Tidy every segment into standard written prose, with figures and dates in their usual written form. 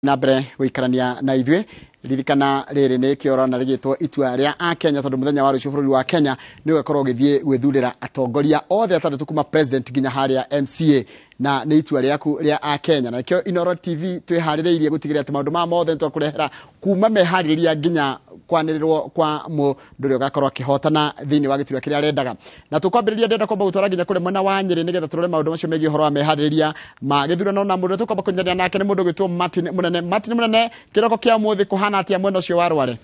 Na mbere gũikarania na ithuĩ. Ririkana rĩrĩ nĩ kĩoro na rĩgĩtwo itua rĩa Akenya, tondũ mũthenya wa rũciũ bũrũri wa Kenya nĩ ũgakorwo ũgĩthiĩ gwĩthurĩra atongoria othe atandatũ kuma president nginya harĩa MCA, na nĩ itua rĩaku rĩa Akenya, na nĩkĩo Inooro TV twĩharĩrĩirie gũtigĩrĩra atĩ maũndũ maya mothe nĩtwakũrehera kuma meharĩrĩria nginya kwanĩrĩrwo kwa mũndũ ũrĩa ũgakorwo akĩhotana thĩinĩ wa gĩturwa kĩrĩa arendaga. Na tũkwambĩrĩria, ndĩrenda kwamba gũtwara nginya kũrĩa mwena wa Nyĩrĩ nĩgetha tũrore maũndũ macio megiĩ ũhoro wa meharĩrĩria ma gĩthurano, na mũndũ ũrĩa tũkwamba kũnyitanĩra nake nĩ mũndũ ũgwĩtwo Martin Mũnene. Martin Mũnene, kĩroko kĩa ũmũthĩ kũhana atĩa mwena ũcio wa Rware?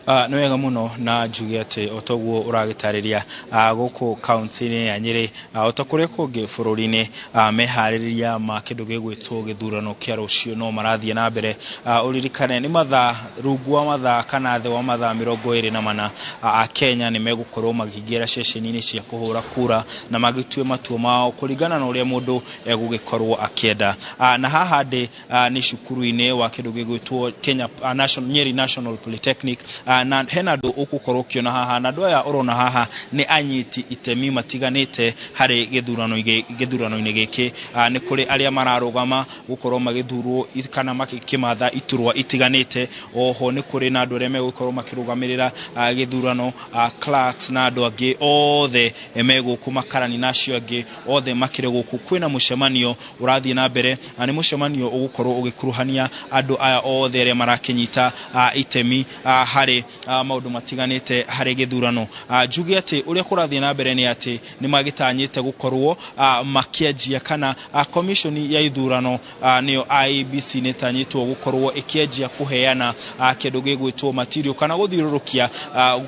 Nĩ wega mũno, na njuge atĩ o toguo ũragĩtarĩria, gũkũ kaunti-inĩ ya Nyĩrĩ, o ta kũrĩa kũngĩ bũrũri-inĩ, meharĩrĩria ma kĩndũ gĩgwĩtwo gĩthurano kĩa rũciũ no marathiĩ na mbere. Ũririkane nĩ mathaa rungu wa mathaa kana thĩ wa mathaa 24, Akenya nĩ megũkorwo makĩingĩra ceceni-inĩ cia kũhũra kura na magĩtue matua mao kũringana na ũrĩa mũndũ egũgĩkorwo akĩenda. Na haha ndĩ nĩ cukuru-inĩ wa kĩndũ gĩgwĩtwo Kenya National, Nyeri National Polytechnic, na hena andũ ũgũkorwo ũkĩona haha, na andũ aya ũrona haha nĩ anyiti itemi matiganĩte harĩ gĩthurano-inĩ gĩkĩ. Nĩ kũrĩ arĩa mararũgama gũkorwo magĩthurwo kana makĩmatha iturwa itiganĩte. Oho nĩ kũrĩ na andũ arĩa megũkorwo makĩrũgamĩrĩra gĩthurano, clerks na andũ angĩ othe me gũkũ, makarani na acio angĩ othe makĩrĩ gũkũ. Kwĩna mũcemanio ũrathiĩ na mbere, na nĩ mũcemanio ũgũkorwo ũgĩkuruhania andũ aya othe arĩa marakĩnyita itemi harĩ maũndũ matiganĩte harĩ gĩthurano. Njuge atĩ ũrĩa kũrathiĩ na mbere nĩ atĩ nĩ magĩtanyĩte gũkorwo makĩanjia kana commission ya ithurano, nĩyo IEBC, nĩ ĩtanyĩtwo gũkorwo ĩkĩanjia kũheana kĩndũ gĩgwĩtwo material kana gũthiũrũrũkia,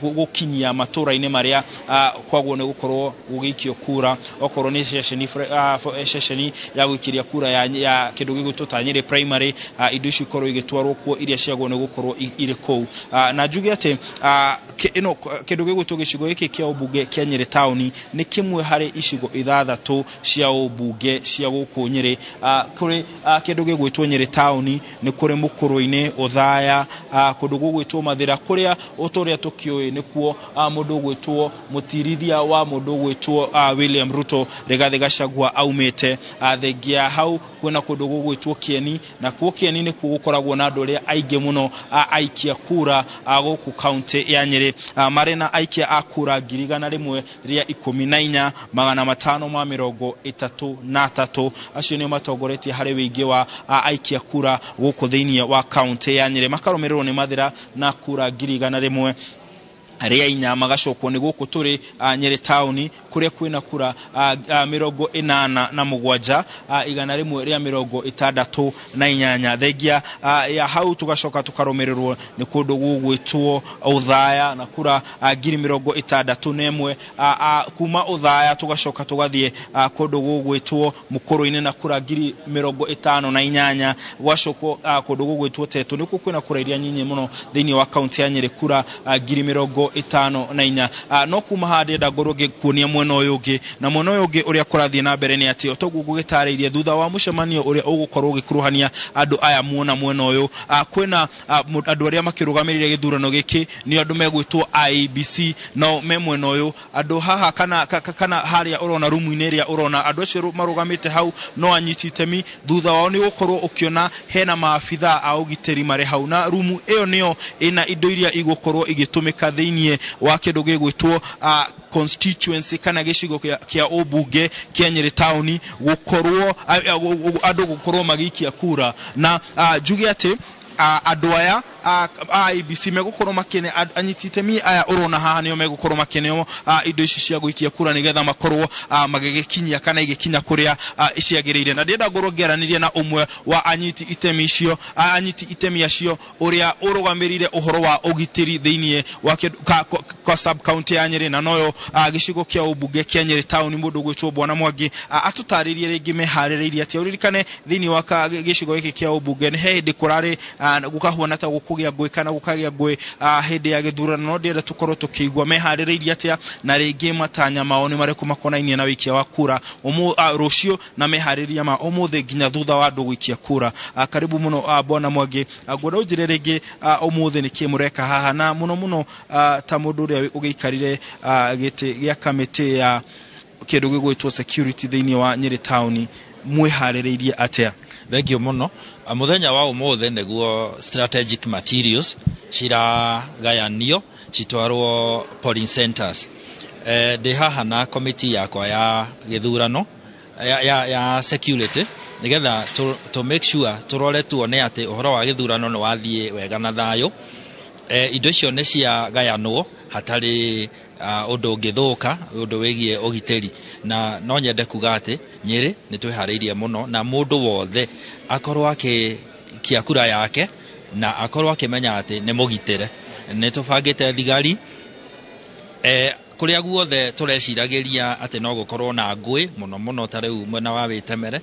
gũkinyia matũra-inĩ marĩa kwagwo nĩ gũkorwo gũgĩikio kura, okorwo nĩ ceceni ya gũikĩria kura ya kĩndũ gĩgwĩtwo ta Nyĩrĩ Primary, indo icio ikorwo igĩtwarwo kuo iria ciagwo nĩ gũkorwo irĩ kũu. Na njuge atĩ ĩno kĩndũ gĩgwĩtwo gĩcigo gĩkĩ kĩa ũmbunge kĩa Nyĩrĩ taũni nĩ kĩmwe harĩ icigo ithathatũ cia ũmbunge cia gũkũ Nyĩrĩ. Kũrĩ kĩndũ gĩgwĩtwo Nyĩrĩ taũni, nĩ kũrĩ Mũkũrũ-inĩ, Ũthaya, kũndũ gũgwĩtwo Mathĩra, kũrĩa ũtũrĩa tũkĩũĩ nĩkuo mũndũ ũgwĩtwo mũtirithia wa mũndũ ũgwĩtwo William Ruto, Rigathĩ Gachagua, aumĩte. Thengia hau kwĩna kũndũ gũgwĩtwo Kĩeni, na kuo Kĩeni nĩkuo gũkoragwo na andũ arĩa aingĩ mũno aikia kura gũkũ kaunti ya Nyĩrĩ, marĩ na aikia a kura 114,533. Acio nĩo matongoretie harĩ wĩingĩ wa aikia kura gũkũ thĩinĩ wa kaunti ya Nyĩrĩ, makarũmĩrĩrwo nĩ Mathĩra na kura 104,000, magacokwo nĩ gũkũ tũrĩ Nyĩrĩ taũni kũrĩa kwĩna kura 87, 168. Thengia ya hau tũgacoka tũkarũmĩrĩrwo nĩ kũndũ gũgwĩtwo Ũthaya na kura 61,000. Kuma Ũthaya tũgacoka tũgathiĩ kũndũ gũgwĩtwo Mũkũrũ-inĩ na kura 58,000. Gwacokwo kũndũ gũgwĩtwo Tetũ nĩkuo kwĩna kura iria nyinyi mũno thĩinĩ wa kaunti ya Nyĩrĩ, kura 54,000. No kuma haha ndĩrenda ngorwo ngĩkuonia mwena ũyũ ũngĩ, na mwena ũyũ ũngĩ ũrĩa kũrathiĩ na mbere nĩ atĩ o toguo ngũgĩtarĩirie, thutha wa mũcemanio ũrĩa ũgũkorwo ũgĩkuruhania andũ aya muona mwena ũyũ, kwĩna andũ arĩa makĩrũgamĩrĩire gĩthurano gĩkĩ, nĩ andũ megwĩtwo IEBC, nao me mwena ũyũ. Andũ haha kana harĩa ũrona rumu-inĩ ĩrĩa ũrona andũ acio marũgamĩte hau no anyiti itemi. Thutha wao nĩ ũgũkorwo ũkĩona hena maabithaa a ũgitĩri marĩ hau, na rumu ĩyo nĩyo ĩna indo iria igũkorwo igĩtũmĩka thĩinĩ wa kĩndũ gĩgwĩtwo constituency kana gĩcigo kĩa ũmbunge kĩa Nyĩrĩ taũni, gũkorwo andũ gũkorwo magĩikia kura. Na njuge atĩ andũ aya a IEBC megũkorwo makĩne anyiti itemi aya ũrona haha nĩo megũkorwo makĩneo indo ici cia gũikia kura nĩgetha makorwo magĩgĩkinyia kana igĩkinya kũrĩa ciagĩrĩire. Na ndĩrenda ngorwo ngĩaranĩria na ũmwe wa anyiti itemi icio, anyiti itemi acio, ũrĩa ũrũgamĩrĩire ũhoro wa ũgitĩri thĩinĩ wa ka sub county ya Nyĩrĩ, na noyo gĩcigo kĩa ũmbunge kĩa Nyĩrĩ taũni, mũndũ ũgwĩtwo Bwana Mwangi, atũtarĩrie rĩngĩ meharĩrĩirie atĩa. Ũririkane thĩinĩ wa gĩcigo gĩkĩ kĩa ũmbunge nĩ he hĩndĩ kũrarĩ gũkahuana ta gũkũgĩa ngũĩ kana gũkagĩa ngũĩ hĩndĩ ya gĩthurano, no ndĩrenda tũkorwo tũkĩigua meharĩrĩirie atĩa na rĩngĩ matanya mao nĩ marĩkũ makonainie na wĩikia wa kura rũciũ na meharĩrĩria ma ũmũthĩ nginya thutha wa andũ gũikia kura. Karibu mũno, Bwana Mwangi. Ngwenda ũnjĩre rĩngĩ ũmũthĩ nĩkĩ mũreka haha, na mũno mũno ta mũndũ ũrĩa ũgĩikarire gĩtĩ gĩa kamĩtĩ ya kĩndũ gĩgwĩtwo security thĩinĩ wa Nyĩrĩ taũni. Mwĩharĩrĩirie atĩa? Thank you mũno. Mũthenya wa ũmũthĩ nĩguo strategic materials ciragayanio citwarwo polling centers. Ndĩ haha na committee yakwa ya gĩthurano ya security, nĩgetha to make sure, tũrore tuone atĩ ũhoro wa gĩthurano nĩ wathiĩ wega na thayũ. Indo icio nĩ ciagayanwo hatarĩ ũndũ ũngĩthũka ũndũ wĩgiĩ ũgitĩri, na no nyende kuga atĩ Nyĩrĩ nĩ twĩharĩirie mũno, na mũndũ wothe akorwo akĩikia kura yake na akorwo akĩmenya atĩ nĩ mũgitĩre. Nĩ tũbangĩte thigari kũrĩa guothe tũreciragĩria atĩ no gũkorwo na ngũĩ mũno mũno, ta rĩu mwena wa Wĩtemere.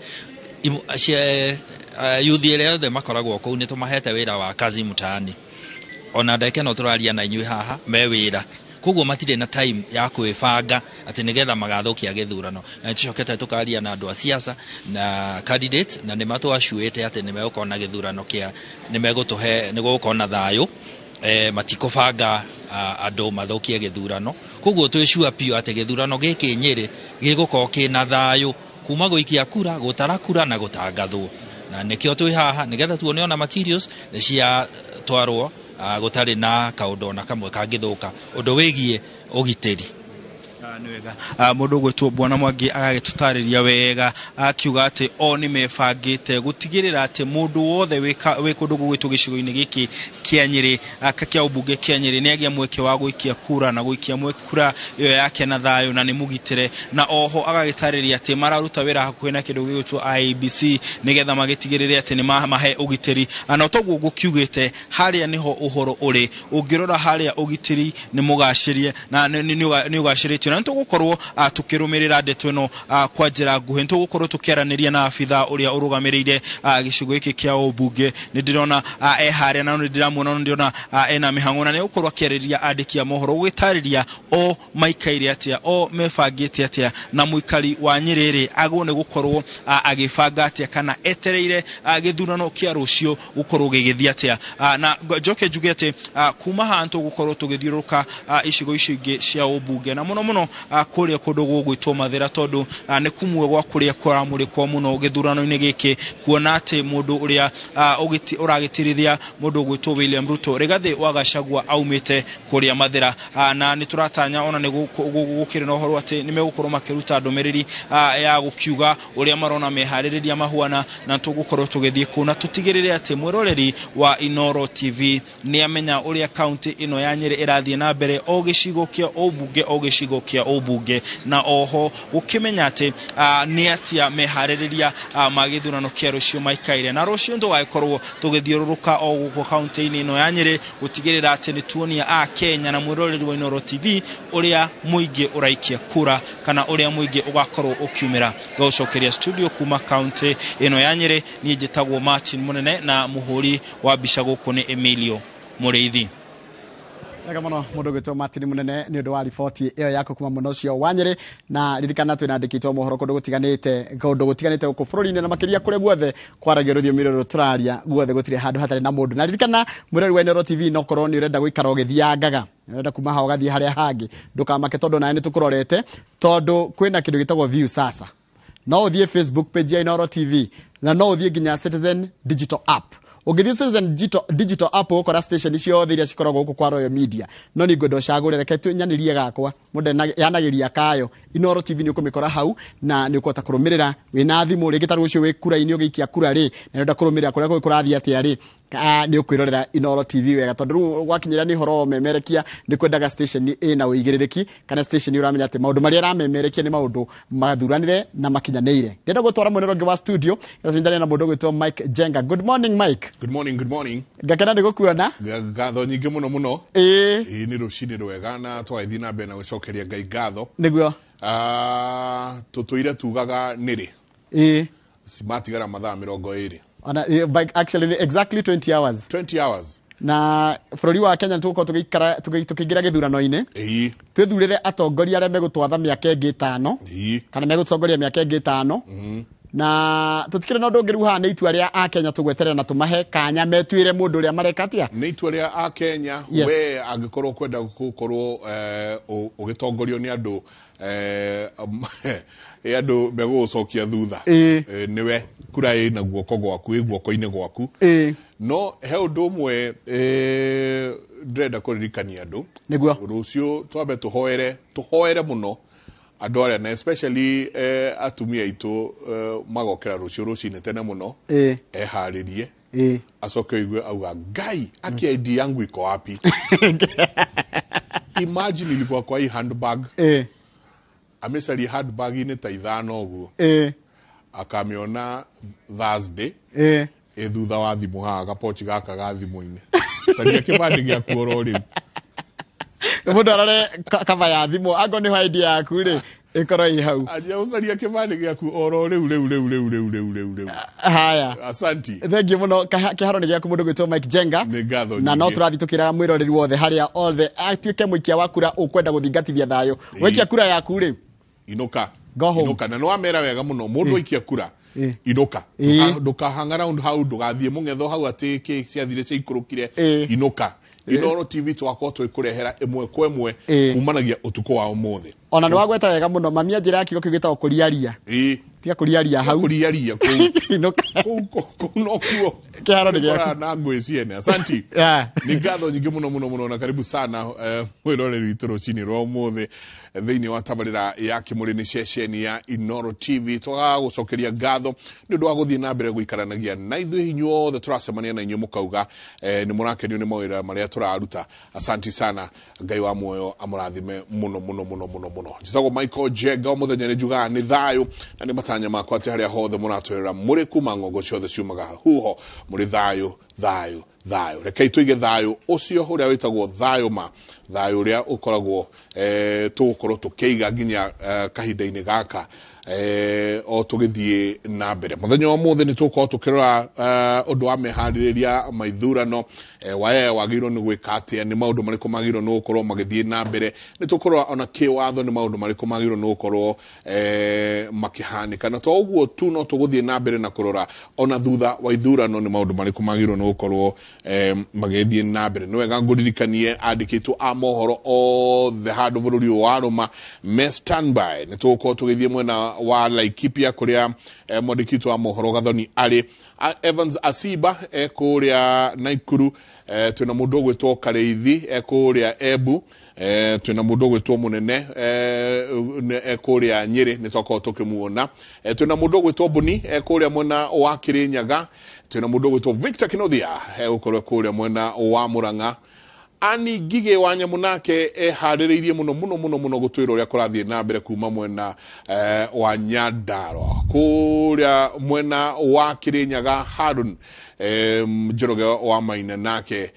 Yuthi ĩrĩa yothe makoragwo kũu nĩ tũmahete wĩra wa kazi mtaani. Ona ndagĩka ĩno tũraria na inyuĩ haha me wĩra, koguo matirĩ na time ya kwĩbanga atĩ nĩgetha magathũkia gĩthurano. Na nĩtũcokete tũkaria na andũ a siasa na candidate, na nĩ matwacuĩte atĩ nĩ megũkorwo na gĩthurano kĩa nĩ megũtũhe, nĩ gũgũkorwo na thayũ, matikũbanga andũ mathũkie gĩthurano. Koguo twĩ sure biũ atĩ gĩthurano gĩkĩ Nyĩrĩ gĩgũkorwo kĩna thayũ kuma gũikia kura, gũtara kura na gũtangathwo, na nĩkĩo twĩ haha nĩgetha tuone ona materials nĩ ciatwarwo gũtarĩ na kaũndũ ona kamwe kangĩthũka ũndũ wĩgiĩ ũgitĩri. Nĩ wega. Mũndũ ũgwĩtwo Bwana Mwangi agagĩtũtarĩria wega akiuga atĩ o nĩ mebangĩte gũtigĩrĩra atĩ mũndũ wothe wĩ kũndũ gũgwĩtwo gĩcigo-inĩ gĩkĩ kĩa Nyĩrĩ, kĩa ũmbunge kĩa Nyĩrĩ, nĩ agĩa mweke wa gũikia kura na gũikia kura ĩyo yake na thayũ na nĩ mũgitĩre. Na oho agagĩtarĩria atĩ mararuta wĩra hakuhĩ na kĩndũ gĩgwĩtwo IEBC nĩgetha magĩtigĩrĩre atĩ nĩ mamahe ũgitĩri. Na toguo ngũkiugĩte, harĩa nĩho ũhoro ũrĩ. Ũngĩrora harĩa, ũgitĩri nĩ mũgacĩrie na nĩ ũgacĩrĩtio, na nĩ tũgũkorwo tũkĩrũmĩrĩra ndeto ĩno kwa njĩra nguhĩ. Nĩ tũgũkorwo tũkĩaranĩria na abitha ũrĩa ũrũgamĩrĩire gĩcigo gĩkĩ kĩa ũmbunge. Nĩ ndĩrona e harĩa na nĩ ndĩramuona, nĩ ndĩrona ena mĩhang'o, na nĩ egũkorwo akĩarĩria andĩki a mohoro gũgĩtarĩria o maikaire atĩa, o mebangĩte atĩa, na mũikari wa Nyĩrĩ agwo nĩ gũkorwo agĩbanga atĩa kana etereire gĩthurano kĩa rũciũ gũkorwo gĩgĩthiĩ atĩa. Na njoke njuge atĩ kuma haha tũgũkorwo tũgĩthiũrũrũka icigo icio ingĩ cia ũmbunge, na mũno mũno kũrĩa kũndũ gũgwĩtwo Mathĩra, tondũ nĩ kumwe gwa kũrĩa kũramũrĩkwo mũno gĩthurano-inĩ gĩkĩ, kuona atĩ mũndũ ũrĩa ũragĩtirithia, mũndũ ũgwĩtwo William Ruto, Rigathĩ wa Gachagua, aumĩte kũrĩa Mathĩra. Na nĩ tũratanya ona nĩ gũkĩrĩ na ũhoro atĩ nĩ megũkorwo makĩruta ndũmĩrĩri ya gũkiuga ũrĩa marona meharĩrĩria mahuana, na tũgũkorwo tũgĩthiĩ kũu na tũtigĩrĩre atĩ mwĩroreri wa Inooro TV nĩ amenya ũrĩa kaunti ĩno ya Nyĩrĩ ĩrathiĩ na mbere, o gĩcigo kĩa ũmbunge, o gĩcigo kĩa ũmbunge, na oho gũkĩmenya atĩ nĩ atĩa meharĩrĩria ma gĩthurano kĩa rũciũ maikaire. Na rũciũ tũgagĩkorwo tũgĩthiũrũrũka o gũkũ kaunti-inĩ ĩno ya Nyĩrĩ gũtigĩrĩra atĩ nĩ tuonia a Kenya na mwĩroreri wa Inooro TV ũrĩa mũingĩ ũraikia kura kana ũrĩa mũingĩ ũgakorwo ũkiumĩra. Ngagũcokeria studio kuma kaunti ĩno ya Nyĩrĩ. Niĩ njĩtagwo Martin Mũnene, na mũhũri wa mbica gũkũ nĩ Emilio Mũrĩithi. Wega mũno, mũndũ ũgwĩtwo Martin Mũnene, nĩ ũndũ wa riboti ĩyo yaku kuma mwena ũcio wa Nyĩrĩ. Na ririkana twĩna andĩkĩtwo mohoro kũndũ gũtiganĩte gũkũ bũrũri-inĩ, na makĩria kũrĩa guothe kwaragio rũthiomi rũrũ tũraria. Guothe gũtirĩ handũ hatarĩ na mũndũ. Na ririkana, mwĩrori wa Inooro TV, no korwo nĩ ũrenda gũikara ũgĩthiangaga, ũrenda kuma haha ũgathiĩ harĩa hangĩ, ndũkamake, tondũ nawe nĩ tũkũrorete, tondũ kwĩna kĩndũ gĩtagwo Viusasa. No ũthiĩ Facebook page ya Inooro TV, na no ũthiĩ nginya Citizen Digital App. Ũngĩthiĩ Citizen Digital App, ũgũkora station ciothe iria cikoragwo gũkũ kwa Royal Media. No nĩ ngwenda ũcagũre, reke nyanĩrie gakwa mũndũ yanagĩria kayo. Inooro TV nĩ ũkũmĩkora hau, na nĩ ũkũhota kũrũmĩrĩra wĩna thimũ. Rĩngĩ ta rũciũ wĩ kura-inĩ ũgĩikia kura rĩ, na ũrenda kũrũmĩrĩra kũrĩa kũngĩ kũrathiĩ atĩa rĩ, nĩ ũkwĩrorera Inooro TV wega, tondũ rĩu gwakinyĩra nĩ ũhoro wa ũmemerekia, nĩ kwendaga station ĩna ũigĩrĩrĩki kana station ũramenya atĩ maũndũ marĩa ĩramemerekia nĩ maũndũ mathuranĩre na makinyanĩire. Ndĩrenda gũtwara mwena ũngĩ wa studio tũnyitane na mũndũ ũgwĩtwo Mike Jenga. Good morning, Mike. Good morning, good morning. Ngakena nĩ gũkuona. Ngatho nyingĩ mũno mũno. Ĩĩ, nĩ rũcinĩ rwega na twagĩthiĩ na mbere na gũcokeria Ngai ngatho. Tũtũire tugaga nĩrĩ matigara mathaa 20. Ona actually nĩ exactly 20 hours. 20 hours. Na bũrũri wa Kenya tũgũkorwo tũgĩikara tũkĩingĩra gĩthurano-inĩ, twĩthurĩre atongoria arĩa megũtwatha mĩaka ĩngĩ 5 kana megũtongoria mĩaka ĩngĩ 5. Na tũtikĩrĩ na ũndũ ũngĩ rĩu haha, nĩ itua rĩa akenya tũgweterera na tũmahe kanya metuĩre mũndũ ũrĩa mareka atĩa. Nĩ itua rĩa akenya. We angĩkorwo kwenda gũkorwo ũgĩtongorio nĩ andũ Andũ megũgũcokia thutha. Nĩwe kura ĩna guoko gwaku, ĩ guoko-inĩ gwaku. No he ũndũ ũmwe ndĩrenda kũririkania andũ. Nĩguo. Rũciũ twambe tũhoere mũno andũ arĩa, na especially atumia aitũ, magokĩra rũciũ rũcinĩ tene mũno, eharĩrie, acoke oigue auga, "Ngai, aki ID yangu iko wapi?" Imagine ilikuwa kwa hii handbag. Amecaria handbag-inĩ ta 5 ũguo, akamĩona Thursday ĩ thutha wa thimũ haha, gapochi gaka ga thimũ-inĩ. Caria kĩbandĩ gĩaku oro rĩu. Mũndũ arore kaba ya thimũ, angorwo nĩho ID yaku rĩ, ĩkorwo ĩ hau. Anjia gũcaria kĩbandĩ gĩaku oro rĩu rĩu rĩu rĩu rĩu rĩu rĩu rĩu. Haya. Asanti. Thengiũ mũno. Kĩharo nĩ gĩaku, mũndũ gwĩtwo Mike Jenga. Nĩ ngatho Na no nyingĩ. tũrathiĩ tũkĩraga mwĩroreri wothe harĩa othe atuĩke mũikia wa kura ũkwenda gũthingatithia thayũ, waikia kura yaku rĩ, Inũka. Go home. Inũka, na nĩ wamera wega mũno, mũndũ aikia kura, inũka. Ndũkahang around hau, ndũgathiĩ mũng'etho hau atĩ kĩ ciathire ciaikũrũkire. Inũka. Inooro TV twakorwo twĩkũrehera ĩmwe kwa ĩmwe kumanagia ũtukũ wa ũmũthĩ. Ona nĩ wagweta wega mũno, mami anjĩra kiugo kĩu gĩtagwo kũriaria. Tiga kũriaria hau. Kũriaria kũu. Inũka. Kũu nokuo. Kĩharo nĩ gĩaku. Ũkoraga na ngũĩ ciene. Asanti. Nĩ ngatho nyingĩ mũno mũno mũno, na karibu sana mwĩroreri witũ rũcinĩ rwa ũmũthĩ thĩinĩ wa tabarĩra ya Kĩmũrĩ, nĩ ceceni ya Inooro TV. Twagagũcokeria ngatho nĩ ũndũ wa gũthiĩ na mbere gũikaranagia na ithuĩ. Inyuothe tũracemania na inyuĩ mũkauga nĩ mũrakenio nĩ mawĩra marĩa tũraruta. Asanti sana, Ngai wa muoyo amũrathime mũno mũno mũno mũno mũno. Njĩtagwo Michael Jenga. O mũthenya nĩ njugaga nĩ thayũ, na nĩ matanya makwa atĩ harĩa hothe mũratwĩrĩra mũrĩ kuma ng'ongo ciothe ciumaga huho, mũrĩ thayũ, thayũ, thayũ. Rekei tũige thayũ ũcio ũrĩa wĩtagwo thayũ ma thayũ, ũrĩa ũkoragwo tũgũkorwo tũkĩiga nginya kahinda-inĩ gaka o tũgĩthiĩ na mbere. Mũthenya wa ũmũthĩ nĩ tũgũkorwo tũkĩrora ũndũ wa meharĩrĩria ma ithurano, wae wagĩrĩirwo nĩ gwĩka atĩa, nĩ maũndũ marĩkũ magĩrĩirwo nĩ gũkorwo magĩthiĩ na mbere. Nĩ tũkũrora ona kĩwatho nĩ maũndũ marĩkũ magĩrĩirwo nĩ gũkorwo makĩhanĩka. Na to ũguo tu, no tũgũthiĩ na mbere na kũrora ona thutha wa ithurano nĩ maũndũ marĩkũ magĩrĩirwo nĩ gũkorwo magĩthiĩ na mbere. Nĩ wega ngũririkanie andĩkĩtwo a mohoro othe handũ bũrũri ũyũ warũma me standby. Nĩ tũgũkorwo tũgĩthiĩ mwena wa Laikipia kũrĩa mwandĩki witũ wa mohoro Gathoni arĩ. Evans Asiba e kũrĩa Naikuru, twĩna mũndũ ũgwĩtwo Karĩithi e kũrĩa Embu, twĩna mũndũ ũgwĩtwo Mũnene e kũrĩa Nyĩrĩ, nĩ twakorwo tũkĩmuona, twĩna mũndũ ũgwĩtwo Mbũni e kũrĩa mwena wa Kĩrĩnyaga, twĩna mũndũ ũgwĩtwo Victor Kinothia egũkorwo kũrĩa mwena wa Mũrang'a. Ani Ngigĩ wa Nyamũ nake eharĩrĩirie mũno mũno mũno mũno gũtwĩra ũrĩa kũrathiĩ na mbere kuma mwena wa Nyandarua. Kũrĩa mwena wa Kĩrĩnyaga, Harun Njoroge wa Maina nake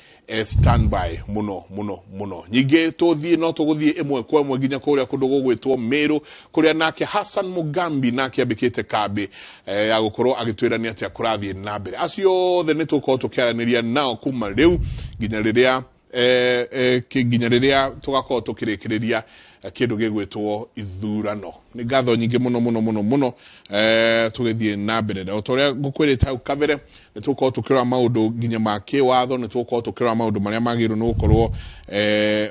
standby mũno mũno mũno. Ningĩ tũthiĩ, no tũgũthiĩ ĩmwe kwa ĩmwe nginya kũrĩa kũndũ gũgwĩtwo Meru, kũrĩa nake Hassan Mugambi nake ambĩkĩte kambĩ ya gũkorwo agĩtwĩra nĩ atĩa kũrathiĩ na mbere. Acio othe nĩ tũgũkorwo tũkĩaranĩria nao kuma rĩu nginya rĩrĩa tũgakorwo tũkĩrĩkĩrĩria kĩndũ gĩgwĩtwo ithurano. Nĩ ngatho nyingĩ mũno mũno mũno mũno. Tũgĩthiĩ na mbere, o ta ũrĩa ngũkwĩrĩte hau kabere, nĩ tũgũkorwo tũkĩrora maũndũ nginya ma kĩwatho, nĩ tũgũkorwo tũkĩrora maũndũ marĩa magĩrĩirwo nĩ gũkorwo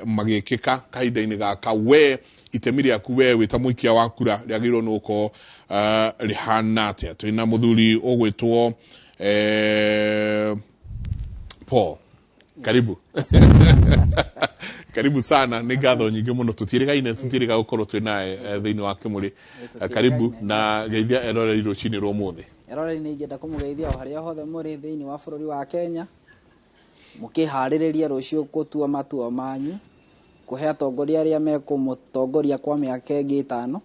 magĩkĩka kahinda-inĩ gaka. We itemi rĩaku, we wĩ ta mũikia wa kura, rĩagĩrĩirwo nĩ gũkorwo rĩhana atĩa? Twĩna mũthuri ũgwĩtwo Paul. Karibu, karibu sana. Nĩ ngatho nyingĩ mũno. Tũtiĩrĩgaine, tũtiĩrĩga gũkorwo twĩ nawe thĩinĩ wa Kĩmũrĩ. Karibu na geithia eroreri rũcinĩ rwa ũmũthĩ. Eroreri, nĩ ingĩenda kũmũgeithia o harĩa hothe mũrĩ thĩinĩ wa bũrũri wa Kenya, mũkĩharĩrĩria rũciũ gũtua matua manyu kũhe atongoria arĩa mekũmũtongoria kwa mĩaka ĩngĩ 5.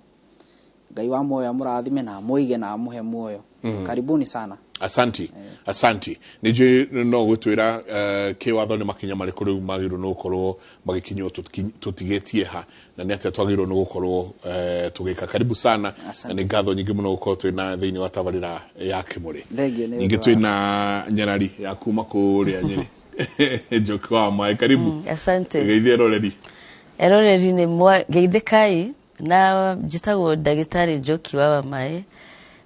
Ngai wa muoyo amũrathime na amũige na amũhe muoyo. Karibuni sana. Asanti, asanti. Nĩ njũĩ no gwĩtwĩra kĩwatho nĩ makinya marĩkũ rĩu magĩrĩirwo nĩ gũkorwo magĩkinywo tũtigĩtie ha, na nĩ atĩa twagĩrĩirwo nĩ gũkorwo tũgĩka. Karibu sana. Asante. Na nĩ ngatho nyingĩ mũno gũkorwo twĩna thĩinĩ wa tabarĩra ya Kĩmũrĩ. Thengiũ nĩ Ningĩ ũndũ wa- twĩna nyarari ya kuma kũrĩa Nyĩrĩ, Njoki wa Maĩ. Karibu. Asante. Geithia eroreri. Eroreri, nĩ geithĩkai, na njĩtagwo ndagĩtarĩ Njoki wa Wamaĩ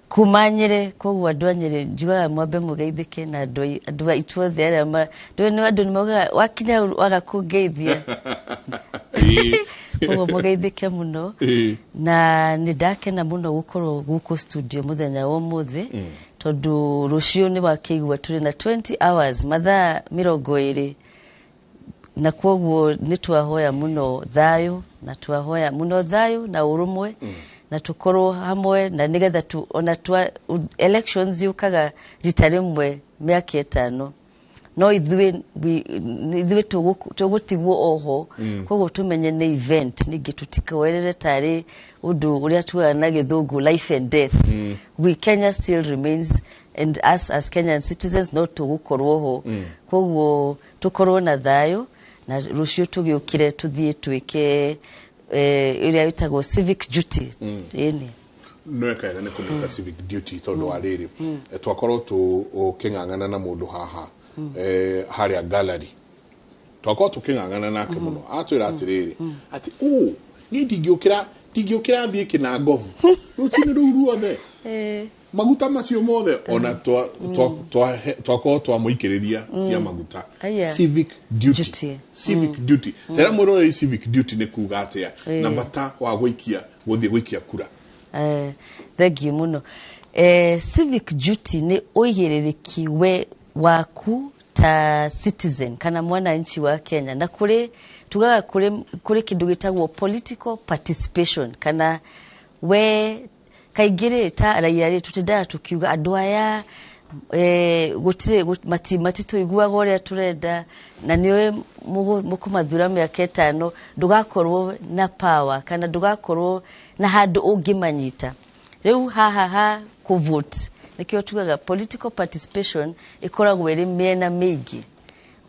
kuma Nyĩrĩ. Koguo andũ a Nyĩrĩ, njugaga mwambe mũgeithĩke na andũ aitũ othe arĩa ndũĩ nĩ andũ nĩ maugaga wakinya waga kũngeithia. Koguo mũgeithĩke mũno. Na nĩ ndakena mũno gũkorwo gũkũ studio mũthenya wa ũmũthĩ, tondũ rũciũ nĩ wakĩigua tũrĩ na 20 hours, mathaa 20, na koguo nĩ twahoya mũno thayũ, na twahoya mũno thayũ na ũrũmwe, na tũkorwo hamwe, na nĩgetha tu, ona twa elections yũkaga rita rĩmwe mĩaka 5, no ithuĩ ithuĩ tũgũtigwo oho. Koguo tũmenye nĩ event, ningĩ tũtikoerere tarĩ ũndũ ũrĩa tugaga na Gĩthũngũ life and death. We Kenya still remains, and us as Kenyan citizens no tũgũkorwo ho. Koguo tũkorwo na thayũ, na rũciũ tũgĩũkĩre tũthiĩ twĩke ĩrĩa ĩtagwo civic duty. Ĩni. No ekaga nĩ kũmĩta civic duty, tondũ wa rĩrĩ, twakorwo tũkĩng'ang'ana na mũndũ haha, harĩa gallery, twakorwo tũkĩng'ang'ana nake mũno, atwĩra atĩrĩrĩ, atĩ ũ niĩ ndingĩũkĩra thiĩ kĩnangobu rũcinĩ rũu ruothe, maguta macio mothe, ona twakorwo twamũikĩrĩria cia maguta. Aya. Civic duty. Duty. Civic duty, tera mwĩroreri, civic duty nĩ kuga atĩa na bata wa gũikia, gũthiĩ gũikia kura? Thank you mũno. Civic duty nĩ ũigĩrĩrĩki we waku ta citizen kana mwananchi wa Kenya, na kũrĩ tugaga kũrĩ kĩndũ gĩtagwo political participation, kana we kaingĩ rĩ, ta raia rĩ, tũtindaga tũkiuga andũ aya gũtirĩ matitũiguaga ũrĩa tũrenda, na nĩũĩ mũkũmathura mĩaka 5, ndũgakorwo na power kana ndũgakorwo na handũ ũngĩmanyita. Rĩu haha ha kũvote, nĩkĩo tugaga political participation ĩkoragwo ĩrĩ mĩena mĩingĩ,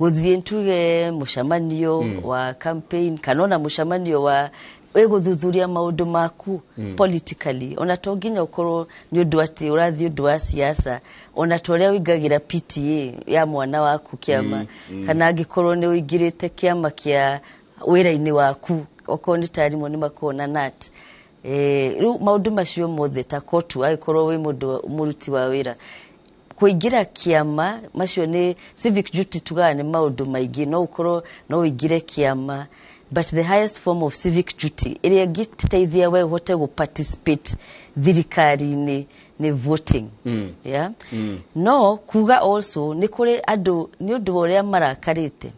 gũthiĩ tuge mũcemanio wa campaign, kana ona mũcemanio wa ĩgũthuthuria maũndũ maku politically. Ona to nginya ũkorwo nĩ ũndũ atĩ ũrathiĩ ũndũ wa siasa, ona ta ũrĩa ũingagĩra PTA ya mwana waku kĩama, kana angĩkorwo nĩ ũingĩrĩte kĩama kĩa wĩra-inĩ waku, okorwo nĩ ta arimũ nĩ makoragwo na NAT. Rĩu maũndũ macio mothe, ta kotu angĩkorwo wĩ mũndũ mũruti wa wĩra, kũingĩra kĩama, macio nĩ civic duty. Tugaga nĩ maũndũ maingĩ, no ũkorwo no ũingĩre kĩama, but the highest form of civic duty ĩrĩa ĩngĩteithia we ũhote gũ participate thirikari-inĩ nĩ voting. Yeah? No kuga also nĩ kũrĩ andũ, nĩ ũndũ wa ũrĩa marakarĩte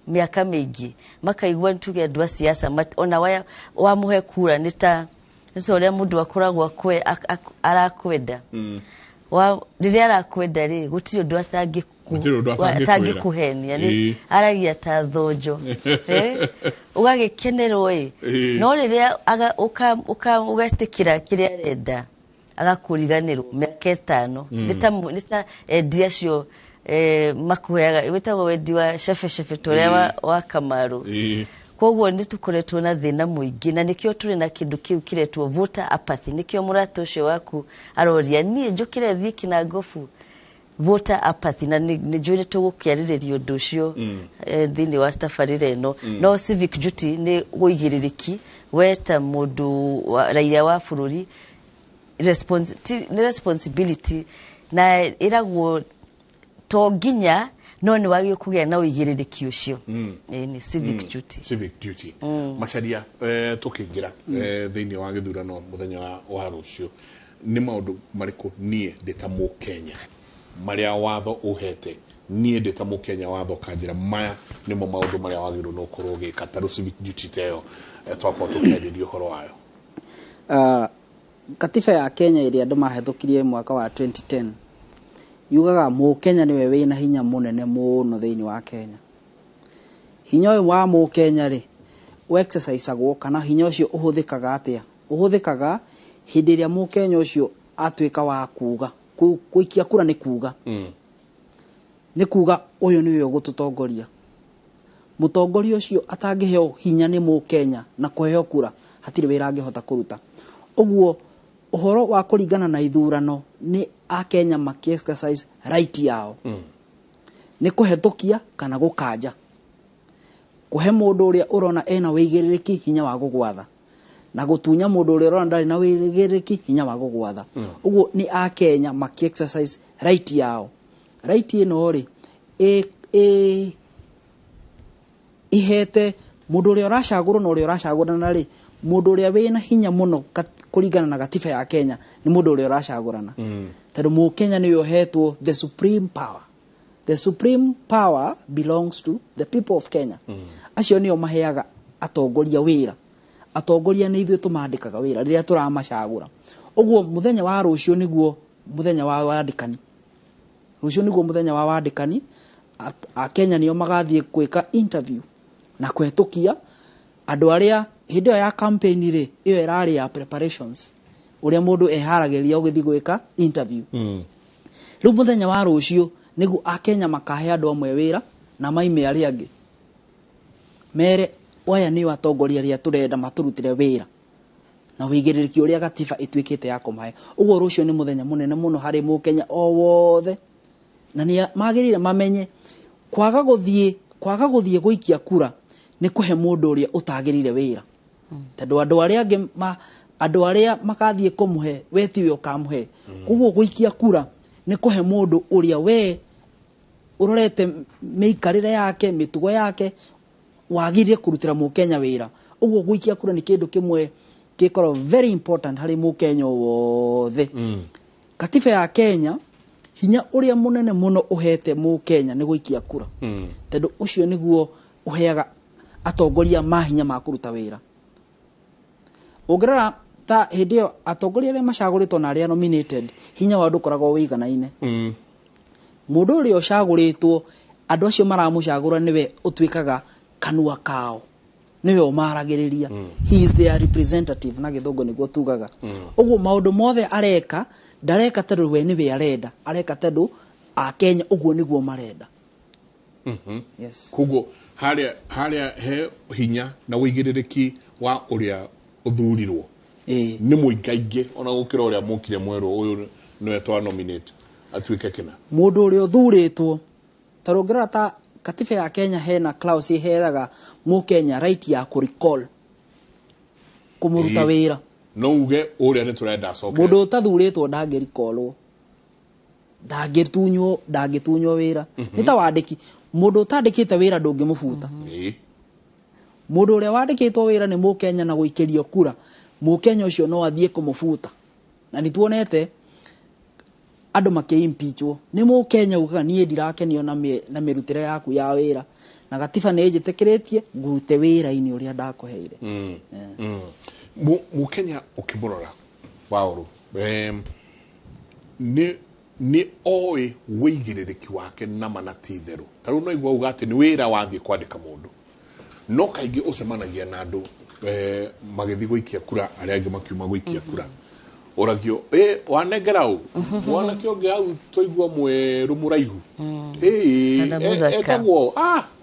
mĩaka mĩingĩ, makaigua nĩ tuge andũ a siasa ona wamũhe kura nĩ ta ũrĩa mũndũ akoragwo arakwenda. Rĩrĩa arakwenda rĩ, gũtirĩ ũndũ Gũtirĩ ũndũ atangĩkwĩra. atangĩkũhenia nĩ aragia ta thonjo. Ũgagĩkenerwo ĩ. No rĩrĩa ũgetĩkĩra kĩrĩa arenda, agakũriganĩrwo mĩaka 5. Nĩ ta endi acio makũheaga, wĩtagwo wendi wa cebecebe, ta ũrĩa wa Kamaru. Koguo nĩ tũkoretwo na thĩna mũingĩ, na nĩkĩo tũrĩ na kĩndũ kĩu kĩretwo voter apathy. Nĩkĩo mũrata ũcio waku aroria niĩ njũkĩre thiĩ kĩnangobu. Voter apathy, na nĩ njũĩ nĩ tũgũkĩarĩrĩria ũndũ ũcio thĩinĩ wa tabarĩra ĩno. No civic duty nĩ ũigĩrĩrĩki we ta mũndũ wa raia wa bũrũri, nĩ responsibility, na ĩragwo to nginya, no nĩ wagĩrĩirwo kũgĩa na ũigĩrĩrĩki ũcio. Nĩ civic duty. Civic duty. Macaria, tũkĩingĩra thĩinĩ wa gĩthurano mũthenya wa rũciũ, nĩ maũndũ marĩkũ niĩ ndĩ ta Mũkenya marĩa watho ũhete niĩ ndĩ ta Mũkenya, watho ũkanjĩra maya nĩmo maũndũ marĩa wagĩrĩirwo nĩ ũkorwo ũgĩka, ta rĩu civic duty ta ĩyo twakorwo tũkĩarĩria ũhoro wayo? Katiba ya Kenya ĩrĩa andũ mahĩtũkirie mwaka wa 2010 yugaga Mũkenya nĩwe wĩna hinya mũnene mũno thĩinĩ wa Kenya. Hinya ũyũ wa Mũkenya rĩ, exercisagwo kana hinya ũcio ũhũthĩkaga atĩa? Ũhũthĩkaga hĩndĩ ĩrĩa Mũkenya ũcio atuĩka wa kuga. Gũikia kura nĩ kuga, nĩ kuga ũyũ nĩwe ũgũtũtongoria. Mũtongoria ũcio atangĩheo hinya nĩ Mũkenya na kũheo kura, hatirĩ wĩra angĩhota kũruta. Ũguo ũhoro wa kũringana na ithurano nĩ Akenya maki exercise right yao, nĩ kũhetũkia kana gũkanja, kũhe mũndũ ũrĩa ũrona ena wĩigĩrĩrĩki hinya wa gũgwatha, na gũtunya mũndũ ũrĩa ũrona ndarĩ na wĩigĩrĩrĩki hinya wa gũgwatha. Ũguo nĩ Akenya maki exercise right yao. Right ĩno rĩ, ĩ ihete Mũndũ ũrĩa ũracagũrwo na ũrĩa ũracagũrana rĩ, mũndũ ũrĩa wĩna hinya mũno kũringana na gatiba ya Kenya nĩ mũndũ ũrĩa ũracagũrana. Tondũ mũkenya nĩwe ũhetwo the supreme power. The supreme power belongs to the people of Kenya. Acio nĩo maheaga atongoria wĩra. Atongoria nĩ ithuĩ tũmandĩkaga wĩra rĩrĩa tũramacagũra. Ũguo mũthenya wa rũciũ nĩguo mũthenya wa wandĩkani. Rũciũ nĩguo mũthenya wa wandĩkani. Akenya nĩo magathiĩ gwĩka interview na kũhetũkia andũ arĩa hĩndĩ ĩyo ya campaign rĩ, ĩyo ĩrarĩ ya preparations, ũrĩa mũndũ eharagĩrĩria ũgĩthiĩ gwĩka interview. Rĩu mũthenya wa rũciũ nĩguo Akenya makahe andũ amwe wĩra na maime arĩa angĩ, mere aya nĩo atongoria arĩa tũrenda matũrutĩre wĩra na wĩigĩrĩrĩki ũrĩa gatiba ĩtuĩkĩte ya kũmahe. Ũguo rũciũ nĩ mũthenya mũnene mũno harĩ mũkenya o wothe, na nĩ magĩrĩire mamenye kwaga gũthiĩ gũikia kura nĩ kũhe mũndũ ũrĩa ũtagĩrĩire wĩra. Tondũ andũ arĩa angĩ andũ arĩa makathiĩ kũmũhe we tiwe ũkamũhe. Koguo gũikia kura nĩ kũhe mũndũ ũrĩa we ũrorete mĩikarĩre yake, mĩtugo yake, wagĩrĩire kũrutĩra mũkenya wĩra. Ũguo gũikia kura nĩ kĩndũ kĩmwe gĩkoragwo very important harĩ mũkenya wothe. Katiba ya Kenya hinya ũrĩa mũnene mũno ũhete mũkenya nĩ gũikia kura. Tondũ ũcio nĩguo ũheaga atongoria mahinya ma kũruta wĩra. Ũngĩrora ta hĩndĩ ĩyo atongoria arĩa macagũrĩtwo na arĩa nominated, hinya wao ndũkoragwo wĩiganaine. Mũndũ ũrĩa ũcagũrĩtwo, andũ acio maramũcagũra nĩwe ũtuĩkaga kanua kao, nĩwe ũmaragĩrĩria. He is their representative na gĩthũngũ nĩguo tugaga. Ũguo maũndũ mothe areka, ndareka tondũ we nĩwe arenda, areka tondũ Akenya ũguo nĩguo marenda. Yes. Koguo harĩa he hinya na wĩigĩrĩrĩki wa ũrĩa ũthurirwo nĩ mũingaingĩ ona gũkĩra ũrĩa mũkire mwerũ ũyũ nĩwe twa nominate atuĩke kĩna. Mũndũ ũrĩa ũthurĩtwo, ta ũngĩrora ta katiba ya Kenya hena clause ĩheaga mũkenya right ya kũ recall, kũmũruta wĩra. No uge ũrĩa nĩ tũrenda acoke. Mũndũ ũtathurĩtwo ndangĩrikolwo, ndangĩtunywo wĩra. Nĩ ta wandĩki, mũndũ ũtandĩkĩte wĩra ndũngĩmũbuta. Mũndũ ũrĩa wandĩkĩtwo wĩra nĩ mũkenya na gũikĩrio kura, mũkenya ũcio no athiĩ kũmũbuta. Na nĩ tuonete andũ makĩ-impeachwo. Nĩ mũkenya ugaga niĩ ndirakenio na mĩrutĩre yaku ya wĩra, na gatiba nĩ ĩnjĩtĩkĩrĩtie ngũrute wĩra-inĩ ũrĩa ndakũheire. Mũkenya ũkĩmũrora Waũru, nĩ oĩ wĩigĩrĩrĩki wake nama na ti itherũ. Ta rĩu no igua uga atĩ nĩ wĩra wathiĩ kwandĩka mũndũ, no kaingĩ ũcemanagia na andũ magĩthiĩ gũikia kura, arĩa angĩ makiuma gũikia kura. Ũragio, wanengera ũ? Mwanake ũngĩ hau twaigua mwerũ mũraihu. Etagwo,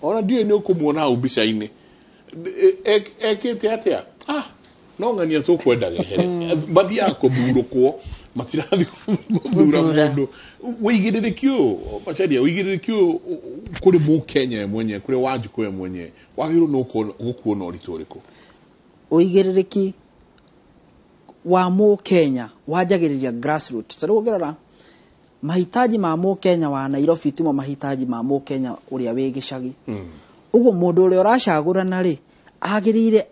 ona ndiũĩ nĩ ũkũmuona hau mbica-inĩ. Ekĩte atĩa? No ng'ania tũkwendaga ehere. Mathiaga kũthurũkwo, matirathiĩ gũthura mũndũ. Wĩigĩrĩrĩki ũyũ, Macharia, wĩigĩrĩrĩki ũyũ kũrĩ mũkenya we mwenyewe, kũrĩ Wanjikũ we mwenyewe, wagĩrĩirwo nĩ gũkuo na ũritũ ũrĩkũ? Ũigĩrĩrĩki wa mũkenya wanjagĩrĩria grassroots. Ta rĩu ũngĩrora mahitaji ma mũkenya wa Nairobi timo mahitaji ma mũkenya ũrĩa wĩ gĩcagi. Ũguo mũndũ ũrĩa ũracagũrana rĩ, agĩrĩire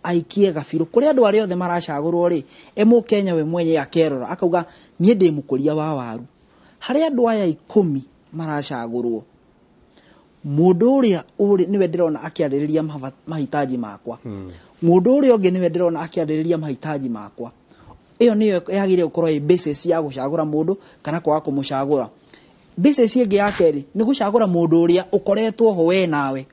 aikie gabirũ kũrĩ andũ arĩa othe maracagũrwo rĩ, e mũkenya we mwenyewe akerora akauga niĩ ndĩ mũkũria wa waru. Harĩ andũ aya 10 maracagũrwo, mũndũ ũrĩa ũrĩ nĩwe ndĩrona akĩarĩrĩria mahitaji makwa. Mũndũ ũrĩa ũngĩ nĩwe ndĩrona akĩarĩrĩria mahitaji makwa. Ĩyo nĩyo yagĩrĩire gũkorwo ĩ basis ya gũcagũra mũndũ kana kwaga kũmũcagũra. Basis ĩngĩ ya kerĩ nĩ gũcagũra mũndũ ũrĩa ũkoretwo ho we nawe.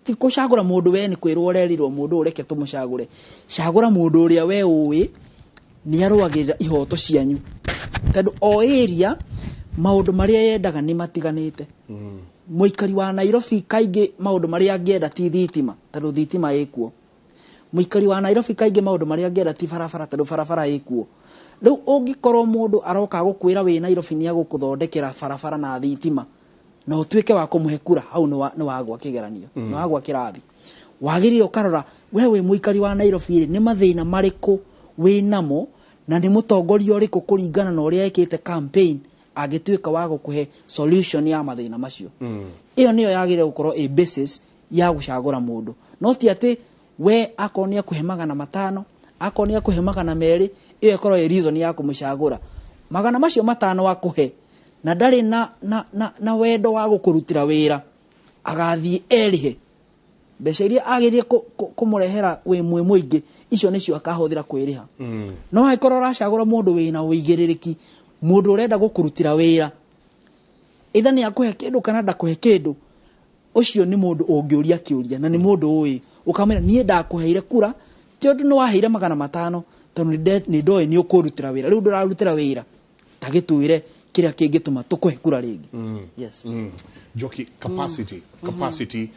Ti gũcagũra mũndũ we nĩ kwĩrwo ũrerirwo mũndũ ũreke tũmũcagũre. Cagũra mũndũ ũrĩa we ũĩ nĩ arũagĩrĩra ihoto cianyu. Tondũ o area maũndũ marĩa yendaga nĩ matiganĩte. Mũikari wa Nairobi kaingĩ maũndũ marĩa angĩenda ti thitima, tondũ thitima ĩkuo. Mũikari wa Nairobi kaingĩ maũndũ marĩa angĩenda ti barabara, tondũ barabara ĩkuo. Rĩu ũngĩkorwo mũndũ aroka gũkwĩra wĩ Nairobi nĩ agũkũthondekera barabara na thitima, na ũtuĩke wa kũmũhe kura, hau nĩ wagwa kĩgeranio, nĩ wagwa kĩrathi. Wagĩrĩire ũkarora we wĩ mũikari wa Nairobi rĩ, nĩ mathĩna marĩkũ wĩ namo, na nĩ mũtongoria ũrĩkũ kũringana na ũrĩa ekĩte campaign angĩtuĩka wa gũkũhe solution ya mathĩna macio. Ĩyo nĩyo yagĩrĩire gũkorwo ĩ basis ya gũcagũra mũndũ. No ti atĩ we akorwo nĩ akũhe 500, akorwo nĩ akũhe 200, ĩyo ĩkorwo ĩ reason ya kũmũcagũra. 500 akũhe na ndarĩ na wendo wa gũkũrutĩra wĩra, agathiĩ erĩhe mbeca iria agĩrĩire kũmũrehera wĩ mwĩ mũingĩ, icio nĩcio akahũthĩra kwĩrĩha. No angĩkorwo ũracagũra mũndũ wĩna ũigĩrĩrĩki, mũndũ ũrenda gũkũrutĩra wĩra, either nĩ akũhe kĩndũ kana ndakũhe kĩndũ, ũcio nĩ mũndũ ũngĩũria kĩũria na nĩ mũndũ ũĩ ũkamwĩra niĩ ndakũheire kura ti ũndũ nĩ waheire 500, tondũ nĩ ndoĩ nĩ ũkũrutĩra wĩra, rĩu ndũrarutĩra wĩra, ta gĩtwĩre kĩrĩa kĩngĩtũma tũkũhe kura rĩngĩ. Yes. Njoki, capacity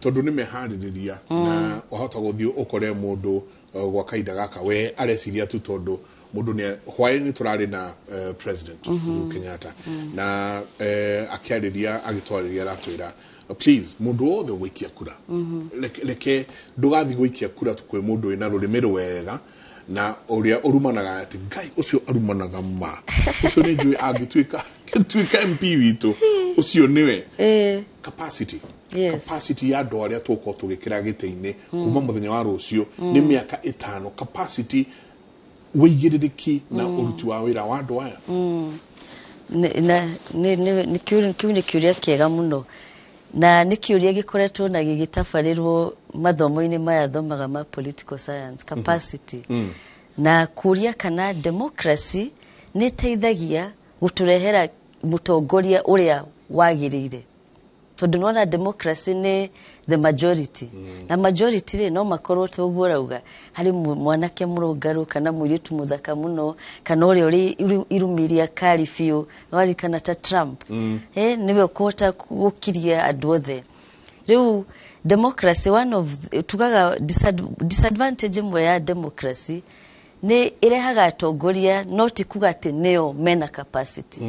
tondũ nĩ meharĩrĩria na wahota gũthiĩ ũkore mũndũ gwa kahinda gaka we areciria tu tondũ mũndũ nĩ hwaĩ-inĩ tũrarĩ na President Uhuru Kenyatta na akĩarĩria agĩtwarĩria aratwĩra, please, mũndũ wothe ũgũikia kura, reke ndũgathiĩ gũikia kura kwĩ mũndũ wĩna rũrĩmĩ rwega na ũrĩa ũrumanaga atĩ Ngai ũcio arumanaga ma ũcio nĩ njũĩ angĩtuĩka MP witũ ũcio nĩwe. Capacity. Capacity ya andũ arĩa tũgũkorwo tũgĩkĩra gĩtĩ-inĩ kuma mũthenya wa rũciũ nĩ mĩaka 5, capacity, wĩigĩrĩrĩki na ũruti wa wĩra wa andũ aya. Kĩu nĩ kĩũria kĩega mũno na nĩ kĩũria gĩkoretwo na gĩgĩtabarĩrwo mathomo-inĩ maya thomaga ma political science, capacity na kũria kana democracy nĩ ĩteithagia gũtũrehera mũtongoria ũrĩa wagĩrĩire, tondũ nĩwona democracy nĩ the majority na majority rĩ no makorwo toguo ũrauga harĩ mwanake mũrũngarũ kana mũirĩtu mũthaka mũno kana ũrĩa ũrĩ irumiria kari biũ, nĩwaririkana ta Trump, nĩwe ũkũhota gũkiria andũ othe. Rĩu democracy, one of tugaga disadvantage ĩmwe ya democracy nĩ ĩrehaga atongoria no ti kuga atĩ nĩo mena capacity.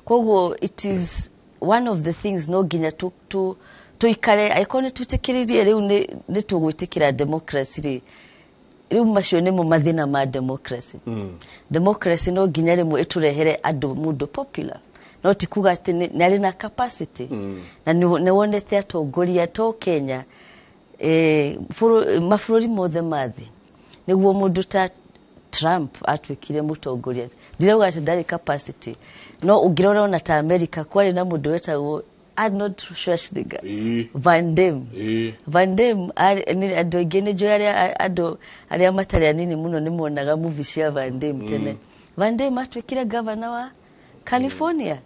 Koguo it is one of the things no nginya tuikare angĩkorwo nĩ twĩtĩkĩrĩrie rĩu nĩ tũgwĩtĩkĩra democracy rĩ, rĩu macio nĩmo mathĩna ma democracy. Democracy no nginya rĩmwe ĩtũrehere andũ mũndũ popular no ti kuga atĩ nĩ arĩ na capacity. Na nĩ wonete atongoria to Kenya, mabũrũri mothe ma thĩ, nĩguo mũndũ ta Trump atuĩkire mũtongoria. Ndirauga atĩ ndarĩ capacity, no ũngĩrora ona ta America kwarĩ na mũndũ wetagwo Arnold Schwarzenegger, Van Damme. Van Damme andũ aingĩ nĩ njũĩ arĩa andũ arĩa matarĩ anini mũno nĩ monaga movie cia Van Damme tene. Van Damme atuĩkire governor wa California.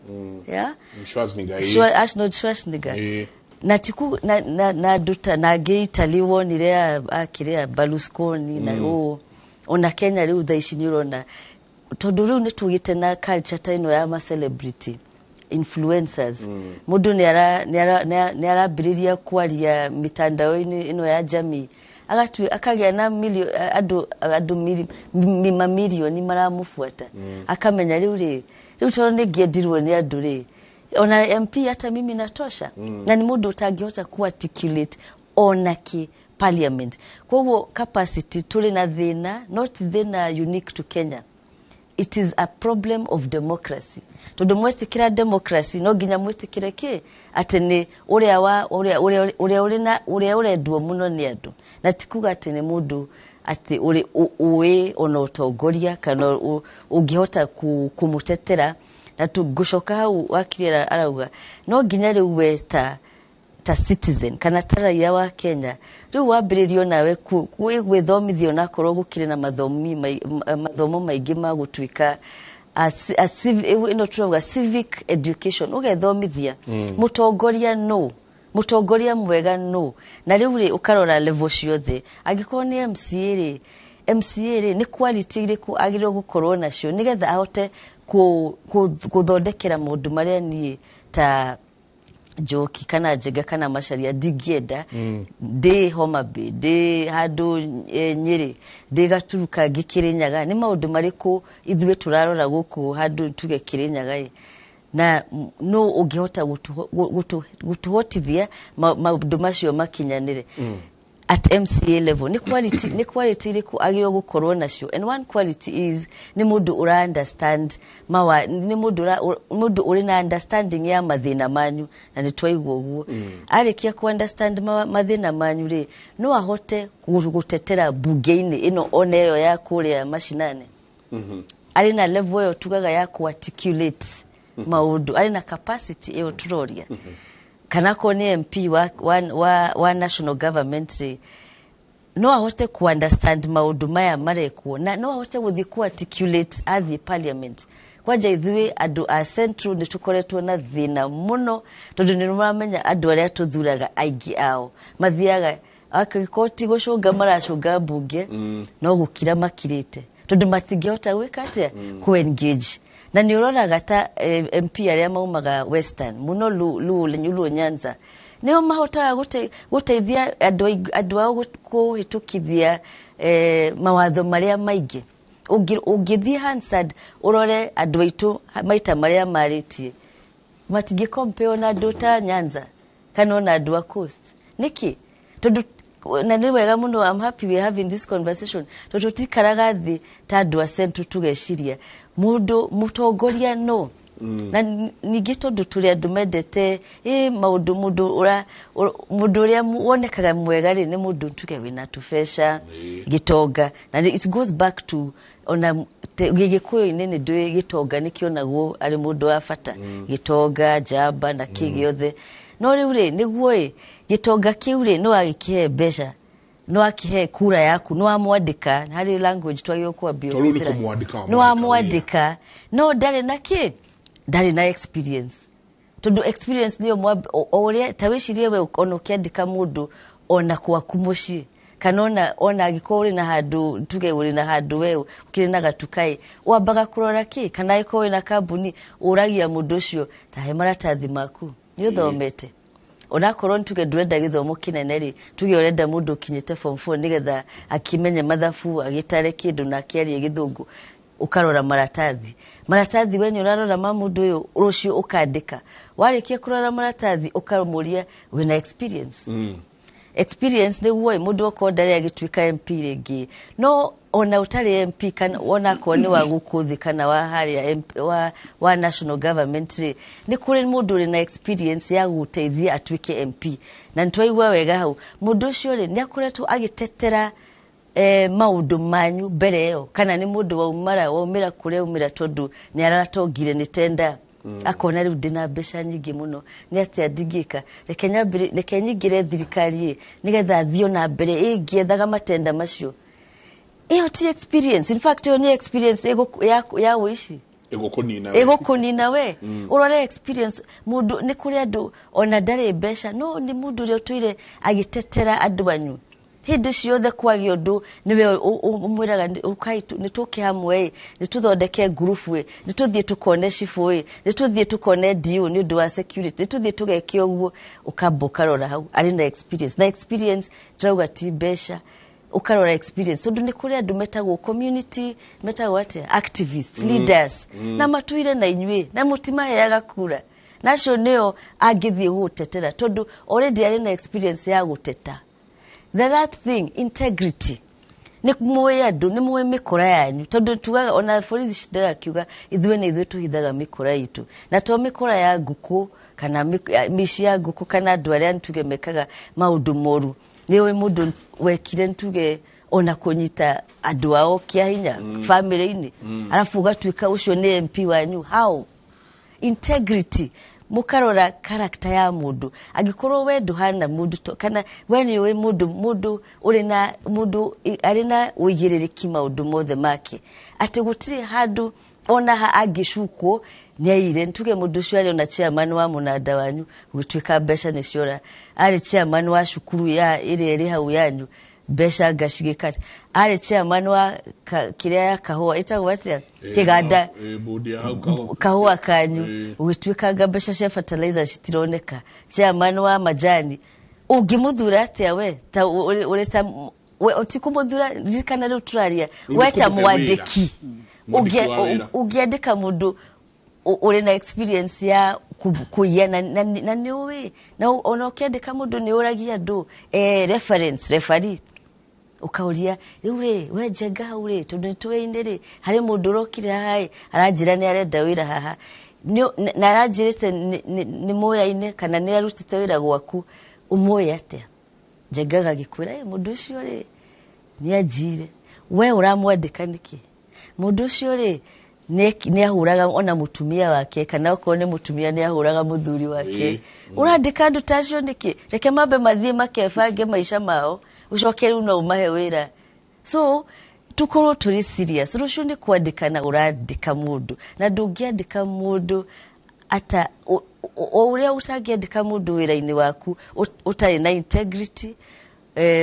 Yeah? Schwarzenegger. Arnold Schwarzenegger. Na tiku na andũ ta na angĩ Italy wonire akĩrĩa Berlusconi na ũũ. Ona Kenya rĩu thaa ici nĩ ũrona tondũ rĩu nĩ tũgĩte na culture ta ĩno ya ma celebrity influencers. Mũndũ nĩ arambĩrĩria kwaria mitandao-inĩ ĩno ya jamii, akagĩa na andũ mamirioni maramũbuata, akamenya rĩu rĩ rĩu tondũ nĩ ngĩendirwo nĩ andũ rĩ, ona MP hata mimi natosha. Na nĩ mũndũ ũtangĩhota ku articulate ona kĩ parliament. Koguo capacity tũrĩ na thĩna, not thĩna unique to Kenya, it is a problem of democracy, tondũ mwetĩkĩra democracy no nginya mwĩtĩkĩre kĩ atĩ nĩ ũrĩa wa ũrĩa ũrĩa ũrĩa ũrĩ na ũrĩa ũrendwo mũno nĩ andũ, na ti kuga atĩ nĩ mũndũ atĩ ũrĩ ũĩ ona ũtongoria kana ũngĩhota kũmũtetera. Na ngũcoka hau wakiri arauga no nginya rĩu we ta citizen kana ta raia wa Kenya rĩu wambĩrĩrio nawe gwĩthomithia, onakorwo gũkĩrĩ na mathomo maingĩ ma gũtuĩka ĩno tũrauga civic education, ũgethomithia mũtongoria no mũtongoria mwega no. Na rĩu rĩ ũkarora level ciothe, angĩkorwo nĩ MCA rĩ, MCA rĩ nĩ quality irĩkũ agĩrĩirwo gũkorwo nacio nĩgetha ahote gũthondekera maũndũ marĩa niĩ ta Njoki kana Njenga kana Macharia ndingĩenda ndĩ Homa Bay, ndĩ handũ Nyĩrĩ, ndĩ Gaturu kangĩ Kĩrĩnyaga, nĩ maũndũ marĩkũ ithuĩ tũrarora gũkũ handũ tuge Kĩrĩnyaga ĩ, na no ũngĩhota gũtũhotithia maũndũ macio makinyanĩre. At MCA level nĩ quality ĩrĩkũ agĩrĩirwo gũkorwo nacio? And one quality is nĩ mũndũ ũra understand mawa, nĩ mũndũ ũrĩ na understanding ya mathĩna manyu, na nĩ twaigua ũguo. Arĩkia ku understand mathĩna manyu rĩ, no ahote gũtetera bunge-inĩ ĩno ona ĩyo ya kũrĩa mashinani. Arĩ na level ĩyo tugaga ya ku articulate maũndũ, arĩ na capacity ĩyo tũroria. Kana ko nĩ MP wa national government rĩ, no ahote ku understand maũndũ maya marekwo na no ahote gũthiĩ ku articulate athiĩ parliament. Kwanja ithuĩ andũ a Central nĩ tũkoretwo na thĩna mũno, tondũ nĩ maramenya andũ arĩa tũthuraga aingĩ ao mathiaga angĩkorwo ti gũcũnga maracũnga mbunge, no gũkira makirĩte, tondũ matingĩhota gwĩka atĩa, ku engage. Na nĩ ũroraga ta MP arĩa maumaga Western mũno, Luo Nyanza, nĩo mahotaga gũteithia andũ ao kũhĩtũkithia mawatho marĩa maingĩ. Ũngĩthiĩ Hansard ũrore andũ aitũ maita marĩa marĩtie, matingĩkompeo na andũ ta Nyanza kana ona andũ a Coast. Nĩkĩ? Tondũ na nĩ wega mũno, I'm happy we're having this conversation, tondũ tũtikaraga thĩ ta andũ a Central tũgeciria mũndũ mũtongoria no na ningĩ, tondũ tũrĩ andũ mendete ĩ maũndũ, mũndũ ũrĩa wonekaga mwega rĩ, nĩ mũndũ tuge wĩna tũbeca, gĩtonga. Na it goes back to ona Gĩgĩkũyũ-inĩ, nĩ ndũĩ gĩtonga nĩkĩonagwo arĩ mũndũ wa bata, gĩtonga njamba na kĩ gĩothe. No rĩu rĩ, nĩguo ĩ gĩtonga kĩu rĩ, no agĩkĩhe mbeca, no akĩhe kura yaku, no amwandĩka harĩ language twagĩrĩirwo kwambia To rĩu nĩ kũhũthĩra. Kũmwandĩka No wamwandĩka. Amwandĩka no ndarĩ na kĩ, ndarĩ na experience, tondũ experience nĩyo o ũrĩa ta wĩcirie we ona ũkĩandĩka mũndũ ona gwaku mũciĩ, kana ona angĩkorwo ũrĩ na handũ, tuge ũrĩ na handũ we ũkĩrĩ na gatukaĩ, wambaga kũrora kĩ? Kana angĩkorwo wĩna kambuni, ũragia mũndũ ũcio, tahe maratathi maku, nĩ ũthomete? Onakorwo nĩ tuge ndũrenda gĩthomo kĩnene rĩ, tuge ũrenda mũndũ ũkinyĩte form 4 nĩgetha akĩmenye mathabu, agĩtare kĩndũ na akĩarie Gĩthũngũ, ũkarora maratathi. Maratathi we nĩ ũrarora ma mũndũ ũyũ rũciũ ũkandĩka. Warĩkia kũrora maratathi, ũkamũria wĩna experience. Experience nĩguo ĩ mũndũ okorwo ndarĩ agĩtuĩka MP rĩngĩ, no ona ũtarĩ MP, kana ona akorwo nĩ wa gũkũ thĩ kana wa harĩa MP, wa national government rĩ, nĩ kũrĩ mũndũ ũrĩ na experience ya gũteithia atuĩke MP. Na nĩtwaigua wega hau, mũndũ ũcio rĩ, nĩ akoretwo agĩtetera maũndũ manyu mbere ĩyo, kana nĩ mũndũ waumara waumĩra kũrĩa aumĩra tondũ nĩ aratongire nĩ tenda, akona rĩu ndĩna mbeca nyingĩ mũno, nĩ atĩa ndingĩka? Reke nyambĩrĩ, reke nyingĩre thirikari ĩ nĩgetha thiĩ ona mbere ĩngĩethaga matenda macio. Ĩyo ti experience. In fact, ĩyo nĩ experience ya ũici. Ĩgũkũnina we. Ĩgũkũnina we. Ũrore experience mũndũ, nĩ kũrĩ andũ ona ndarĩ mbeca, no nĩ mũndũ ũrĩa ũtũire agĩtetera andũ anyu hĩndĩ ciothe. Kwagĩa ũndũ, nĩwe ũmwĩraga, ũkai nĩ tũke hamwe ĩ, nĩ tũthondeke ngurubu ĩ, nĩ tũthiĩ tũkone cibũ ĩ, nĩ tũthiĩ tũkone DO nĩ ũndũ wa security, nĩ tũthiĩ tũgeke ũguo. Ũkamba ũkarora hau arĩ na experience. Na experience tũrauga ti mbeca. Ũkarora experience, tondũ nĩ kũrĩ andũ metagwo community, metagwo atĩa, activists, leaders, na matuire na inyuĩ na mũtimaheaga kura, na acio nĩo angĩthiĩ gũgũtetera, tondũ already arĩ na experience ya gũteta. The that thing, integrity, nĩ mũĩ andũ, nĩ mũĩ mĩkora yanyu, tondũ tugaga ona borithi cindaga kiuga ithuĩ nĩ ithuĩ tũhithaga mĩkora itũ, na to mĩkora ya ngũkũ kana mĩciĩ ya ngũkũ, kana andũ arĩa ntuge mekaga maũndũ moru. Nĩ ũĩ mũndũ wekire ntuge ona kũnyita andũ ao kĩa hinya bamĩrĩ-inĩ, arabu ũgatuĩka ũcio nĩ MP wanyu. How? Integrity, mukarora character ya mũndũ. Angĩkorwo we ndũhana mũndũ kana we nĩ ũĩ mũndũ ũrĩ na mũndũ arĩ na ũigĩrĩrĩki maũndũ mothe make, atĩ gũtirĩ handũ ona ha angĩcukwo nĩ aire. Tuge mũndũ ũcio arĩ ona chairman wa mũnanda wanyu, gũtuĩka mbeca nĩ ciora, arĩ chairman wa cukuru ya ĩrĩa ĩrĩ hau yanyu, mbeca ngacigĩka, arĩ chairman wa kĩrĩa ya kahũa ĩtagwo atĩa, kĩganda. Bodi ya hau kahũa kanyu, ũgĩtuĩkanga mbeca cia fertilizer citironeka, chairman wa majani, ũngĩmũthura atĩa we ta ũrĩ ta we ti kũmũthura? Ririkana rĩu tũraria Rĩu we nĩ ta kũmũhe wĩra. mwandĩki. Mwandĩki wa wĩra. Ũngĩandĩka mũndũ Ũrĩ na experience ya kũiya na nĩ ũĩ na ona ũkĩandĩka mũndũ nĩ ũragia andũ, reference, referee, ũkauria rĩu rĩ, we Njenga hau rĩ, tondũ nĩ tũĩ-inĩ rĩ, harĩ mũndũ ũrokire haha ĩ, aranjĩra nĩ arenda wĩra haha na aranjĩrĩte nĩ mũyaine kana nĩ arutĩte wĩra gwaku, ũmũĩ atĩa? Njenga agagĩkwĩra, "Ĩ, mũndũ ũcio rĩ nĩ anjire." We ũramwandĩka nĩkĩ? Mũndũ ũcio rĩ nĩ ahũraga ona mũtumia wake, kana okorwo nĩ mũtumia nĩ ahũraga mũthuri wake. Ũrandĩka andũ ta acio nĩkĩ? Reke mambe mathiĩ makebange maica mao, ũcoke rĩu no ũmahe wĩra. So tukorwo tũrĩ serious. Rũciũ nĩ kwandĩkana ũrandĩka mũndũ, na ndũngĩandĩka mũndũ ata o ũrĩa ũtangĩandĩka mũndũ wĩra-inĩ waku ũtarĩ na integrity,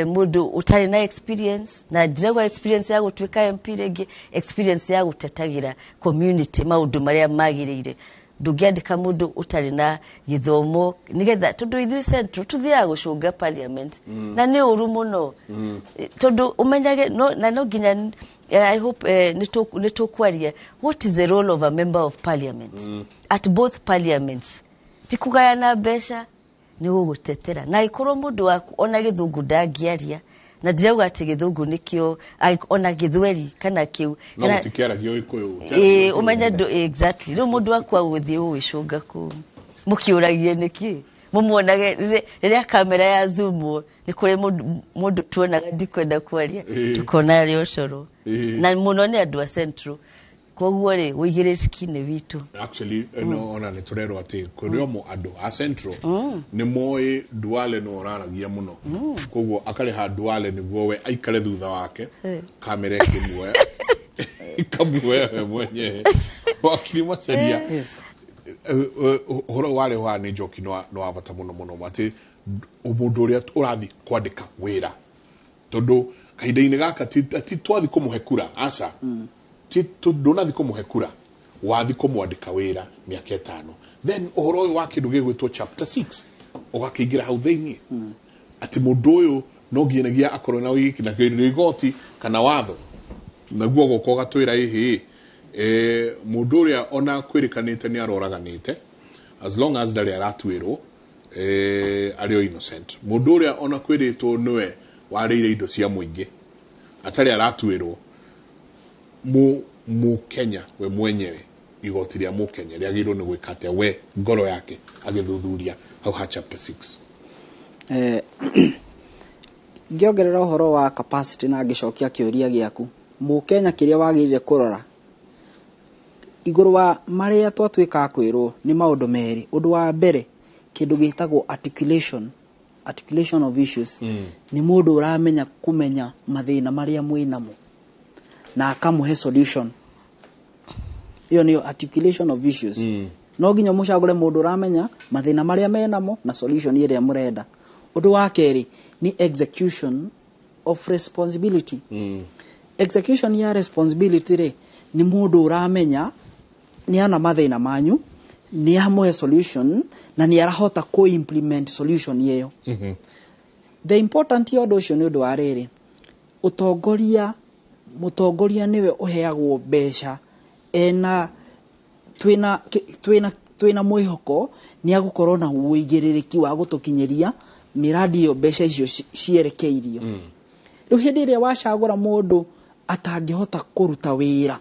mũndũ ũtarĩ na experience. Na ndirauga experience ya gũtuĩka MP rĩngĩ, experience ya gũtetagĩra community maũndũ marĩa magĩrĩire. Ndũngĩandĩka mũndũ ũtarĩ na gĩthomo, nĩgetha tondũ ithuĩ Central tũthiaga gũcũnga parliament na nĩ ũru mũno, tondũ ũmenyage no, na no nginya I hope nĩ tũkwaria what is the role of a member of parliament at both parliaments. Ti kũgayana mbeca, nĩ gũgũtetera. Na angĩkorwo mũndũ waku ona gĩthũngũ ndangĩaria, na ndirauga atĩ gĩthũngũ nĩkĩo, ona gĩthweri kana kĩu No gũtikĩaragio Gĩkũyũ. Ĩĩ, ũmenye ndũ exactly rĩu mũndũ waku agũthiĩ gũgĩcũnga kũu, mũkĩũragie nĩkĩ mũmuonage rĩrĩa kamera ya zoom nĩ kũrĩ mũndũ tuonaga, ndikwenda kwaria, tukona arĩ ũcoro. Na mũno nĩ andũ a Central, koguo rĩ ũigĩrĩrĩki nĩ witũ. Actually, no ona nĩ tũrerwo atĩ kũrĩ omo andũ a Central nĩ moĩ Duale no ũraragia mũno, koguo akarĩha Duale nĩguo we aikare thutha wake, kamera ĩkĩmuoya, ĩkamuoya we mwenyewe. Wakiri Macharia, Yes. Ũhoro warĩ wa nĩ Njoki nĩ wa bata mũno mũno, atĩ mũndũ ũrĩa ũrathiĩ kwandĩka wĩra, tondũ kahinda-inĩ gaka ti twathi kũmũhe kura, aca, ti ndũnathi kũmũhe kura, wathi kũmwandĩka wĩra mĩaka 5. Then ũhoro ũyũ wa kĩndũ gĩgwĩtwo chapter 6 ũgakĩingĩra hau thĩiniĩ, atĩ mũndũ ũyũ no nginyagia akorwo na wiki na kĩndũ igoti kana watho naguo goka ũgatwĩra ĩhĩ, mũndũ ũrĩa ona kwĩrĩkanĩte nĩ aroraganĩte, as long as ndarĩ aratuĩrwo, arĩ o innocent. Mũndũ ũrĩa ona kwĩrĩtwo nĩwe warĩire indo cia mũingĩ atarĩ aratuĩrwo, mu Mũkenya we mwenyewe, igoti rĩa Mũkenya rĩagĩrĩirwo nĩ gwĩka atĩa we ngoro yake agĩthuthuria hau ha chapter 6? Ngĩongerera ũhoro wa capacity na ngĩcokia kĩũria gĩaku, Mũkenya kĩrĩa wagĩrĩire kũrora igũrũ wa marĩa twatuĩka a kwĩrwo nĩ maũndũ merĩ. Ũndũ wa mbere, kĩndũ gĩtagwo articulation of issues, nĩ mũndũ ũramenya kũmenya mathĩna marĩa mwĩnamo na akamũhe solution. Ĩyo nĩyo articulation of issues. No nginya mũcagũre mũndũ ũramenya mathĩna marĩa menamo na solution ĩrĩa mũrenda. Ũndũ wa kerĩ nĩ execution of responsibility. Execution ya responsibility rĩ, nĩ mũndũ ũramenya nĩ ana mathĩna manyu, nĩ amũhe solution na nĩ arahota kũ implement solution ĩyo. The important ya ũndũ ũcio nĩ ũndũ wa rĩrĩ, ũtongoria, mũtongoria nĩwe ũheagwo mbeca ena twĩna mwĩhoko nĩ agũkorwo na ũigĩrĩrĩki wa gũtũkinyĩria mĩradi ĩyo mbeca icio cierekeirio. Rĩu hĩndĩ ĩrĩa wacagũra mũndũ atangĩhota kũruta wĩra,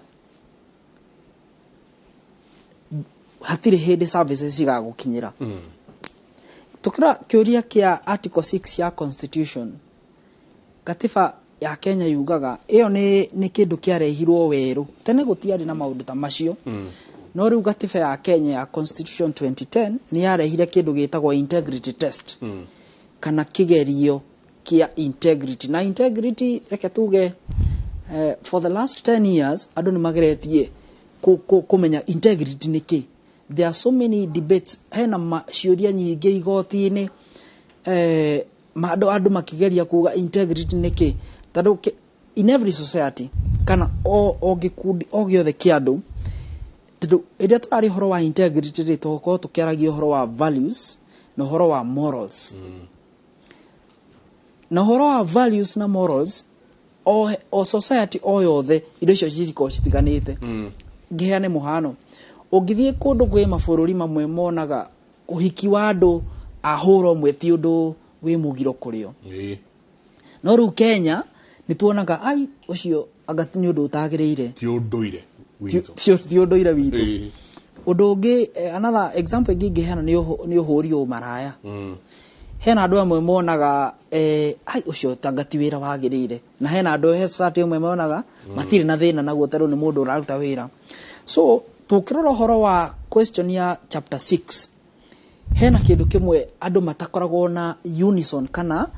hatirĩ hĩndĩ services cigagũkinyĩra. Tũkĩrora kĩũria kĩa article 6 ya constitution, gatiba ya Kenya yugaga ĩyo nĩ kĩndũ kĩarehirwo werũ. Tene gũtiarĩ na maũndũ ta macio, no rĩu gatiba ya Kenya ya constitution 2010 nĩ yarehire kĩndũ gĩtagwo integrity test, kana kĩgerio kĩa integrity. Na integrity, reke tuge, for the last 10 years andũ nĩ mageretie kũmenya integrity nĩ kĩ. There are so many debates, hena ciũria nyingĩ igoti-inĩ, andũ makĩgeria kuga integrity nĩ kĩ, tondũ in every society kana o gĩkundi o gĩothe kĩa andũ, tondũ rĩrĩa tũraria ũhoro wa integrity rĩ, tũgũkorwo tũkĩaragia ũhoro wa values na ũhoro wa morals. Na ũhoro wa values na morals, o society o yothe indo icio cikoragwo citiganĩte. Ngĩheane mũhano, Ũngĩthiĩ kũndũ kwĩ mabũrũri mamwe monaga ũhiki wa andũ a hũra ũmwe ti ũndũ wĩ mũgiro kũrĩo. No rĩu Kenya nĩ tuonaga ai ũcio anga nĩ ũndũ ũtagĩrĩire. Ti ũndũire witũ. Ti ũndũire witũ. Ũndũ ũngĩ, another example ĩngĩ ingĩheana nĩ ũhũri ũmaraya. Hena andũ amwe monaga ai ũcio tanga ti wĩra wagĩrĩire, na hena andũ he society ĩmwe monaga matirĩ na thĩna naguo tondũ nĩ mũndũ ũraruta wĩra. So tũkĩrora ũhoro wa question ya chapter 6, hena kĩndũ kĩmwe andũ matakoragwo na unison kana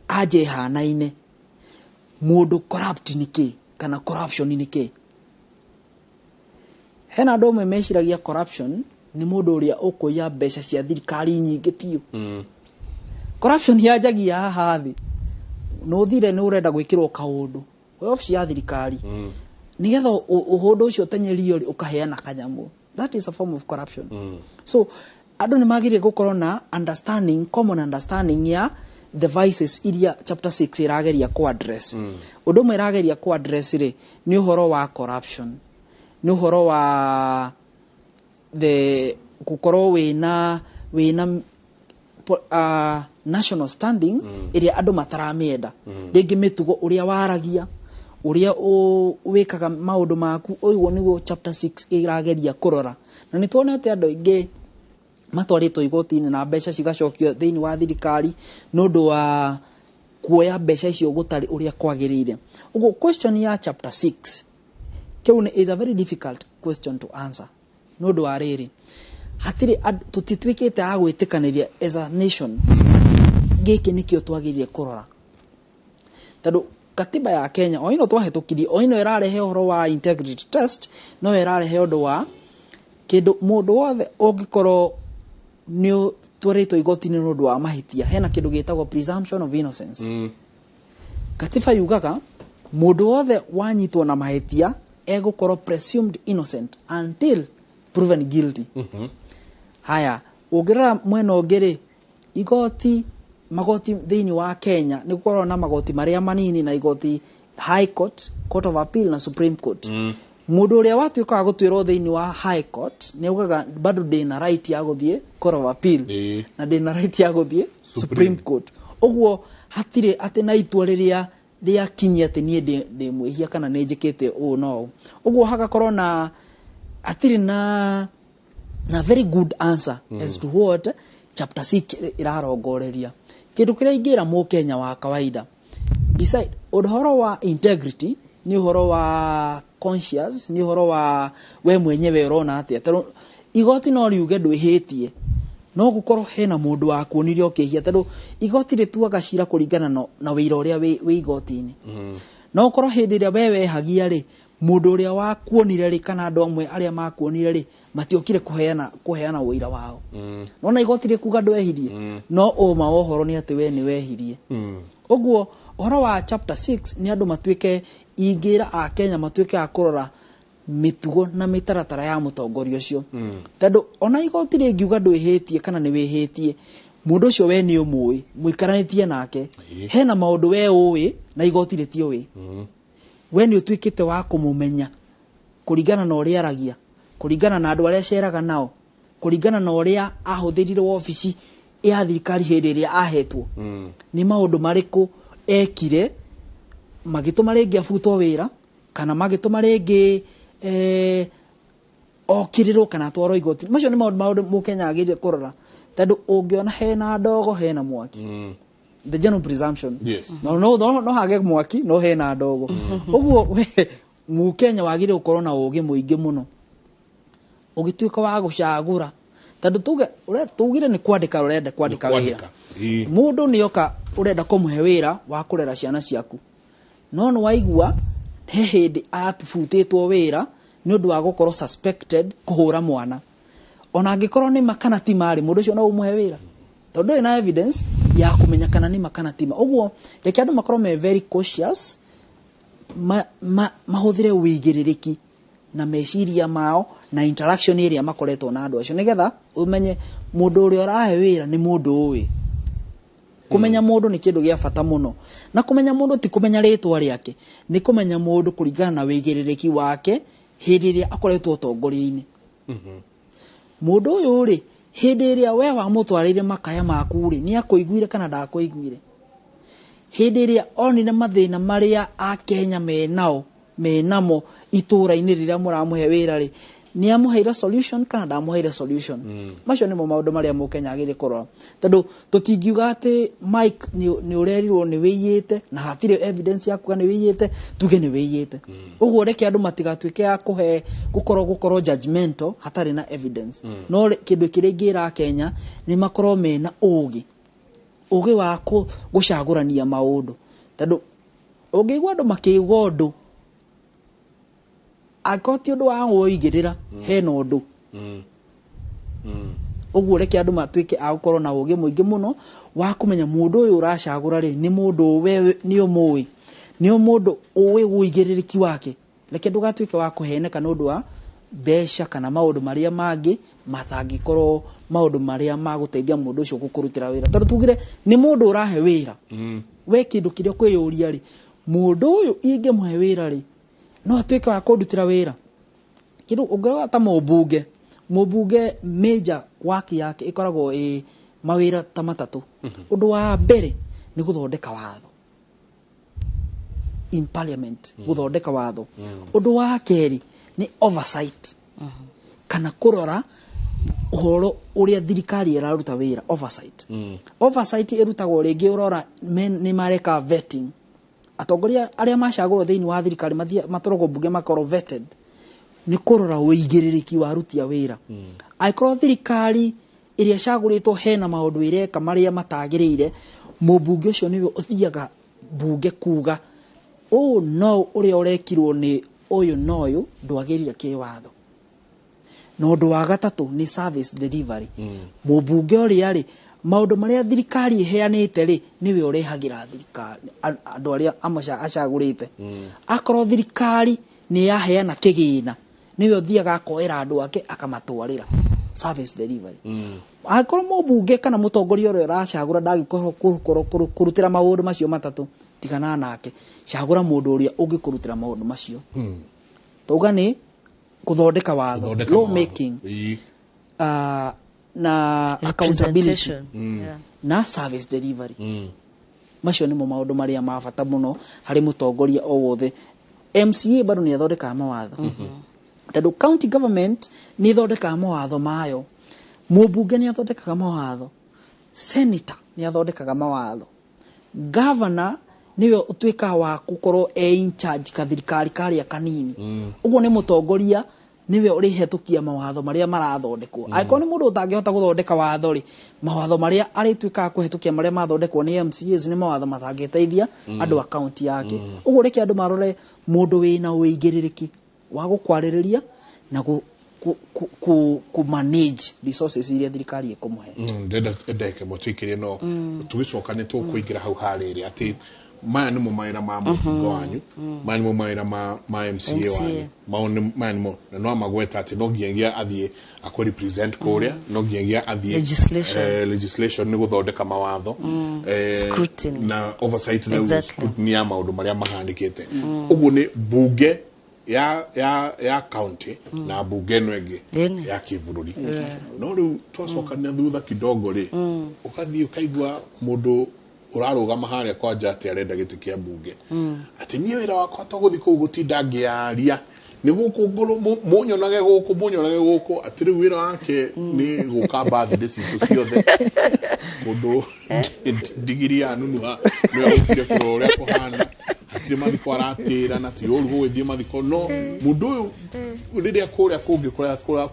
anja ĩhanaine. Mũndũ corrupt nĩ kĩ kana corruption nĩ kĩ? Hena andũ amwe meciragia corruption nĩ mũndũ ũrĩa ũkũiya mbeca cia thirikari nyingĩ biũ. Corruption yanjagia haha thĩ. Nĩ ũthire nĩ ũrenda gwĩkĩrwo kaũndũ wĩ obici ya thirikari, nĩgetha ũndũ ũcio ũtenyerio rĩ, ũkaheana kanyamũ. That is a form of corruption. So andũ nĩ magĩrĩire gũkorwo na understanding, common understanding ya the vices iria chapter 6 ĩrageria ku address. Ũndũ ũmwe ĩrageria ku address rĩ, nĩ ũhoro wa corruption, nĩ ũhoro wa the gũkorwo wĩna national standing ĩrĩa andũ mataramĩenda. Rĩngĩ mĩtugo, ũrĩa waragia, ũrĩa wĩkaga maũndũ maku, ũguo nĩguo chapter 6 ĩrageria kũrora. Na nĩ tuonete andũ aingĩ matwarĩtwo igoti-inĩ na mbeca cigacokio thĩinĩ wa thirikari nĩ ũndũ wa kuoya mbeca icio gũtarĩ ũrĩa kwagĩrĩire. Ũguo question ya chapter 6 kĩu nĩ is a very difficult question to answer, nĩ ũndũ wa rĩrĩ, hatirĩ tũtituĩkĩte a gwĩtĩkanĩria as a nation atĩ gĩkĩ nĩkĩo twagĩrĩire kũrora, tondũ katiba ya Kenya o ĩno twahĩtũkirie, o ĩno ĩrarehe ũhoro wa integrity test, no ĩrarehe ũndũ wa kĩndũ mũndũ wothe ũngĩkorwo nĩ ũtwarĩtwo igoti-inĩ nĩ ũndũ wa mahĩtia, hena kĩndũ gĩtagwo presumption of innocence. Katiba yugaga mũndũ wothe wanyitwo na mahĩtia egũkorwo presumed innocent until proven guilty. Haya, ũngĩrora mwena ũngĩ rĩ, igoti, magoti thĩinĩ wa Kenya nĩ gũkoragwo na magoti marĩa manini na igoti High Court, Court of Appeal na Supreme Court. Mũndũ ũrĩa watuĩka wa gũtuĩrwo thĩinĩ wa High Court nĩ augaga bado ndĩna right ya gũthiĩ Court of Appeal na ndĩna right ya gũthiĩ Supreme Court. Ũguo hatirĩ atĩ na itua rĩrĩa rĩakinyia atĩ niĩ ndĩ mwĩhia kana nĩ njĩkĩte ũũ na ũũ. Ũguo hagakorwo na hatirĩ na very good answer as to what chapter 6 ĩrarongoreria. Kĩndũ kĩrĩa ingĩra mũkenya wa kawaida, decide ũhoro wa integrity nĩ ũhoro wa conscious, nĩ ũhoro wa we mwenyewe ũrona atĩa, tondũ igoti no riuge ndwĩhĩtie, no gũkorwo hena mũndũ wakuonire ũkĩhia, tondũ igoti rĩtuaga cira kũringana na wĩira ũrĩa wĩ igoti-inĩ. No ũkorwo hĩndĩ ĩrĩa we wehagia rĩ, mũndũ ũrĩa wakuonire rĩ, kana andũ amwe arĩa makuonire rĩ, matiokire kũheana ũira wao. Nona igoti rĩkuga ndwehirie, no ũma wa ũhoro nĩ atĩ we nĩ wehirie. Ũguo ũhoro wa chapter 6 nĩ andũ matuĩke, ingĩra a Kenya matuĩke a kũrora mĩtugo na mĩtaratara ya mũtongoria ũcio, tondũ ona igoti rĩngiuga ndwĩhĩtie kana nĩ wĩhĩtie, mũndũ ũcio we nĩ ũmũĩ, mũikaranĩtie nake, hena maũndũ we ũĩ na igoti rĩtiũĩ. We nĩ ũtuĩkĩte wa kũmũmenya kũringana na ũrĩa aragia, kũringana na andũ arĩa aceraga nao, kũringana na ũrĩa ahũthĩrire wabici ya thirikari hĩndĩ ĩrĩa ahetwo, nĩ maũndũ marĩkũ ekire magĩtũma rĩngĩ abutwo wĩra kana magĩtũma rĩngĩ okĩrĩrwo kana atwarwo igoti. Macio nĩ maũndũ mũkenya agĩrĩire kũrora, tondũ ũngĩona hena ndogo hena mwaki. The general presumption. No hage mwaki no hena ndogo. Ũguo we mũkenya wagĩrĩire gũkorwo na ũgĩ mũingĩ mũno ũgĩtuĩka wa gũcagũra, tondũ tuge tugire nĩ kwandĩka ũrenda kwandĩka wĩra. Kwandĩka. Mũndũ nĩ oka ũrenda kũmũhe wĩra wa kũrera ciana ciaku, no nĩ waigua he hĩndĩ atubutĩtwo wĩra nĩ ũndũ wa gũkorwo suspected kũhũra mwana. Ona angĩkorwo nĩ ma kana ti marĩ, mũndũ ũcio no ũmũhe wĩra tondũ ndũrĩ na evidence ya kũmenya kana nĩ ma kana ti ma. Ũguo reke andũ makorwo me very cautious, mahũthĩre wĩigĩrĩrĩki na meciria mao na interaction ĩrĩa makoretwo na andũ acio, nĩgetha ũmenye mũndũ ũrĩa ũrahe wĩra nĩ mũndũ ũĩ. Kũmenya mũndũ nĩ kĩndũ gĩa bata mũno, na kũmenya mũndũ ti kũmenya rĩtwa rĩake, nĩ kũmenya mũndũ kũringana na wĩigĩrĩrĩki wake hĩndĩ ĩrĩa akoretwo ũtongoria-inĩ. Mũndũ ũyũ rĩ, hĩndĩ ĩrĩa we wamũtwarĩire makaya maku rĩ, nĩ akũiguire kana ndakũiguire? Hĩndĩ ĩrĩa onire mathĩna marĩa akenya menao menamo itũra-inĩ rĩrĩa mũramũhe wĩra rĩ, nĩ amũheire solution kana ndamũheire solution? Macio nĩmo maũndũ marĩa mũkenya agĩrĩire kũrora, tondũ tũtingiuga atĩ Mike nĩ ũrerirwo nĩ wĩiyĩte na hatirĩ evidence ya kuga nĩ wĩiyĩte, tuge nĩ wĩiyĩte. Ũguo reke andũ matigatuĩke a kũhe gũkorwo judgmental hatarĩ na evidence. No kĩndũ kĩrĩa ingĩra Kenya nĩ makorwo mena ũgĩ wa gũcagũrania maũndũ, tondũ ũngĩigua andũ makĩuga ũndũ angĩkorwo ti ũndũ wa gũigĩrĩra hena ũndũ. Ũguo reke andũ matuĩke a gũkorwo na ũgĩ mũingĩ mũno wa kũmenya mũndũ ũyũ ũracagũra rĩ nĩ mũndũ we nĩ ũmũĩ, nĩ mũndũ ũĩ ũigĩrĩrĩki wake. Reke ndũgatuĩke wa kũheneka nĩ ũndũ wa mbeca kana maũndũ marĩa mangĩ matangĩkorwo maũndũ marĩa magũteithia mũndũ ũcio gũkũrutĩra wĩra, tondũ tugire nĩ mũndũ ũrahe wĩra. We kĩndũ kĩrĩa ũkwĩyũria rĩ, mũndũ ũyũ ingĩmũhe wĩra rĩ, no atuĩke wa kũndutĩra wĩra? Kĩndũ ũngĩrora ta mũmbunge major work yake ĩkoragwo ĩ mawĩra ta matatũ. Ũndũ wa mbere nĩ gũthondeka watho in parliament, gũthondeka watho. Ũndũ wa kerĩ nĩ oversight, kana kũrora ũhoro ũrĩa thirikari ĩraruta wĩra, oversight. Oversight ĩrutagwo rĩngĩ ũrora nĩ mareka vetting. Atongoria arĩa macagũrwo thĩinĩ wa thirikari matwaragwo mbunge makorwo vetted, nĩ kũrora ũigĩrĩrĩki wa aruti a wĩra. Angĩkorwo thirikari ĩrĩa ĩcagũrĩtwo hena maũndũ ĩreka marĩa matagĩrĩire, mũmbunge ũcio nĩwe ũthiaga mbunge kuga ũũ no ũrĩa ũrekirwo nĩ ũyũ na ũyũ ndwagĩrĩire kĩwatho. Na ũndũ wa gatatũ nĩ service delivery. Mũmbunge ũrĩa rĩ, maũndũ marĩa thirikari ĩheanĩte rĩ, nĩwe ũrehagĩra thirikari andũ arĩa acagũrĩte. Akorwo thirikari nĩ yaheana kĩgĩna, nĩwe ũthiaga akoera andũ ake akamatwarĩra service delivery. Angĩkorwo mũmbunge kana mũtongoria ũrĩa ũracagũra ndangĩkorwo kũrutĩra maũndũ macio matatũ, tigana nake, cagũra mũndũ ũrĩa ũngĩkũrutĩra maũndũ macio. Tauga nĩ gũthondeka watho, law making, na accountability, na service delivery. Macio nĩmo maũndũ marĩa ma bata mũno harĩ mũtongoria o wothe. MCA bado nĩ athondekaga mawatho, tondũ county government nĩ ĩthondekaga mawatho mayo, mũmbunge nĩ athondekaga mawatho, senator nĩ athondekaga mawatho, governor nĩwe ũtuĩkaga wa gũkorwo e in charge ka thirikari karĩa kanini. Ũguo nĩ mũtongoria nĩwe ũrĩhetũkia mawatho marĩa marathondekwo. Angĩkorwo nĩ mũndũ ũtangĩhota gũthondeka watho rĩ, mawatho marĩa arĩtuĩkaga kũhetũkia marĩa mathondekwo nĩ MCAs nĩ mawatho matangĩteithia andũ a county yake. Ũguo reke andũ marore mũndũ wĩna ũigĩrĩrĩki wa gũkwarĩrĩria na ku manage resources iria thirikari ĩkũmũhe. Ndenda ndeke mũtwĩkĩre no tũgĩcoka nĩ tũkũingĩra hau harĩrĩ atĩ maya nĩmo mawĩra ma mũmbunge wanyu, maya nĩmo mawĩra ma MCA wanyu, maya nĩmo na no amagweta atĩ no nginyagia athiĩ akũ represent kũrĩa, no nginyagia athiĩ legislation nĩ gũthondeka mawatho, na oversight na scrutiny ya maũndũ marĩa mahanĩkĩte. Ũguo nĩ bunge ya county na bunge ĩno ĩngĩ ya kĩbũrũri. No rĩu twacokania thutha kidogo rĩ, ũgathiĩ ũkaigua mũndũ ũrarũgama harĩa kwanja atĩ arenda gĩtĩ kĩa mbunge, atĩ niĩ wĩra wakwa to gũthiĩ kũu gũtinda ngĩaria, nĩ gũkũ mũnyonage gũkũ mũnyonage gũkũ, atĩ rĩu wĩra wake nĩ gũka birthday citũ ciothe kũndũ ndigiri ya nunuha nĩwe ũkire kũrora ũrĩa kũhana, hatirĩ mathiko aratĩra na ti ũru gũgĩthiĩ mathiko. No mũndũ ũyũ rĩrĩa kũrĩa kũngĩ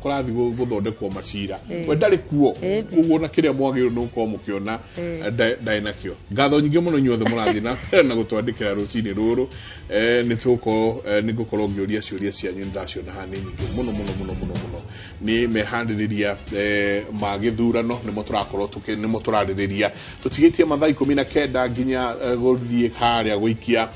kũrathiĩ gũthondekwo macira, we ndarĩ kuo. Ũguo na kĩrĩa mwagĩrĩirwo nĩ gũkorwo mũkĩona ndarĩ nakĩo. Ngatho nyingĩ mũno inyuothe mũrathiĩ na mbere na gũtwandĩkĩra rũcinĩ rũrũ. Nĩ tũgũkorwo nĩ ngũkorwo ngĩũria ciũria cianyu, nĩndaciona haha nĩ nyingĩ mũno mũno mũno mũno mũno. Nĩ meharĩrĩria ma gĩthurano nĩmo tũrakorwo nĩmo tũrarĩrĩria. Tũtigĩtie mathaa 19 nginya gũthiĩ harĩa gũikia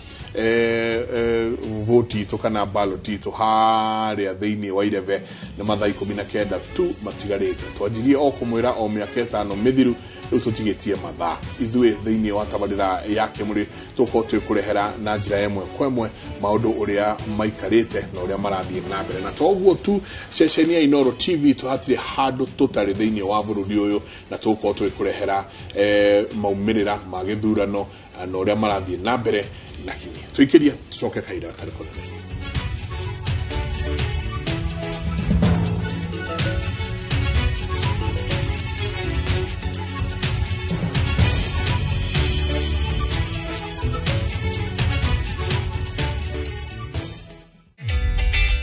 vote itũ kana ballot itũ harĩa thĩinĩ wa irebe nĩ mathaa 19 tu matigarĩte. Twanjirie o kũmwĩra o mĩaka 5 mĩthiru, rĩu tũtigĩtie mathaa. Ithuĩ thĩinĩ wa tabarĩra ya Kĩmũrĩ tũgũkorwo twĩkũrehera na njĩra ĩmwe kwa ĩmwe maũndũ ũrĩa maikarĩte na ũrĩa marathiĩ na mbere. Na toguo tu, ceceni ya Inooro TV tũhatirĩ handũ tũtarĩ thĩinĩ wa bũrũri ũyũ, na tũgũkorwo tũgĩkũrehera maumĩrĩra ma gĩthurano na ũrĩa marathiĩ na mbere na kinyi. Tũikĩrie tũcoke kahinda gatarĩ kũnene.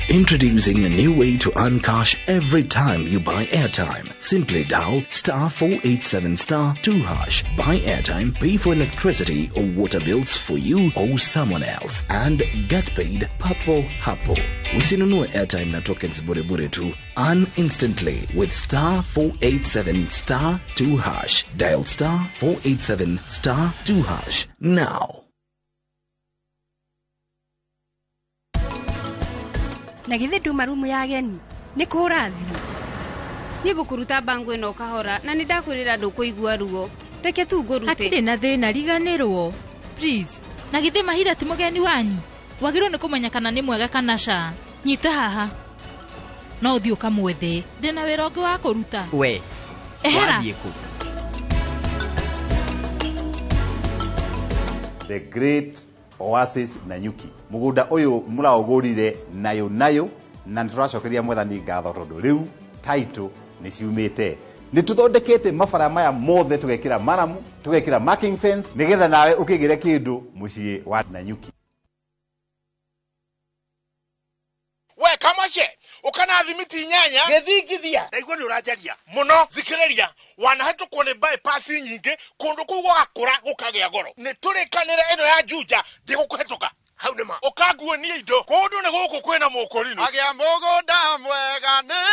Introducing a new way to earn cash every time you buy airtime. Simply dial star 487 star 2 hash. Buy airtime, pay for electricity or water bills for you or someone else, and get paid papo hapo. Usinunue airtime na tokens bure bure tu. Earn instantly with star 487 star 2 hash. Dial star 487 star 2 hash now. Na githĩ nduma rumu ya ageni nĩ kũrathiĩ. Niĩ ngũkũruta bango ĩno kahora na nĩ ndakwĩrĩra ndũkũigua ruo. Reke tu ngũrute. Hatirĩ na thĩna, riganĩrwo. Please. Na githĩ Mahira ti mũgeni wanyu? Wagĩrĩirwo nĩ kũmenya kana nĩ mwega kana ca. Nyita haha. No ũthiĩ ũkamwethe. Ndĩna wĩra ũngĩ wa kũruta. We. Ehera. Wathiĩ kũ? The Great Oasis Nanyuki. Mugunda uyu muraugurire nayo nayo na nituracokeria Mwathani ngatho tondu riu title ni ciumite. Nituthondekete mabara maya mothe tugekira maramu, tugekira marking fence nigetha nawe ukigire kindu mucii wa Nanyuki. We kamache ukana thimiti inyanya githingithia ndaigua ni uranjaria muno thikiriria wanahetũkwo nĩ bypass nyingĩ kũndũ kũu gũgakũra gũkagĩa goro nĩ tũrĩkanĩre ĩno ya Juja ndĩgũkũhetũka hau nĩ ma ũkanguonia indo kũndũ nĩ gũkũ kwĩna mũkũrinũ agĩa mũgũnda mwega nĩ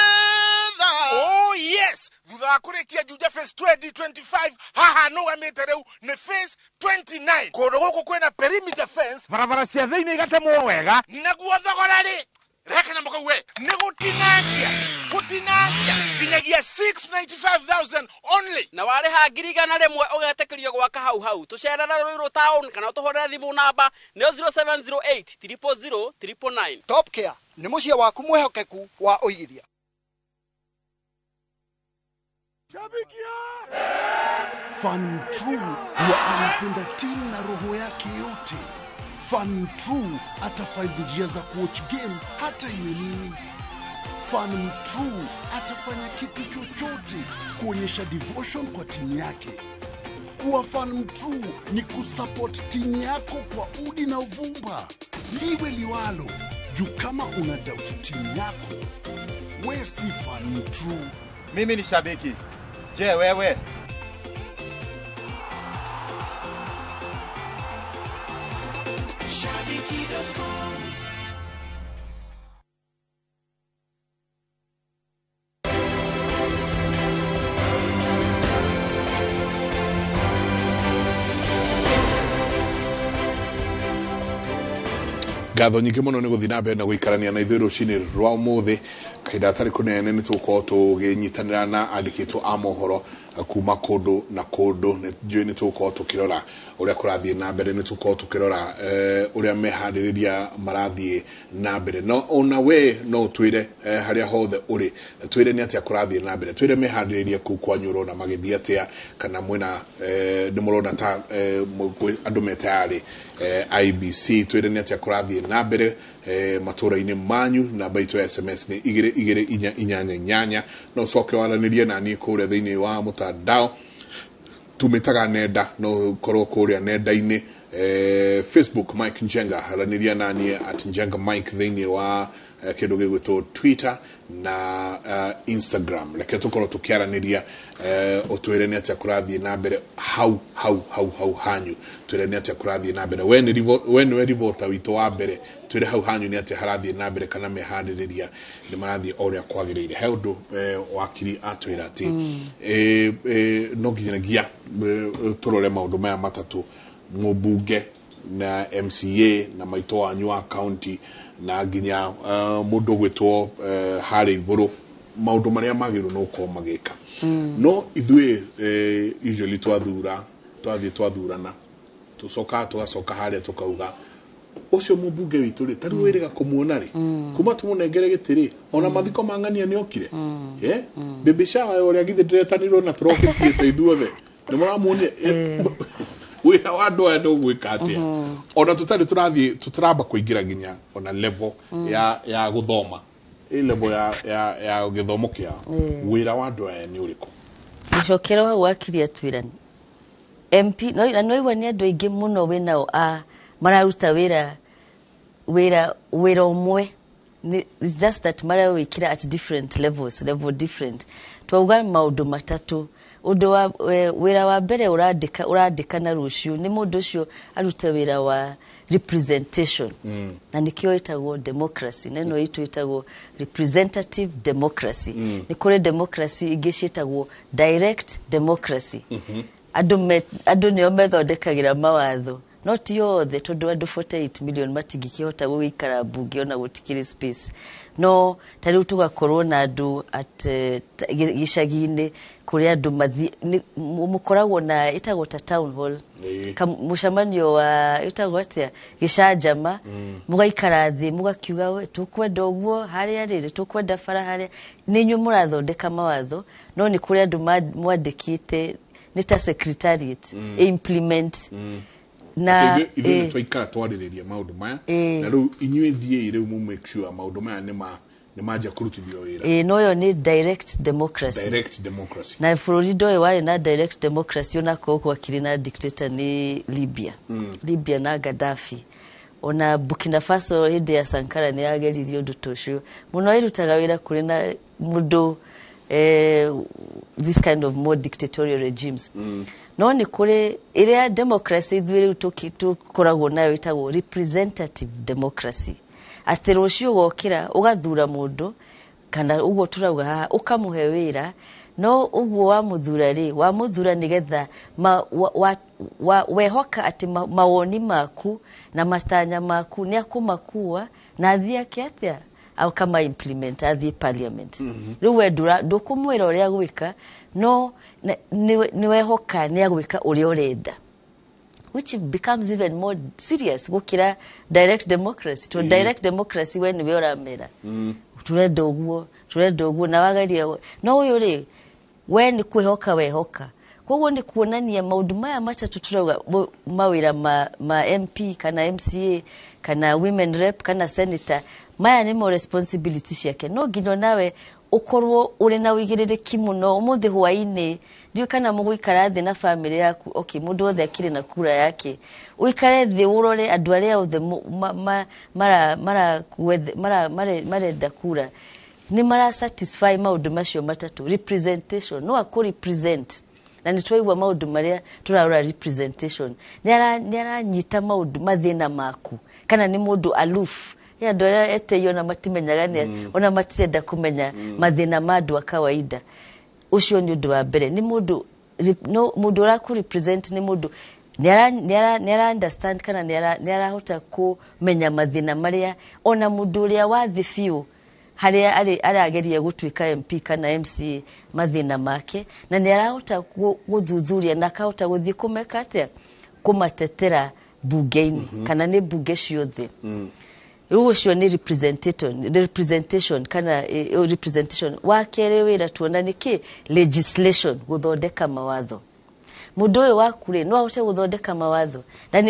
tha. Oh yes, thutha wa kũrĩkia Juja phase 2025 haha nũgamĩte rĩu nĩ phase 29 kũndũ gũkũ kwĩna perimeter fence, barabara cia thĩinĩ igatemwo wega naguo thogora rĩ reke na mukauwe nĩ gũtinangia gũtinangia nginyagia 695,000 only. Na warĩha 100,000 ũgetĩkĩrio gwaka hau hau. Tũcerere Ruiru town kana ũtũhũrĩre thimũ namba nĩyo 0708 000 999. Top Care nĩ mũciĩ waku mwĩhokeku wa ũigithia. Fan True huwa anapenda timu na roho yake yote. Fan True atafind njia za kuwatch game hata iwe nini. Fan True atafanya kitu chochote kuonyesha devotion kwa timu yake. Kuwa fan true ni kusupport timu yako kwa udi na uvumba. Liwe liwalo, juu kama una doubt timu yako, we si fan true. Mimi ni shabiki. Je, wewe? Shabiki.com. Ngatho nyingĩ mũno nĩ gũthiĩ na mbere na gũikarania na ithuĩ rũcinĩ rwa ũmũthĩ. Kahinda gatarĩ kũnene nĩ tũgũkorwo tũgĩnyitanĩra na andĩkĩtwo a mohoro kuma kũndũ na kũndũ. Nĩ njũĩ nĩ tũgũkorwo tũkĩrora ũrĩa kũrathiĩ na mbere, nĩ tũgũkorwo tũkĩrora ũrĩa meharĩrĩria marathiĩ na mbere. No ona we no ũtwĩre harĩa hothe ũrĩ, twĩre nĩ atĩa kũrathiĩ na mbere, twĩre meharĩrĩria kũu kwanyu ũrona magĩthiĩ atĩa, kana mwĩna nĩ mũrona ta andũ me tayarĩ IBC, twĩre nĩ atĩa kũrathiĩ na mbere matũra-inĩ manyu. Namba itũ ya SMS nĩ 22488. No ũcoke waranĩrie na niĩ kũrĩa thĩinĩ wa mũtandao, tumĩtaga nenda, no ũkorwo kũrĩa nenda-inĩ Facebook Mike Njenga, aranĩria na niĩ at Njenga Mike thĩinĩ wa kĩndũ gĩgwĩtwo Twitter na Instagram. Reke tũkorwo tũkĩaranĩria, ũtwĩre nĩ atĩa kũrathiĩ na mbere hau hau hau hau hanyu, twĩre nĩ atĩa kũrathiĩ na mbere. We nĩwe ribota witũ wa mbere, twĩre hau hanyu nĩ atĩa harathiĩ na mbere, kana meharĩrĩria nĩ marathiĩ o ũrĩa kwagĩrĩire. He ũndũ wakiri atwĩra atĩ no nginyagia tũrore maũndũ maya matatũ: mũmbunge, Na MCA na maitũ wanyu wa county na nginya mũndũ ũgwĩtwo harĩa igũrũ, maũndũ marĩa magĩrĩirwo nĩ gũkorwo magĩka. No ithuĩ usually twathura, twathiĩ twathurana, tũcokaga tũgacoka harĩa tũkauga ũcio mũmbunge witũ rĩ, tarĩu wĩrĩga kũmuona rĩ, kuma tũmũnengere gĩtĩ rĩ, ona mathiko ma ng'ania nĩ okire. Baby shower ya ũrĩa githĩ ndĩretanirwo na tũrokĩtie ithuothe nĩ mũramuonia. Wĩra wa andũ aya nĩ ũgwĩka atĩa ona tũtarĩ tũrathiĩ tũtaramba kũingĩra nginya ona level ya gũthoma, ĩ level ya gĩthomo kĩao? Wĩra wa andũ aya nĩ ũrĩkũ? Gũcokera hau wakiri atwĩra MP no na no igua nĩ andũ aingĩ mũno wĩnao a mararuta wĩra ũmwe. It's just that marawĩkĩra at different levels, level different. Twauga maũndũ matatũ. Ũndũ wa wĩra wa mbere ũrandĩka na rũciũ nĩ mũndũ ũcio arute wĩra wa representation, na nĩkĩo ĩtagwo democracy, na ĩno itũ ĩtagwo representative democracy. Nĩ kũrĩ democracy ingĩ ciĩtagwo direct democracy. Andũ nĩo methondekagĩra mawatho, no ti othe, tondũ andũ 48 million matingĩkĩhota gũgĩikara mbunge ona gũtikĩrĩ space. No ta rĩu tũgakorwo na andũ at gĩcagi-inĩ kũrĩa andũ mũkoragwo na ĩtagwo ta town hall, mũcemanio wa ĩtagwo atĩa, gĩcanjama. Mũgaikara thĩ mũgakiuga, "We, tũkwenda ũguo harĩa rĩrĩ, tũkwenda bara harĩa." Nĩ inyuĩ mũrathondeka mawatho, no nĩ kũrĩ andũ mwandĩkĩte nĩ ta secretariat implement na Atĩ ithuĩ nĩ twaikara twarĩrĩria maũndũ maya, na rĩu inyuĩ thiĩi rĩu mu make sure maũndũ maya nĩ manjia kũrutithio wĩra. Ĩ, no ĩyo nĩ direct democracy. Direct democracy. Na bũrũri ndoĩ warĩ na direct democracy onakorwo gwakĩrĩ na dictator nĩ Libya. Libya na Gaddafi, ona Burkina Faso hĩndĩ ya Sankara nĩ yageririe ũndũ ta ũcio mũno. Ĩrutaga wĩra kũrĩ na mũndũ this kind of more dictatorial regimes. No nĩ kũrĩ ĩrĩa democracy ithuĩ rĩu tũkoragwo nayo ĩtagwo representative democracy, atĩ rũciũ wokĩra ũgathura mũndũ kana ũguo tũrauga haha, ũkamũhe wĩra. No ũguo wamũthura rĩ, wamũthura nĩgetha wehoka atĩ mawoni maku na matanya maku nĩ akũmakua na athiĩ ake atĩa akama implement athiĩ parliament. Rĩu we ndũkũmwĩra ũrĩa gwĩka, no nĩ wehoka nĩ agwĩka ũrĩa ũrenda, which becomes even more serious gũkĩra direct democracy, to direct democracy we nĩwe ũramera turenda ũguo, turenda ũguo, na wagaria. No ũyũ rĩ, we nĩ kwĩhoka wehoka. Koguo nĩ kuonania maũndũ maya matatũ turauga mawĩra ma MP kana MCA kana women rep kana senator, maya nĩmo responsibility ciake. No nginya nawe ũkorwo ũrĩ na ũigĩrĩrĩki mũno. Ũmũthĩ hwaĩ-inĩ ndiũĩ kana mũgũikara thĩ na famĩlĩ yaku. Okay, mũndũ wothe akĩrĩ na kura yake, ũikare thĩ ũrore andũ arĩa othe marenda kura nĩ mara satisfy maũndũ macio matatũ. Representation, no akũ represent, na nĩ twaigua maũndũ marĩa tũrarora representation. Nĩ aranyita maũndũ mathĩna maku kana nĩ mũndũ aloof? Nĩ andũ arĩa etĩi ona matimenyaga nĩ ona matirenda kũmenya mathĩna ma andũ a kawaida. Ũcio nĩ ũndũ wa mbere. Nĩ mũndũ no mũndũ ũrakũ represent nĩ mũndũ nĩ ara understand kana nĩ arahota kũmenya mathĩna marĩa ona mũndũ ũrĩa wa thĩ biũ harĩa arĩ arageria gũtuĩka MP kana MCA mathĩna make, na nĩ arahota gũthuthuria na akahota gũthiĩ kũmeka atĩa, kũmatetera bunge-inĩ kana nĩ bunge ciothe. Rĩu ũcio nĩ representation kana representation. Wa kerĩ wĩra tuona nĩ kĩ? Legislation, gũthondeka mawatho. Mũndũ ũyũ waku rĩ, no ahote gũthondeka mawatho na,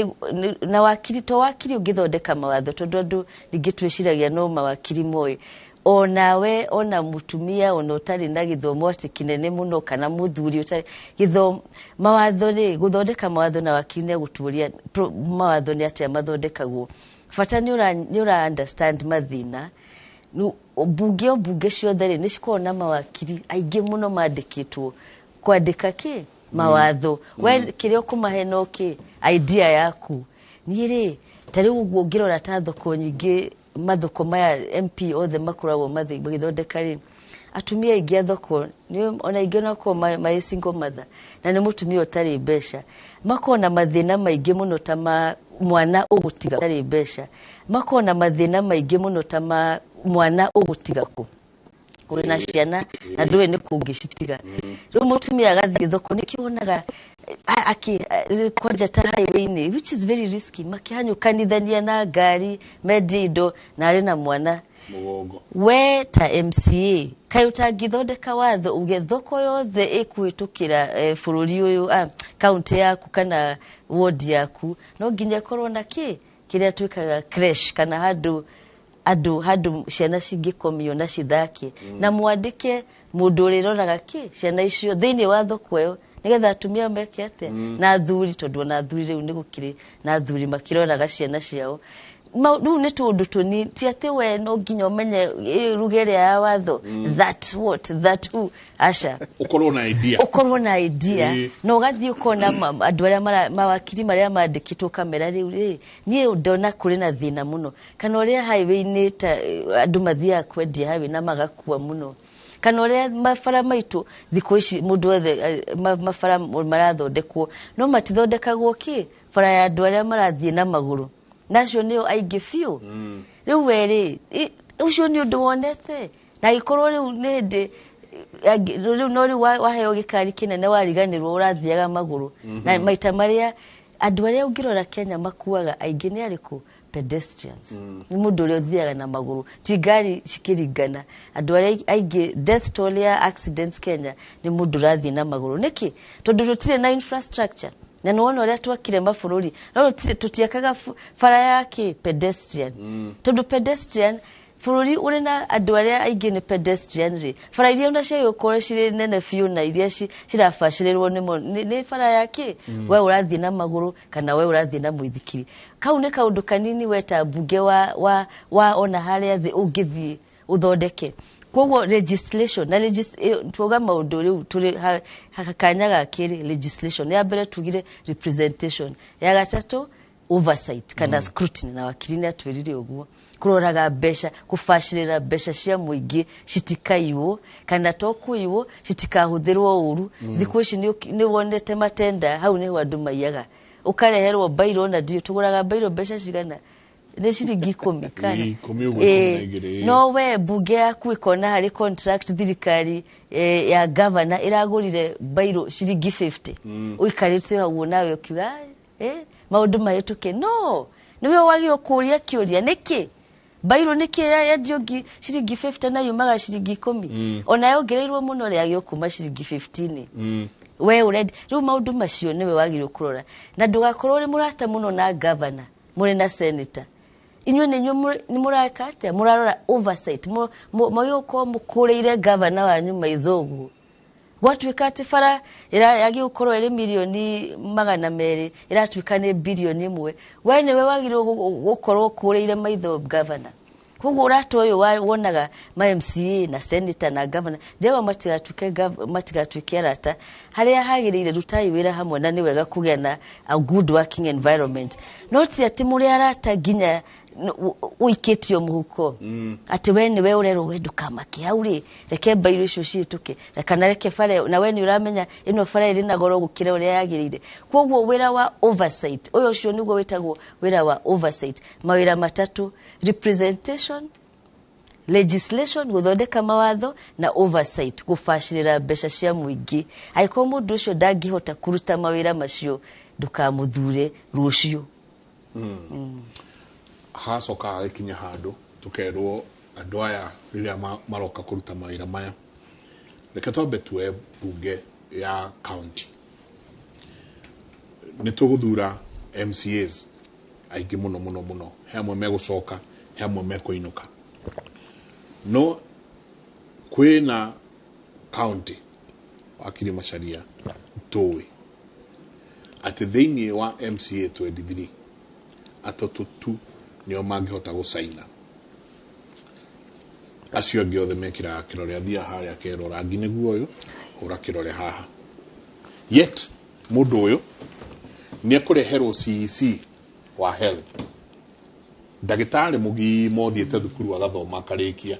na wakiri to wakiri ũngĩthondeka mawatho, tondũ andũ ningĩ twĩciragia no mawakiri moĩ. Onawe, ona mũtumia ona ũtarĩ na gĩthomo atĩ kĩnene mũno kana mũthuri ũtarĩ gĩthomo, mawatho rĩ, gũthondeka mawatho na wakiri nĩ agũtuũria mawatho nĩ atĩa mathondekagwo. Bata nĩ ũra understand mathĩna. Mbunge o mbunge ciothe rĩ, nĩ cikoragwo na mawakiri aingĩ mũno mandĩkĩtwo kwandĩka kĩ mawatho. We kĩrĩa ũkũmahe no kĩ idea yaku. Niĩ rĩ, ta rĩu ũguo ũngĩrora ta thoko nyingĩ, mathoko maya MP othe makoragwo magĩthondeka rĩ, Atumia aingĩ a thoko ona aingĩ onakorwo marĩ single mother na nĩ mũtumia ũtarĩ mbeca, makoragwo na mathĩna maingĩ mũno ta ma mwana ũgũtiga ũtarĩ mbeca, makoragwo na mathĩna maingĩ mũno ta ma mwana ũgũtiga kũ ũrĩ na ciana na ndũĩ nĩ kũ ũngĩcitiga. Rĩu mũtumia agathiĩ thoko, nĩkĩo wonaga kwanja ta highway-inĩ, which is very risky, makĩhanyũkanithania na ngari mendie indo na arĩ na mwana mũgongo. We ta MCA, kaĩ ũtangĩthondeka watho uge thoko yothe ĩkũhĩtũkĩra bũrũri ũyũ, kaunti yaku kana ward yaku, no nginya ĩkorwo na kĩ kĩrĩa twĩkaga creche kana handũ andũ handũ ciana cingĩkomio na cithake, na mwandĩke mũndũ ũrĩroraga kĩ ciana icio thĩinĩ wa thoko ĩyo, nĩgetha atumia meke atĩa na athuri, tondũ ona athuri rĩu nĩ gũkĩrĩ na athuri makĩroraga ciana ciao. Rĩu nĩ tũũndũ tũnini, ti atĩ we no nginya ũmenye ruga ĩrĩa ya watho, that what, that who, aca. Ũkorwo na idea. Ũkorwo na idea. Na ũgathiĩ ũkona andũ arĩa mawakiri marĩa mandĩkĩtwo kamera rĩu rĩ, niĩ ndona kũrĩ na thĩna mũno, kana ũrĩa highway-inĩ ta andũ mathiaga kwendia highway na magakua mũno, kana ũrĩa mabara maitũ thikũ ici mũndũ wothe mabara marathondekwo no matithondekagwo kĩ bara ya andũ arĩa marathiĩ na magũrũ, nacio nĩo aingĩ biũ. Rĩu we rĩ, ũcio nĩ ũndũ wonete, na angĩkorwo rĩu nĩ hĩndĩ rĩu no rĩu waheo gĩkari kĩnene wariganĩrwo ũrathiaga magũrũ. Na maita marĩa andũ arĩa ũngĩrora Kenya makuaga aingĩ nĩ arĩkũ? Pedestrians. Nĩ mũndũ ũrĩa ũthiaga na magũrũ, ti ngari cikĩringana. Andũ arĩa aingĩ death toll ya accidents Kenya nĩ mũndũ ũrathiĩ na magũrũ. Nĩkĩ? Tondũ tũtirĩ na infrastructure. Na nĩ wona ũrĩa twakire mabũrũri, no tũtiakaga bara ya kĩ pedestrian. Tondũ pedestrian bũrũri ũrĩ na andũ arĩa aingĩ nĩ pedestrian rĩ, bara iria ona ciagĩkorwo cirĩ nene biũ na iria cirabacĩrĩrwo nĩ bara ya kĩ we ũrathiĩ na magũrũ kana we ũrathiĩ na mũithikiri. Kau nĩ kaũndũ kanini we ta mbunge wa ona harĩa thĩ ũngĩthiĩ ũthondeke. Koguo legislation na tuoga maũndũ rĩu tũrĩ kanya ga kerĩ legislation ya mbere tugire representation, ya gatatũ oversight kana scrutiny, na wakiri nĩ atwĩrire ũguo kũroraga mbeca, kũbacĩrĩra mbeca cia mũingĩ citikaiywo kana to kũiywo citikahũthĩrwo ũru. Thikũ ici nĩ wonete matenda, hau nĩho andũ maiyaga, ũkareherwo bairo na ndiũ tũgũraga bairo mbeca cigana, nĩ ciringi 10 kana 10 ũguo, 12. No we mbunge yaku ĩkona harĩ contract thirikari ya governor ĩragũrire bairo ciringi 50, ũikarĩte hau nawe ũkiuga maũndũ mahĩtũke. No nĩwe wagĩrĩirwo kũũria kĩũria, nĩkĩ bairo nĩkĩ yendio ciringi 50 na yumaga ciringi 10, ona yongereirwo mũno rĩagĩrĩirwo kuma ciringi 15? We ũrendi rĩu maũndũ macio nĩwe wagĩrĩirwo kũrora, na ndũgakorwo ũrĩ mũrata mũno na governor mũrĩ na senator. Inyuĩ nĩ inyuĩ nĩ mũreka atĩa, mũrarora oversight, mwagĩrĩirwo gũkorwo mũkũrĩire governor wanyu maitho ũguo. Gwatuĩka atĩ bara yagĩrĩirwo gũkorwo ĩrĩ mirioni 200 ĩratuĩka nĩ birioni 1, we nĩwe wagĩrĩirwo gũkorwo ũkũrĩire maitho governor. Koguo ũrata ũyũ wonaga ma MCA na senator na governor, ndĩrauga matigatuĩke arata, harĩa hagĩrĩire rutai wĩra hamwe, na nĩ wega kũgĩa na a good working environment, no ti atĩ mũrĩ arata nginya ũikĩtio mũhuko atĩ we nĩwe ũrerwo we ndũkamake hau rĩ, reke mbairũ icio cihĩtũke kana reke bara, na we nĩ ũramenya ĩno bara ĩrĩ na goro gũkĩra ũrĩa yagĩrĩire. Koguo wĩra wa oversight ũyũ ũcio nĩguo wĩtagwo wĩra wa oversight, mawĩra matatũ: representation, legislation gũthondeka mawatho, na oversight gũbacĩrĩra mbeca cia mũingĩ. Angĩkorwo mũndũ ũcio ndangĩhota kũruta mawĩra macio, ndũkamũthure rũciũ. Hacoka hagĩkinya handũ tũkerwo andũ aya rĩrĩa maroka kũruta mawĩra maya, reke twambe tuoe bunge ya county, nĩ tũgũthura MCAs aingĩ mũno mũno mũno, he amwe megũcoka, he amwe mekũinũka, no kwĩna county wakiri Macharia tũĩ atĩ thĩinĩ wa MCA 23 atatũ tu nĩo mangĩhota gũcaina, acio angĩ othe mekĩraga kĩrore, athiaga harĩa akerwo rangi nĩguo ũyũ, hũra kĩrore haha. Yet mũndũ ũyũ nĩ ekũreherwo CEC wa health, ndagĩtarĩ mũgima ũthiĩte thukuru agathoma akarĩkia,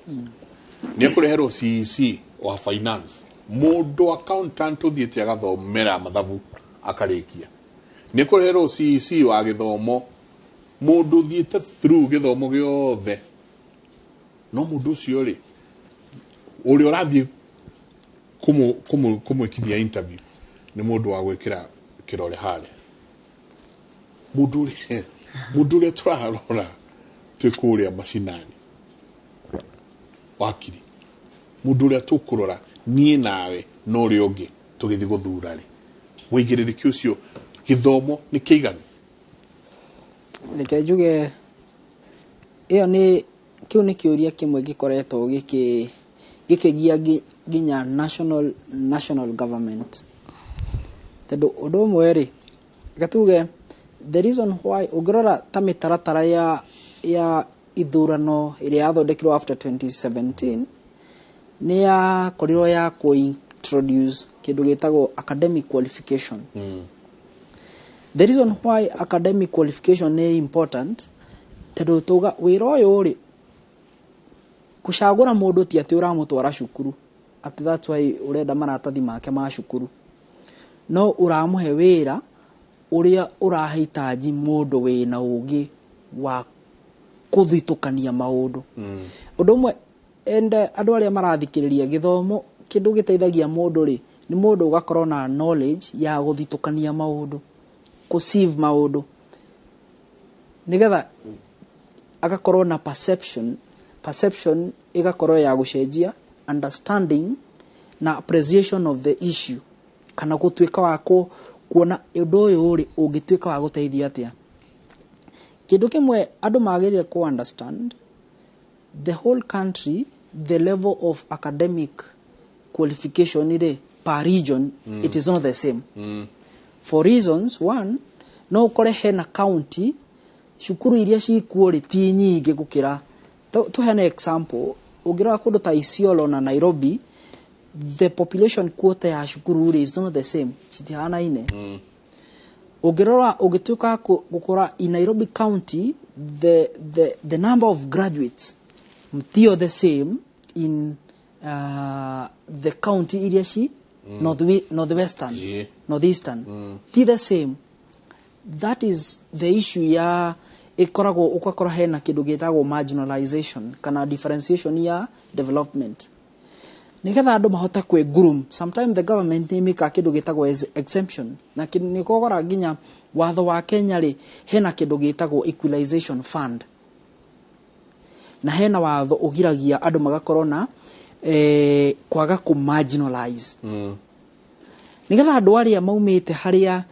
Nĩ ekũreherwo CEC wa finance, mũndũ accountant ũthiĩte agathomera mathabu akarĩkia. Nĩ ekũreherwo CEC wa gĩthomo, mũndũ ũthiĩte through gĩthomo gĩothe. No mũndũ ũcio rĩ, ũrĩa ũrathiĩ kũmwĩkithia interview nĩ mũndũ wa gwĩkĩra kĩrore harĩa. Mũndũ ũrĩa tũrarora twĩ kũrĩa macinani, wakiri, mũndũ ũrĩa tũkũrora niĩ nawe na ũrĩa ũngĩ tũgĩthiĩ gũthura rĩ, wĩigĩrĩrĩki ũcio gĩthomo nĩ kĩiganu? Reke njuge ĩyo nĩ kĩu nĩ kĩũria kĩmwe gĩkoretwo gĩkĩgia nginya national government, tondũ ũndũ ũmwe rĩ, reke tuge the reason why ũngĩrora ta mĩtaratara ya ithurano ĩrĩa yathondekirwo after 2017 nĩ yakorirwo ya kũ introduce kĩndũ gĩtagwo academic qualification. The reason why academic qualification nĩ important, tondũ tuga wĩra ũyũ rĩ, kũcagũra mũndũ ti atĩ ũramũtwara cukuru atĩ that's why ũrenda maratathi make ma cukuru, no ũramũhe wĩra ũrĩa ũrahitaji mũndũ wĩna ũgĩ wa kũthitũkania maũndũ. Ũndũ ũmwe, and andũ arĩa marathikĩrĩria, gĩthomo kĩndũ gĩteithagia mũndũ rĩ, nĩ mũndũ ũgakorwo na knowledge ya gũthitũkania maũndũ, kũ-sieve maũndũ, nĩgetha agakorwo na perception ĩgakorwo ya gũcenjia understanding na appreciation of the issue, kana gũtuĩka wa kuona ũndũ ũyũ rĩ, ũngĩtuĩka wa gũteithia atĩa. Kĩndũ kĩmwe andũ magĩrĩire ku understand, the whole country, the level of academic qualification rĩ, per region, it is not the same for reasons. One, no ũkore hena county cukuru iria cikuo rĩ, ti nyingĩ gũkĩra. Tũheane example, ũngĩrora kũndũ ta Isiolo na Nairobi, the population quota ya cukuru rĩ is not the same, citihanaine. Ũngĩrora, ũngĩtuĩka gũkora in Nairobi County the number of graduates tio the same in the county iria ci northwestern, northeastern, ti the same. That is the issue ya ĩkoragwo ũgakora hena kĩndũ gĩtagwo marginalization kana differentiation ya development. Nigetha andũ mahote kwĩ groom, sometimes the government nĩ ĩmĩkaga kĩndũ gĩtagwo exemption, na nĩ kũgora nginya watho wa Kenya rĩ, hena kĩndũ gĩtagwo equalization fund, na hena watho ũgiragia andũ magakorwo na kwaga kũ marginalize, nigetha andũ arĩa maumĩte harĩa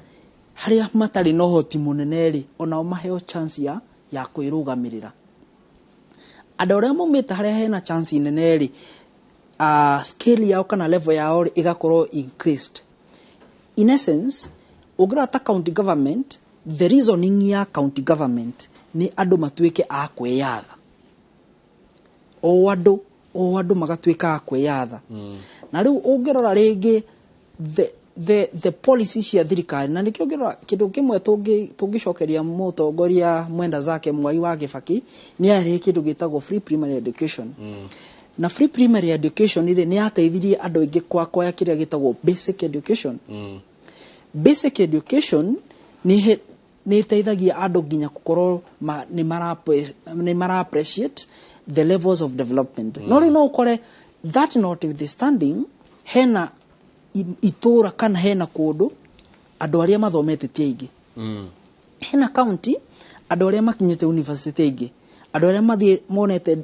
matarĩ na ũhoti mũnene rĩ, onao maheo chance ya kwĩrũgamĩrĩra. Andũ arĩa maumĩte harĩa hena chance nene rĩ, scale yao kana level yao rĩ, ĩgakorwo increased. In essence, ũngĩrora ta county government, the reasoning ya county government nĩ andũ matuĩke a kwĩyatha, o andũ magatuĩka a kwĩyatha. Na rĩu ũngĩrora rĩngĩ the policy cia thirikari, na nĩkĩo ũngĩrora kĩndũ kĩmwe tũngĩcokeria mũtongoria mwenda zake Mwai wa Kĩbaki, nĩ arĩ kĩndũ gĩtagwo free primary education. Na free primary education rĩ, nĩ yateithirie andũ aingĩ kwa kwaya kĩrĩa gĩtagwo basic education. Basic education nĩ ĩteithagia andũ nginya gũkorwo nĩ mara appreciate the levels of development. No rĩu no ũkore that notwithstanding, hena itũra kana hena kũndũ andũ arĩa mathomete ti aingĩ. Hena county andũ arĩa makinyĩte university ti aingĩ, andũ arĩa mathiĩ monete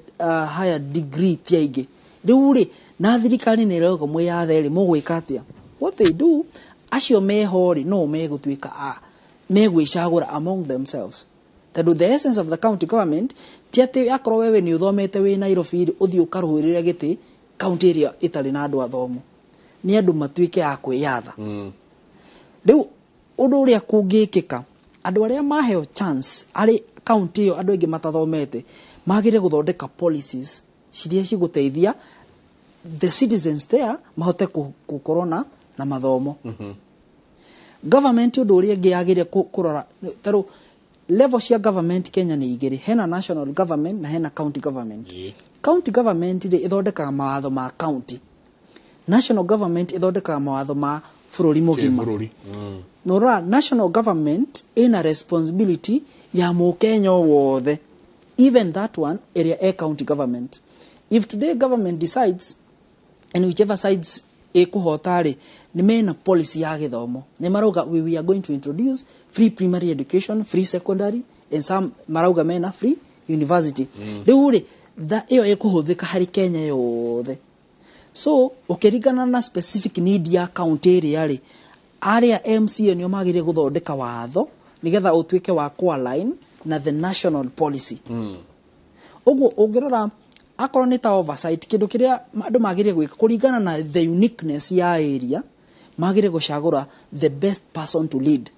higher degree ti aingĩ. Rĩu rĩ, na thirikari nĩ ĩroga mwĩyathe rĩ, mũgwĩka atĩa? What they do, acio meho rĩ, no megũtuĩka a megwĩcagũra among themselves, tondũ the essence of the county government ti atĩ akorwo wewe nĩ ũthomete wĩ Nairobi rĩ, ũthiĩ ũkarũĩrĩre gĩtĩ county ĩrĩa ĩtarĩ na andũ athomu. Nĩ andũ matuĩke a kwĩyatha. Rĩu ũndũ ũrĩa kũngĩkĩka, andũ arĩa maheo chance arĩ county ĩyo, andũ aingĩ matathomete, magĩrĩire gũthondeka policies ciria cigũteithia the citizens there mahote gũkorwo na mathomo. Government, ũndũ ũrĩa ĩngĩ yagĩrĩire kũrora, tarĩu level cia government Kenya nĩ igĩrĩ, hena national government na hena county government. County government rĩ ĩthondekaga mawatho ma county, national government ĩthondekaga mawatho ma bũrũri mũgima. Bũrũri. Nora national government ĩna responsibility ya mũkenya o wothe, even that one ĩrĩa e county government. If today government decides, and whichever sides ĩkũhota rĩ, nĩ mena policy ya gĩthomo, nĩ marauga we are going to introduce free primary education, free secondary, and some marauga mena free university. Rĩu rĩ ĩyo ĩkũhũthĩka harĩ Kenya yothe. So ũkĩringana na specific need ya county ĩrĩa rĩ, arĩa MCA nĩo magĩrĩire gũthondeka watho nĩgetha ũtuĩke wa kũ-align na the national policy. Ũguo ũngĩrora akorwo nĩ ta oversight, kĩndũ kĩrĩa andũ magĩrĩire gwĩka kũringana na the uniqueness ya area, magĩrĩire gũcagũra the best person to lead.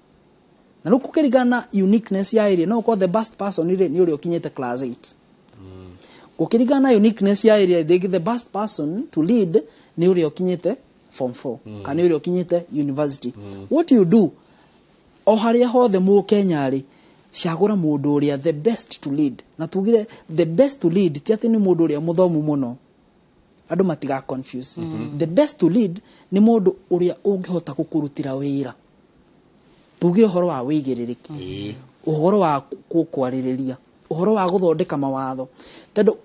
Na rĩu gũkĩringana na uniqueness ya area, no ũkorwo the best person rĩ nĩ ũrĩa ũkinyĩte class 8. Gũkĩringana na uniqueness ya area rĩngĩ, the best person to lead nĩ ũrĩa ũkinyĩte form 4 kana nĩ ũrĩa ũkinyĩte university. What you do, o harĩa hothe mũkenya rĩ, cagũra mũndũ ũrĩa the best to lead. Na tugire the best to lead ti atĩ nĩ mũndũ ũrĩa mũthomu mũno, andũ matiga confuse. The best to lead nĩ mũndũ ũrĩa ũngĩhota gũkũrutĩra wĩra, tuge ũhoro wa wĩigĩrĩrĩki, ũhoro wa kwarĩrĩria, ũhoro wa gũthondeka mawatho, tondũ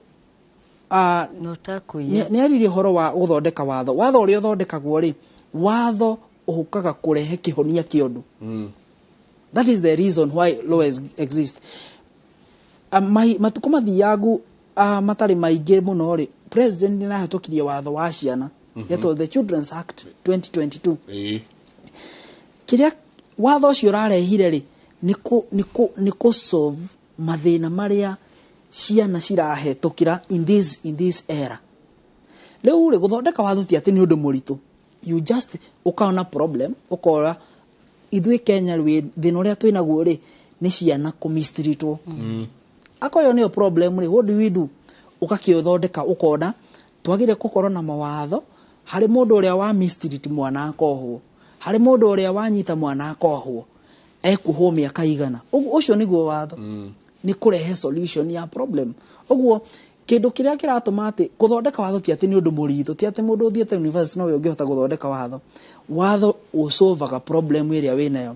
No ũtakũiya. Nĩ aririe ũhoro wa gũthondeka watho. Watho ũrĩa ũthondekagwo rĩ, watho ũkaga kũrehe kĩhonia kĩa ũndũ. That is the reason why laws exist. Matukũ mathiangu matarĩ maingĩ mũno rĩ, president nĩ arahĩtũkirie watho wa ciana, yetwo the Children's Act 2022. Kĩrĩa watho ũcio ũrarehire rĩ, nĩ kũ solve mathĩna marĩa ciana cirahetũkĩra in this era. Rĩu rĩ, gũthondeka watho ti atĩ nĩ ũndũ mũritũ. You just ũkaona problem, ũkora ithuĩ Kenya rĩ, thĩna ũrĩa twĩnaguo rĩ nĩ ciana kũmistreatwo. Akorwo ĩyo nĩyo problem rĩ, what do we do? Ũgakĩũthondeka, ũkona twagĩrĩire gũkorwo na mawatho harĩ mũndũ ũrĩa wa mistreat mwana akohwo, harĩ mũndũ ũrĩa wanyita mwana akohwo, ekuohwo mĩaka igana. Ũguo ũcio nĩguo watho, nĩ kũrehe solution ya problem. Ũguo kĩndũ kĩrĩa kĩratũma atĩ gũthondeka watho ti atĩ nĩ ũndũ mũritũ, ti atĩ mũndũ ũthiĩte university nowe ũngĩhota gũthondeka watho. Watho ũsolvaga problem ĩrĩa wĩnayo.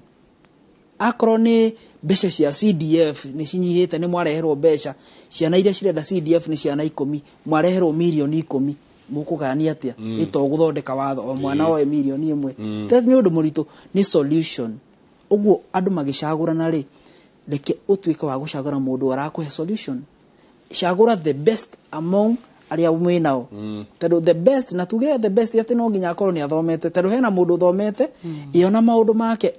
Akorwo nĩ mbeca cia CDF nĩ cinyihĩte, nĩ mwareherwo mbeca, ciana iria cirenda CDF nĩ ciana 10, mwareherwo mirioni 10, mũkũgayania atĩa? Ĩto gũthondeka watho o mwana oe mirioni 1. Nĩ ũndũ mũritũ, nĩ solution. Ũguo andũ magĩcagũrana rĩ, reke ũtuĩke wa gũcagũra mũndũ arakũhe solution. Cagũra the best among arĩa mwĩ nao, tondũ the best, na tugire the best atĩ no nginya akorwo nĩ athomete, tondũ hena mũndũ ũthomete ĩyo na maũndũ make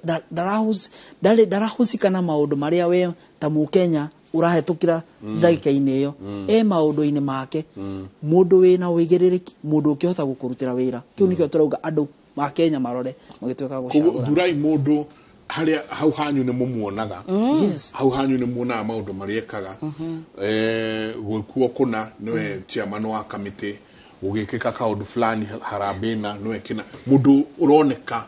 ndarĩ ndarahusika na maũndũ marĩa we ta mũkenya ũrahetũkĩra ndagĩka-inĩ ĩyo, e maũndũ-inĩ make. Mũndũ wĩna ũigĩrĩrĩki, mũndũ ũngĩhota gũkũrutĩra wĩra, kĩu nĩkĩo tũrauga andũ ma Kenya marore magĩtuĩka Koguo gũcagũra. Thurai mũndũ harĩa hau hanyu nĩ mũmuonaga. Hau hanyu nĩ muonaga maũndũ marĩa ekaga. Gwĩkuo kũna nĩwe chairman wa kamĩtĩ, gũgĩkĩka kaũndũ fulani harambee na nĩwe kĩna mũndũ ũroneka.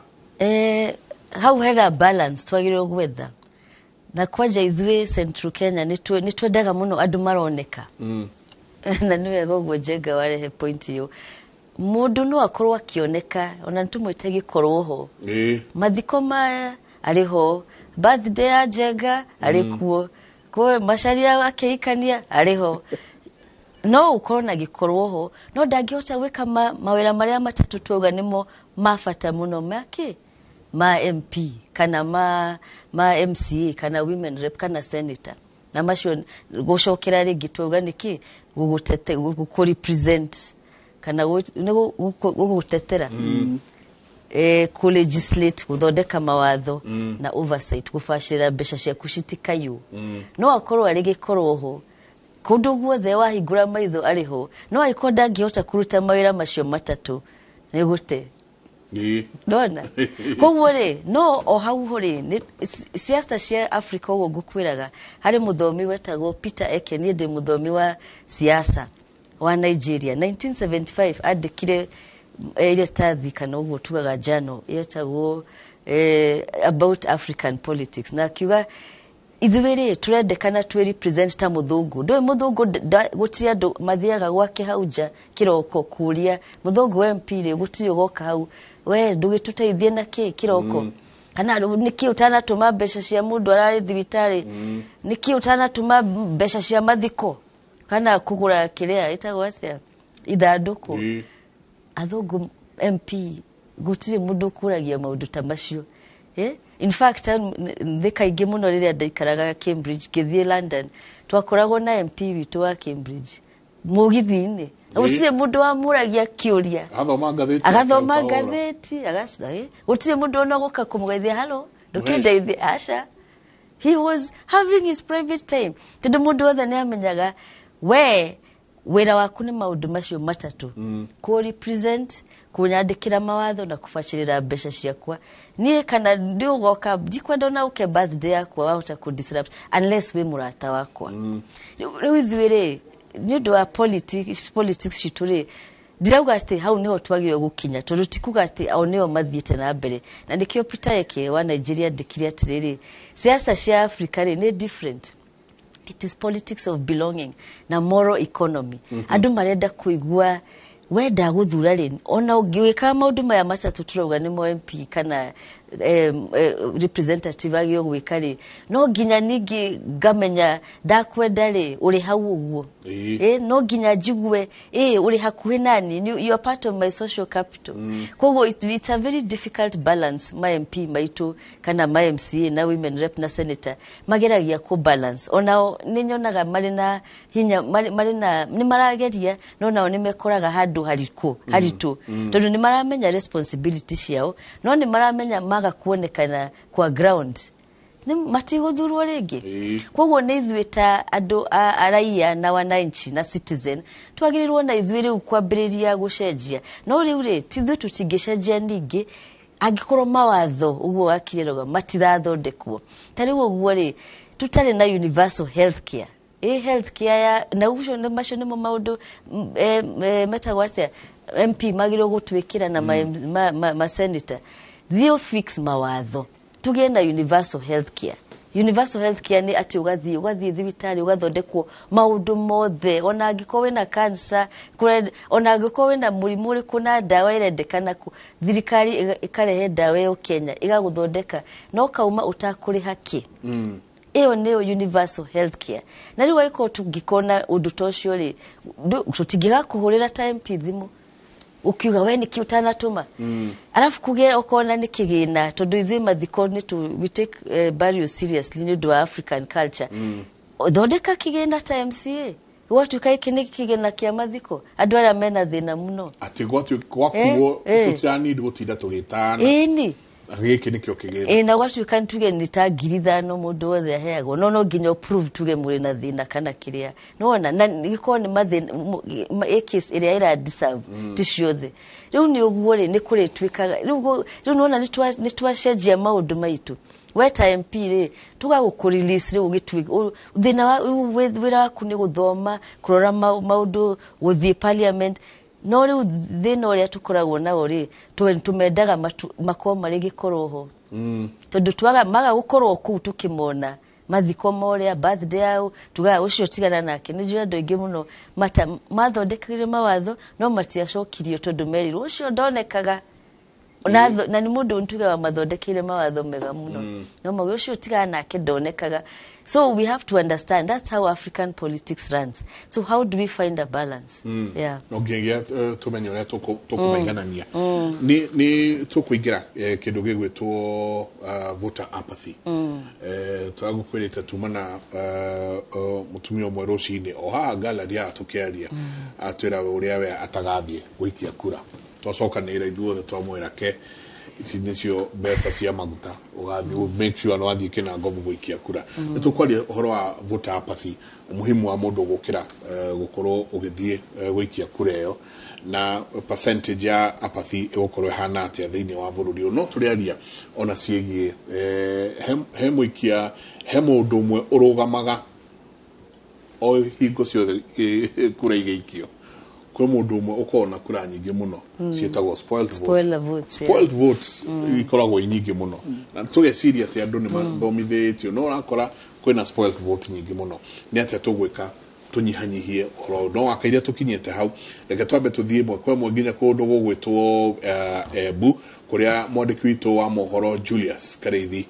Hau hena balance twagĩrĩirwo gwetha, na kwanja ithuĩ Central Kenya nĩ twendaga mũno andũ maroneka. Na nĩ wega ũguo Njenga warehe point ĩyo. Mũndũ no akorwo akĩoneka, ona nĩtũmwĩte gĩkorwo ho, mathiko maya arĩ ho, birthday ya Njenga arĩ kuo, kwa Macharia akĩhikania arĩ ho. No ũkorwo na gĩkorwo ho, no ndangĩhota gwĩka mawĩra marĩa matatũ twauga nĩmo ma bata mũno, makĩ ma MP kana ma MCA kana women rep kana senator. Na macio gũcokera rĩngĩ twauga nĩkĩ gũgũtete, gũkũ represent kana nĩ gũgũtetera, kũ-legislate, gũthondeka mawatho, na oversight, gũbacĩrĩra mbeca ciaku citikaiywo. No akorwo arĩ gĩkorwo ho kũndũ guothe wahingũra maitho arĩ ho, no angĩkorwo ndangĩhota kũruta mawĩra macio matatũ, nĩ gũte. Ndona koguo rĩ, no o hau ho rĩ, nĩ siasa cia Africa. Ũguo ngũkwĩraga harĩ mũthomi wetagwo Peter Eke, niĩ ndĩ mũthomi wa siasa wa Nigeria, 1975 andĩkire iratathi kana ũguo tugaga journal yetagwo about African politics, na akiuga Ithuĩ rĩ, tũrendekana twĩ represent ta mũthũngũ. Ndũĩ mũthũngũ gũtirĩ andũ mathiaga gwake hau nja kĩroko kũria mũthũngũ MP rĩ, gũtirĩ ũgoka hau, we ndũgĩtũteithie na kĩ kĩroko, kana nĩkĩ ũtanatũma mbeca cia mũndũ ararĩ thibitarĩ, nĩkĩ ũtanatũma mbeca cia mathiko kana kũgũra kĩrĩa ĩtagwo atĩa, ithandũkũ. Athũngũ MP gũtirĩ mũndũ ũkũragia maũndũ ta macio. Eh? In fact, thĩ kaingĩ mũno rĩrĩa ndaikaraga Cambridge ngĩthiĩ London, twakoragwo na MP witũ wa Cambridge mũgithi-inĩ na gũtirĩ mũndũ wamũragia kĩũria. Agathoma ngathĩti. Agathoma yake o kahora. Ngathĩti gũtirĩ mũndũ ona gũka kũmũgeithia, halo, ndũkĩndeithie, aca. He was having his private time, tondũ mũndũ wothe nĩ amenyaga we wĩra waku nĩ maũndũ macio matatũ, kũ represent, kũnyandĩkĩra mawatho na kũbacĩrĩra mbeca ciakwa niĩ, kana ndĩ ũgoka ndikwenda ona ũke birthday yakwa wahota kũ disrupt unless wĩ mũrata wakwa. Rĩu ithuĩ rĩ, nĩ ũndũ wa politics citũ rĩ, ndirauga atĩ hau nĩho twagĩrĩirwo gũkinya, tondũ ti kuga atĩ o nĩo mathiĩte na mbere. Na nĩkĩo Peter Eke wa Nigeria andĩkire atĩrĩrĩ, siasa cia Africa rĩ nĩ different, it is politics of belonging na moral economy. Andũ marenda kũigua wenda gũthura rĩ, ona ũngĩwĩkaga maũndũ maya matatũ tũrauga nĩmo MP kana representative agĩrĩirwo gwĩka rĩ, no nginya ningĩ ngamenya ndakwenda rĩ, ũrĩ hau ũguo. No nginya njigue ũrĩ hakuhĩ nani, you are part of my social capital. Koguo it's a very difficult balance ma MP maitũ kana ma MCA na women rep na senator mageragia kũ balance. Onao nĩ nyonaga marĩ na hinya, marĩ na nĩ marageria, no nao nĩ mekoraga handũ harikũ haritũ, tondũ nĩ maramenya responsibility ciao, no nĩ maramenya maga kuonekana kwa ground nĩ matigũthurwo rĩngĩ. Koguo nĩ ithuĩ ta andũ a raia na wananchi na citizen twagĩrĩirwo na ithuĩ rĩu kwambĩrĩria gũcenjia. No rĩu rĩ, ti ithuĩ tũtingĩcenjia ningĩ angĩkorwo mawatho ũguo wakirĩrauga matirathondekwo. Ta rĩu ũguo rĩ, tũtarĩ na universal health care, ĩ health care ya na ũcio nĩ macio nĩmo maũndũ metagwo atĩa, MP magĩrĩirwo gũtwĩkĩra na ma senator, thiĩ fix mawatho tũgĩe na universal health care. Universal health care nĩ atĩ ũgathiĩ thibitarĩ ũgathondekwo maũndũ mothe, ona angĩkorwo wĩna cancer, ona angĩkorwo wĩna mũrimũ ũrĩkũ na ndawa ĩrendekana kũ, thirikari ĩkarehe ndawa ĩyo Kenya ĩgagũthondeka no kauma ũtakũrĩha kĩ. Ĩyo nĩyo universal health care. Na rĩu angĩkorwo tũngĩkona ũndũ ta ũcio rĩ, tũtingĩgakũhũrĩra ta MP thimũ ũkiuga we nĩkĩ ũtanatũma. Arabu kũgĩa ũkona nĩ kĩgĩna, tondũ ithuĩ mathiko nĩ we take burial seriously nĩ ũndũ wa African culture. Thondeka kĩgĩna ta MCA, gwatuĩka gĩkĩ nĩ kĩgĩna kĩa mathiko andũ arĩa mena thĩna mũno. Atĩ gwakuo tũtiranidi gũtinda tũgĩtana. Ĩni. Gĩkĩ nĩkĩo kĩgĩna. Ĩ, na gwatuĩka nĩ tuge nĩ ta 5,000 mũndũ wothe aheagwo, no nginya ũprove tuge mũrĩ na thĩna kana kĩrĩa nĩwona, na gĩkorwo nĩ mathĩna ĩ case ĩrĩa ĩra deserve, ti ciothe. Rĩu nĩ ũguo rĩ, nĩ kũrĩtuĩkaga rĩu rĩu nĩwona nĩ twacenjia maũndũ maitũ. We ta MP rĩ, tũgagũkũ release rĩu ũgĩtuĩka thĩna wa rĩu wĩra waku nĩ gũthoma, kũrora maũndũ, gũthiĩ parliament. No rĩu thĩna ũrĩa tũkoragwo nao rĩ, tũmendaga makorwo marĩ gĩkorwo ho, tondũ twaga maga gũkorwo kũu tũkĩmona mathiko morĩa, birthday yao, tugaga ũcio tigana nake. Nĩ njũĩ andũ aingĩ mũno mathondekire mawatho no matiacokirio, tondũ merirwo ũcio ndonekaga na nĩ mũndũ ntuge wa mathondekeire mawatho mega mũno, no mauga ũcio tigana nake ndonekaga. So we have to understand that's how African politics runs. So how do we find a balance? Yeah. No nginyagia tũmenye ũrĩa tũkũmaiganania. Nĩ tũkũingĩra kĩndũ gĩgwĩtwo voter apathy. Twagũkwĩrĩte tuma na mũtumia ũmwe rũcinĩ o haha gallery haha tũkĩaria, atwĩra we ũrĩa we atagathiĩ gũikia kura. Twacokanĩrĩra ithuothe twamwĩra ke ici nĩcio mbeca cia maguta, ũgathiĩ make sure nĩ wathiĩ kĩnangobu gũikia kura. Nĩ tũkwaria ũhoro wa voter apathy, umuhimu wa mũndũ gũkĩra gũkorwo ũgĩthiĩ gũikia kura ĩyo, na percentage ya apathy ĩgũkorwo ĩhana atĩa thĩinĩ wa bũrũri ũyũ. No tũrĩaria ona ciĩgiĩ he mũikia, he mũndũ ũmwe ũrũgamaga o hingo ciothe kura igĩikio. Kwĩ mũndũ ũmwe ũkoragwo na kura nyingĩ mũno, ciĩtagwo spoiled vote. Spoiler votes, yeah. Spoiled votes ikoragwo i nyingĩ mũno, na tũgeciria atĩ andũ nĩ mathomithĩtio, no ũrakora kwĩna spoiled vote nyingĩ mũno. Nĩ atĩa tũgwĩka tũnyihanyihie ũhoro ũyũ? No wakaire tũkinyĩte hau, reke twambe tũthiĩ ĩmwe kwa ĩmwe nginya kũndũ gũgwĩtwo Embu, kũrĩa mwandĩki witũ wa mohoro Julius Kareithi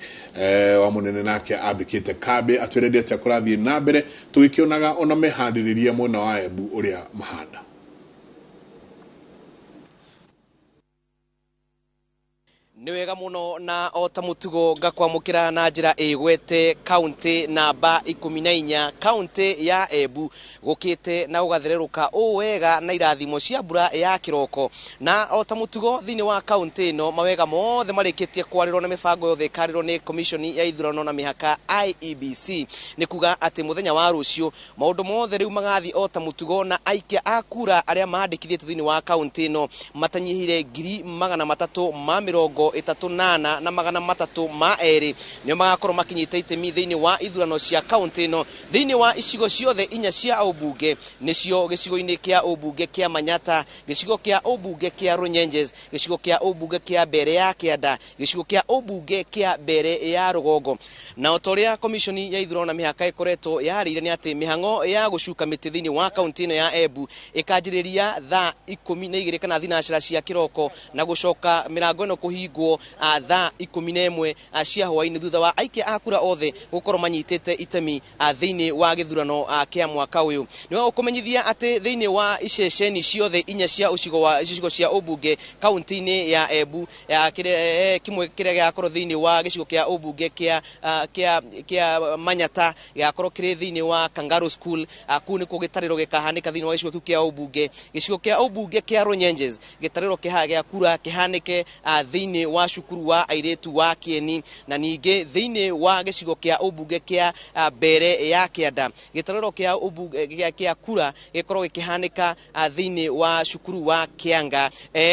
wa mũnene nake ambĩkĩte kambĩ atwĩre ndĩ atĩa kũrathiĩ na mbere, tũgĩkĩonaga ona meharĩrĩria mwena wa Embu ũrĩa mahana. Nĩ wega mũno, na o ta mũtugo ngakwamũkĩra na njĩra ĩgwete kaunti namba 14, kaunti ya Embu, gũkĩte na gũgathererũka ũũ wega na irathimo cia mbura ya kĩroko. Na o ta mũtugo thĩinĩ wa kaunti ĩno, mawega mothe marĩkĩtie kwarĩrwo na mĩbango yothe ĩkarĩrwo nĩ Commission ya Ithurano na Mĩhaka IEBC. Nĩ kuga atĩ mũthenya wa rũciũ maũndũ mothe rĩu magathiĩ o ta mũtugo, na aikia a kura arĩa mandĩkithĩtio thĩinĩ wa kaunti ĩno matanyihire 338,302 nĩo magakorwo makinyĩte itemi thĩinĩ wa ithurano cia kaunti ĩno, thĩinĩ wa icigo ciothe 4 cia ũmbunge, nĩcio gĩcigo-inĩ kĩa ũmbunge kĩa Manyata, gĩcigo kĩa ũmbunge kĩa Runyenjes, gĩcigo kĩa ũmbunge kĩa Mbere ya Kĩanda, gĩcigo kĩa ũmbunge kĩa Mbere ya Rũgongo. Na o ta ũrĩa Commission ya Ithurano na Mĩhaka ĩkoretwo yarĩire, nĩ atĩ mĩhang'o ya gũcuka mĩtĩ thĩinĩ wa kaunti ĩno ya Embu ĩkanjĩrĩria thaa 12 kana thinacara cia kĩroko, na gũcoka mĩrango ĩno kũhingwo thaa 11 cia hwaĩ-inĩ, thutha wa aikia a kura othe gũkorwo manyitĩte itemi thĩinĩ wa gĩthurano kĩa mwaka ũyũ. Nĩ wa gũkũmenyithia atĩ thĩinĩ wa iceceni ciothe 4 cia ũcigo wa icigo cia ũmbunge kaunti-inĩ ya Embu, kĩmwe kĩrĩa gĩgakorwo thĩinĩ wa gĩcigo kĩa ũmbunge kĩa Manyata gĩgakorwo kĩrĩ thĩinĩ wa Kangaroo School. Kũu nĩkuo gĩtarĩro gĩkahanĩka thĩinĩ wa gĩcigo kĩu kĩa ũmbunge. Gĩcigo kĩa ũmbunge kĩa Runyenjes, gĩtarĩro gĩa kura kĩhanĩke thĩinĩ wa cukuru wa airĩtu wa Kĩeni, na ningĩ thĩinĩ wa gĩcigo kĩa ũmbunge kĩa Mbere ya Kĩanda, gĩtarĩro kĩa ũmbunge kĩa kura gĩkorwo gĩkĩhanĩka thĩinĩ wa cukuru wa Kĩanga.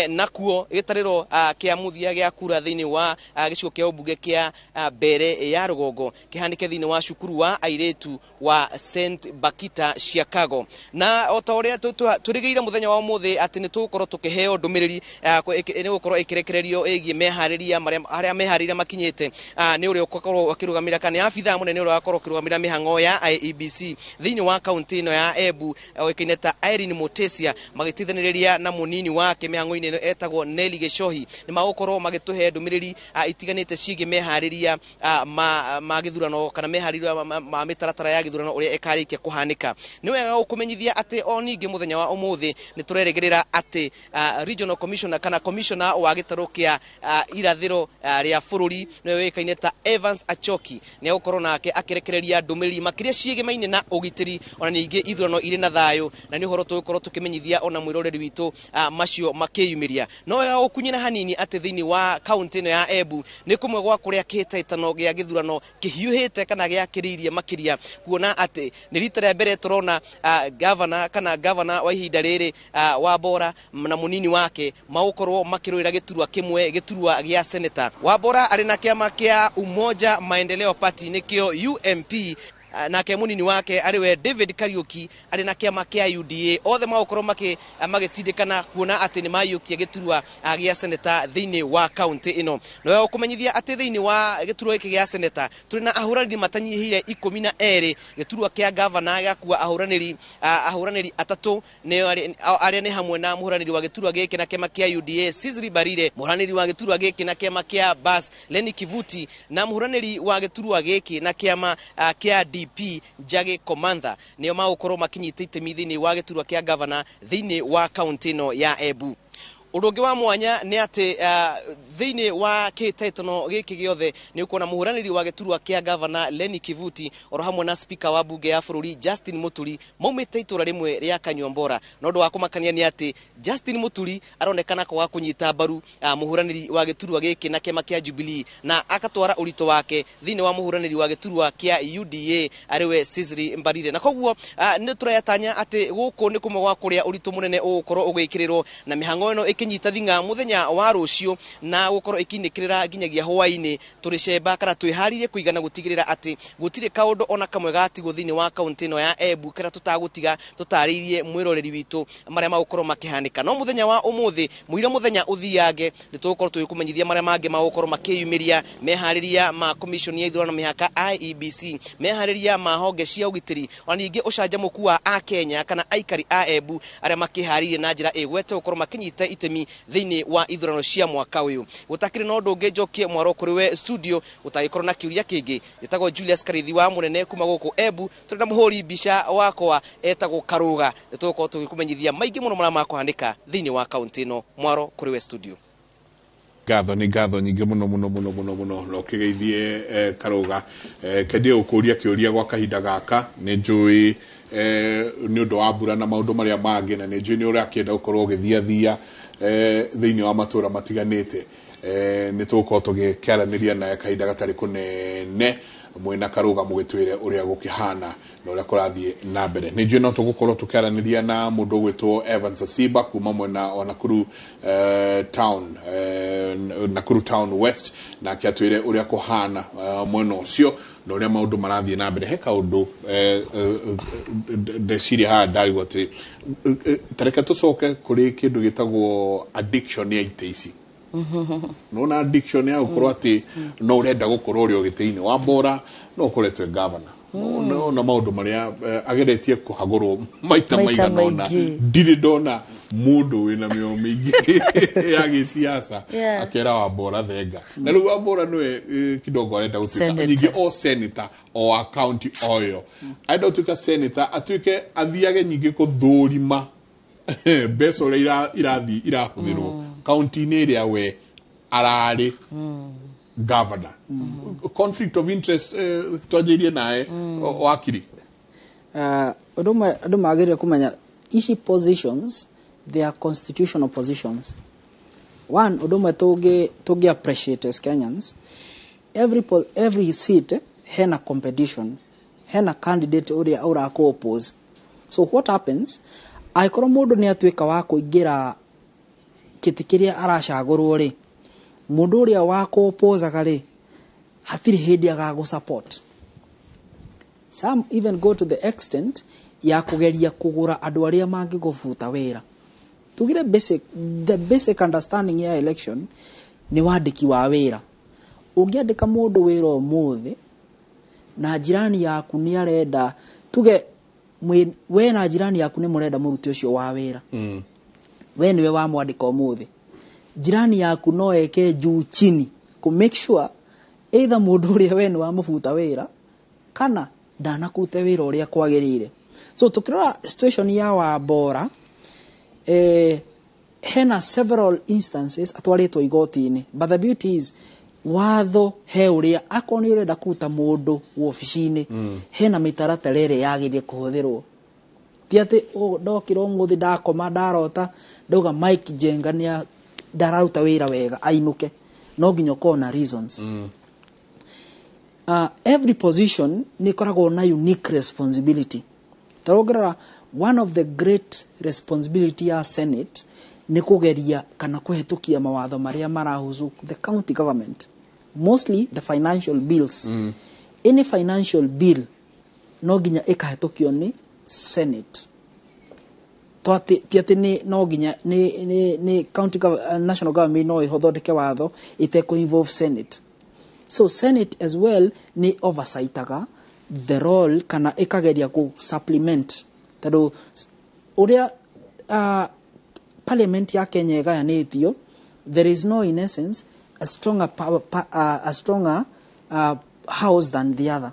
Nakuo gĩtarĩro kĩa mũthia gĩa kura thĩinĩ wa gĩcigo kĩa ũmbunge kĩa Mbere ya Rũgongo kĩhanĩke thĩinĩ wa cukuru wa airĩtu wa St Bakita Chicago. Na o ta ũrĩa tũrĩgĩire mũthenya wa ũmũthĩ atĩ nĩ tũgũkorwo tũkĩheo ndũmĩrĩri nĩ gũkorwo ĩkĩrekererio ĩgiĩ meharĩria harĩa meharĩria makinyĩte, nĩ ũrĩa ũgakorwo akĩrũgamĩrĩra kana abithaa mũnene ũrĩa ũgakorwo akĩrũgamĩrĩra mĩhang'o ya IEBC thĩinĩ wa kaunti ĩno ya Embu, oĩkaine ta Irene Mutesia, magĩteithanĩrĩria na mũnini wake mĩhang'o-inĩ ĩno etagwo Nelly Gĩcohi. Nĩ magũkorwo magĩtũhe ndũmĩrĩri itiganĩte ciĩgiĩ meharĩria ma gĩthurano kana meharĩria ma mĩtaratara ya gĩthurano ũrĩa ĩkarĩkia kũhanĩka. Nĩ wega gũkũmenyithia atĩ o ningĩ mũthenya wa ũmũthĩ nĩ tũrerĩgĩrĩra atĩ regional commissioner kana commissioner wa gĩtarũ kĩa irathĩro rĩa bũrũri nĩwe ũĩkaine ta Evans Achoki nĩ egũkorwo nake akĩrekereria ndũmĩrĩri makĩria ciĩgemaine na ũgitĩri, ona ningĩ ithurano irĩ na thayũ, na nĩ ũhoro tũgũkorwo tũkĩmenyithia ona mwĩroreri witũ macio makĩyumĩria. No wega gũkunyĩra hanini atĩ thĩinĩ wa kaunti ĩno ya Embu nĩ kũmwe gwa kũrĩa kĩhĩtahĩtano gĩa gĩthurano kĩhiũhĩte kana gĩakĩrĩirie makĩria, kuona atĩ nĩ rita rĩa mbere tũrona gavana kana gavana wa ihinda rĩrĩ Wambora na mũnini wake magũkorwo makĩrũĩra gĩturwa kĩmwe, gĩturwa gĩa seneta. Wambora arĩ na kĩama kĩa Umoja Maendeleo Party nĩkĩo UMP, nake mũnini wake arĩ we David Kariuki arĩ na kĩama kĩa UDA. Othe magũkorwo magĩtindĩkana kuona atĩ nĩ maiyũkia gĩturwa gĩa seneta thĩinĩ wa kaunti ĩno. No wega gũkũmenyithia atĩ thĩinĩ wa gĩturwa gĩkĩ gĩa seneta tũrĩ na ahũranĩri matanyihĩire 12. Gĩturwa kĩa gavana gĩgakua ahũranĩri 3, nĩo arĩa nĩ hamwe na mũhũranĩri wa gĩturwa gĩkĩ na kĩama kĩa UDA Cecily Mbarire, mũhũranĩri wa gĩturwa gĩkĩ na kĩama kĩa BAS Lenny Kivuti, na mũhũranĩri wa gĩturwa gĩkĩ na kĩama kĩa DP Njagi Komantha, nĩo magũkorwo makinyĩte itemi thĩinĩ wa gĩturwa kĩa gavana thĩinĩ wa kaunti ĩno ya Embu. Ũndũ ũngĩ wa mwanya nĩ atĩ thĩinĩ wa kĩhĩtahĩtano gĩkĩ gĩothe nĩ ũkuona mũhũranĩri wa gĩturwa kĩa gavana Lenny Kivuti oro hamwe na speaker wa bunge ya bũrũri Justin Muturi maumĩte itũra rĩmwe rĩa Kanyuambora. Na ũndũ wa kũmakania nĩ atĩ Justin Muturi aronekana kwaga kũnyita mbaru mũhũranĩri wa gĩturwa gĩkĩ na kĩama kĩa Jubilee, na akatwara ũritũ wake thĩinĩ wa mũhũranĩri wa gĩturwa kĩa UDA arĩwe Cecily Mbarire. Na koguo nĩ tũrayatanya atĩ gũkũ nĩ kũmwe gwa kũrĩa ũritũ mũnene ũgũkorwo ũgĩkĩrĩrwo, na mĩhang'o ĩno ĩkĩnyita thing'a mũthenya wa rũciũ na gũkorwo ĩkĩinĩkĩrĩra nginyagia hwaĩ-inĩ. Tũrĩ cemba kana twĩharĩrie kũigana gũtigĩrĩra atĩ gũtirĩ kaũndũ ona kamwe gatigwo thĩinĩ wa kaunti ĩno ya Embu karĩa tũtagũtiga tũtarĩirie mwĩroreri witũ marĩa magũkorwo makĩhanĩka. No mũthenya wa ũmũthĩ mũira mũthenya ũthiange nĩ tũgũkorwo tũgĩkũmenyithia marĩa mangĩ magũkorwo makĩyumĩria, meharĩria ma commission ya ithurano mĩhaka IEBC, meharĩria ma honge cia ũgitĩri, ona ningĩ ũcanjamũku wa akenya kana aikari a Embu arĩa makĩharĩirie na njĩra ĩgwete gũkorwo makĩnyita itemi thĩinĩ wa ithurano cia mwaka ũyũ. Gũtakĩrĩ na ũndũ ũngĩ, njokie mwaro kũrĩ we studio ũtagĩkorwo na kĩũria kĩngĩ. Njĩtagwo Julius Karithi wa Mũnene kuma gũkũ Embu, tũrĩ na mũhũri mbica wakwa etagwo Karũga. Nĩ tũgũkorwo tũgĩkũmenyithia maingĩ mũno marĩa makũhanĩka thĩinĩ wa kaunti ĩno. Mwaro kũrĩ we studio. Ngatho nĩ ngatho nyingĩ mũno mũno mũno mũno mũno, na ũkĩgeithie Karũga. Kendie gũkũria kĩũria gwa kahinda gaka, nĩ njũĩ nĩ ũndũ wa mbura na maũndũ marĩa mangĩ, na nĩ njũĩ nĩ ũrakĩenda gũkorwo ũgĩthiathia thĩinĩ wa matũra matiganĩte. Nĩ tũgũkorwo tũgĩkĩaranĩria naye kahinda gatarĩ kũnene mwĩna Karũga, mũgĩtwĩre ũrĩa gũkĩhana na ũrĩa kũrathiĩ na mbere. Nĩ njũĩ no tũgũkorwo tũkĩaranĩria na mũndũ ũgwĩtwo Evans Asiba kuma mwena wa Nakuru town, Nakuru Town West, nake atwĩre ũrĩa kũhana mwena ũcio na ũrĩa maũndũ marathiĩ na mbere. He kaũndũ ndeciria haha ndarigwo atĩrĩ, tareke tũcoke kũrĩ kĩndũ gĩtagwo addiction ya itĩ ici. Nona addiction ya gũkorwo atĩ no ũrenda gũkorwo ũrĩ o gĩtĩ-inĩ. Wambora no ũkoretwo e governor no na maũndũ marĩa ageretie kũhagũrwo maita maita maigana ũna, maingĩ. Ndirĩ ndona mũndũ wĩna mĩo mĩingĩ ya gĩciaca akera Wambora thenga, na rĩu Wambora nĩwe kidogo arenda gũtuĩka Senator. Ningĩ o senator o wa county o ĩyo arenda gũtuĩka senator, atuĩke athiage nyingĩ kũthũrima mbeca ũrĩa irathiĩ irahũthĩrwo kaunti-inĩ ĩrĩa we ararĩ governor. Conflict of interest, twanjĩirie naye wakiri. Ũndũ ũmwe andũ magĩrĩire kũmenya, ici positions, they are constitutional positions. One, ũndũ ũmwe tũngĩ appreciate as Kenyans, every seat hena competition, hena candidate ũrĩa ũrakũ oppose. So what happens, angĩkorwo mũndũ nĩ atuĩka wa kũingĩra kĩtĩ kĩrĩa aracagũrwo rĩ, mũndũ ũrĩa wa kũ-opposaga rĩ, hatirĩ hĩndĩ agagũ support. Some even go to the extent ya kũgeria kũgũra andũ arĩa mangĩgũbuta wĩra. Tugire the basic understanding ya election nĩ wandĩki wa wĩra. Ũngĩandĩka mũndũ wĩra ũmũthĩ na jirani yaku nĩ arenda, tuge we na jirani yaku nĩ mũrenda mũruti ũcio wa wĩra, we nĩwe wamwandĩka ũmũthĩ, jirani yaku no eke juu chini kũ make sure either mũndũ ũrĩa we nĩ wamũbuta wĩra kana ndanakũrute wĩra ũrĩa kwagĩrĩire. So tukĩrora situation ya Wambora, hena several instances atwarĩtwo igoti-inĩ, but the beauty is watho he ũrĩa akorwo nĩ ũrenda kũruta mũndũ wobici-inĩ, hena mĩtaratara ĩrĩa yagĩrĩire kũhũthĩrwo. Ti atĩ ndokĩra ũmũthĩ, ndakoma, ndarota ndauga Mike Njenga nĩ ndararuta wĩra wega, ainũke. No nginya ũkorwo na reasons. Every position nĩ ĩkoragwo na unique responsibility. Ta ũngĩrora, one of the great responsibility ya Senate nĩ kũgeria kana kũhetũkia mawatho marĩa marahusu the county government, mostly the financial bills. Any financial bill no nginya ĩkahetũkio nĩ Senate. Ti atĩ nĩ no nginya nĩ county national government no ĩthondeke watho ĩtekũ involve Senate. So Senate as well nĩ oversightaga the role kana ĩkageria kũ supplement, tondũ ũrĩa parliament ya Kenya ĩgayanĩtio, there is no in essence a stronger power, a stronger house than the other.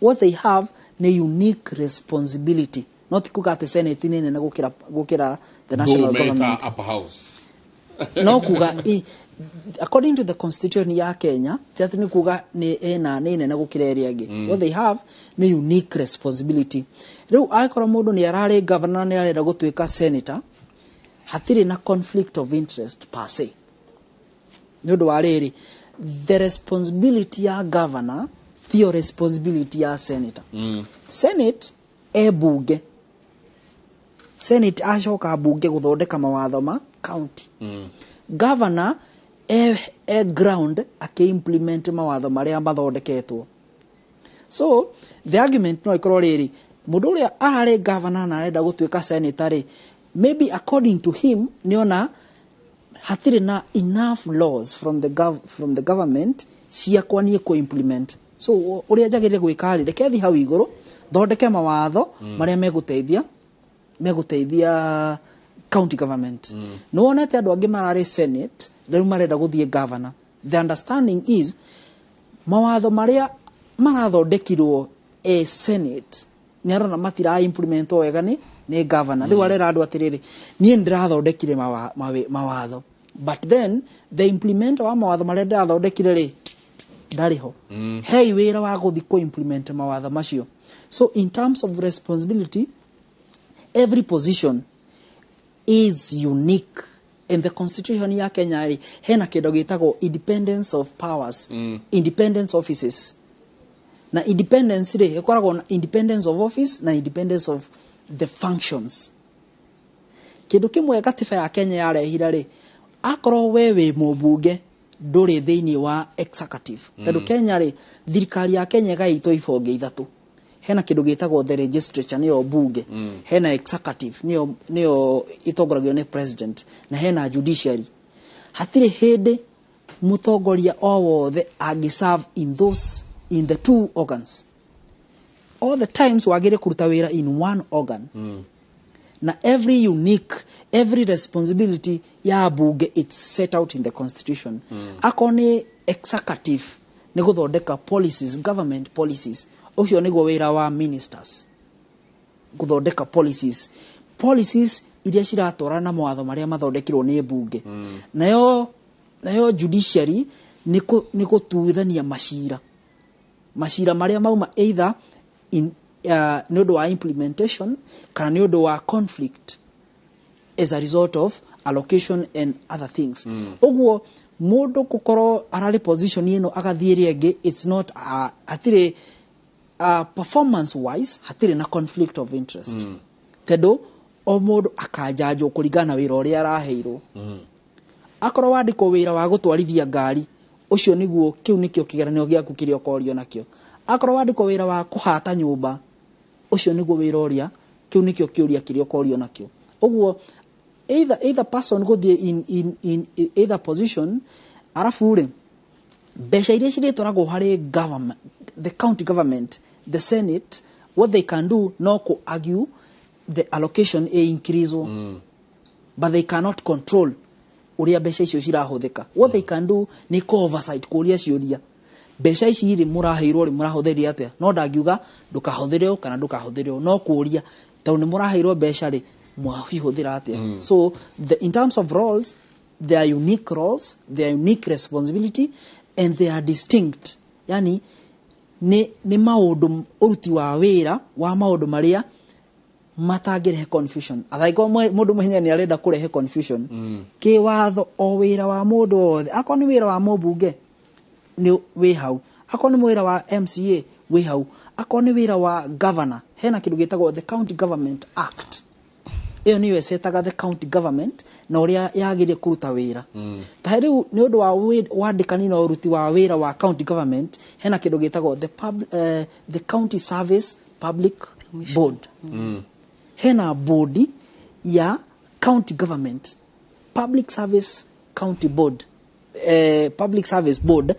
What they have nĩ unique responsibility, not kuga atĩ Senate nĩ nene gũkĩra the national Though meta government. Upper house. No kuga according to the constitution ya Kenya, ti atĩ nĩ kuga nĩ ĩna nĩ nene gũkĩra ĩrĩa ĩngĩ. What they have nĩ unique responsibility. Rĩu angĩkorwo mũndũ nĩ ararĩ governor, nĩ arenda gũtuĩka senator, hatirĩ na conflict of interest per se, nĩ ũndũ wa rĩrĩ, the responsibility ya governor tiyo responsibility ya senator. Senate e bunge. Senate acoka mbunge gũthondeka mawatho ma county. Governor e ground akĩ-implement mawatho marĩa mathondeketwo. So the argument no ĩkorwo rĩrĩ, mũndũ ũrĩa ararĩ governor na arenda gũtuĩka senator rĩ, maybe according to him nĩona hatirĩ na enough laws from the government ciakwa niĩ kũ-implement, so ũrĩa njagĩrĩire gwĩka rĩ, reke thiĩ hau igũrũ thondeke mawatho marĩa megũteithia county government. Nĩ wonete andũ angĩ mararĩ senate, rĩu marenda gũthiĩ governor. The understanding is mawatho marĩa marathondekirwo e senate nĩ arona matira implement wega nĩ governor. Rĩu arera andũ atĩrĩrĩ, niĩ nĩndĩrathondekire mawatho, but then the implement wa mawatho marĩa ndĩrathondekire rĩ, ndarĩ ho. Hei wĩra wa gũthiĩ kũ implement mawatho macio. So in terms of responsibility, every position is unique. In the constitution ya Kenya rĩ, hena kĩndũ gĩtagwo independence of powers, independence offices. Na independence rĩ, ĩkoragwo na independence of office na independence of the functions. Kĩndũ kĩmwe gatiba ya Kenya yarehire rĩ, akorwo we wĩ mũmbunge, ndũrĩ thĩinĩ wa executive, tondũ Kenya rĩ, thirikari ya Kenya ĩgaĩtwo ibonge ithatũ. Hena kĩndũ gĩtagwo the legislature, nĩyo bunge, hena executive, nĩyo ĩtongoragio nĩ president, na hena judiciary. Hatirĩ hĩndĩ mũtongoria o wothe angĩ in those, in the two organs. All the times wagĩrĩire kũruta wĩra in one organ. Na every unique, every responsibility ya bunge, it's set out in the constitution. Akorwo nĩ executive, nĩ gũthondeka policies, government policies, ũcio nĩguo wĩra wa ministers, gũthondeka policies iria ciratwarana na mawatho marĩa mathondekirwo nĩ mbunge. Nayo judiciary nĩ gũtuithania macira marĩa mauma either in nĩ ũndũ wa implementation kana nĩ ũndũ wa conflict as a result of allocation and other things. Ũguo mũndũ gũkorwo ararĩ position ĩno agathiĩ ĩrĩa ĩngĩ, it's not hatirĩ performance wise hatirĩ na conflict of interest, tondũ o mũndũ akanjanjwo kũringana na wĩra ũrĩa araheirwo. Akorwo wandĩkwo wĩra wa gũtwarithia ngari, ũcio nĩguo, kĩu nĩkĩo kĩgeranio gĩaku kĩrĩa ũkorio nakĩo. Akorwo wandĩkwo wĩra wa kũhata nyũmba, ũcio nĩguo wĩra ũrĩa, kĩu nĩkĩo kĩũria kĩrĩa ũkorio nakĩo. Ũguo either person gũthiĩ in either position, arabu rĩ, mbeca iria cirĩtwaragwo harĩ government, the county government, the senate, what they can do no kũ argue the allocation ĩ increase, but they cannot control ũrĩa mbeca icio cirahũthĩka. What they can do nĩ kũ oversight, kũria ciũria, mbeca ici rĩ, mũraheirwo rĩ, mũrahũthĩria atĩa? No ndangiuga ndũkahũthĩre ũũ kana ndũkahũthĩre ũũ, no kũria, tondũ nĩ mũraheirwo mbeca rĩ, mwacihũthĩra atĩa? So in terms of roles, they are unique roles, they are unique responsibility and they are distinct. Yani nĩ maũndũ, ũruti wa wĩra wa maũndũ marĩa matangĩrehe confusion. Angĩkorwo mũndũ mũhinya nĩ arenda kũrehe confusion kĩwatho, o wĩra wa mũndũ wothe, akorwo nĩ wĩra wa mũmbunge nĩ wĩ hau, akorwo nĩ wĩra wa MCA wĩ hau, akorwo nĩ wĩra wa governor, hena kĩndũ gĩtagwo the County Government Act. Ĩyo nĩyo ĩcetaga the county government na ũrĩa yagĩrĩire kũruta wĩra. Ta rĩu nĩ ũndũ wa wandĩkani na ũruti wa wĩra wa county government, hena kĩndũ gĩtagwo the County Service Public Board. Hena bodi ya county government, Public Service County Board, Public Service Board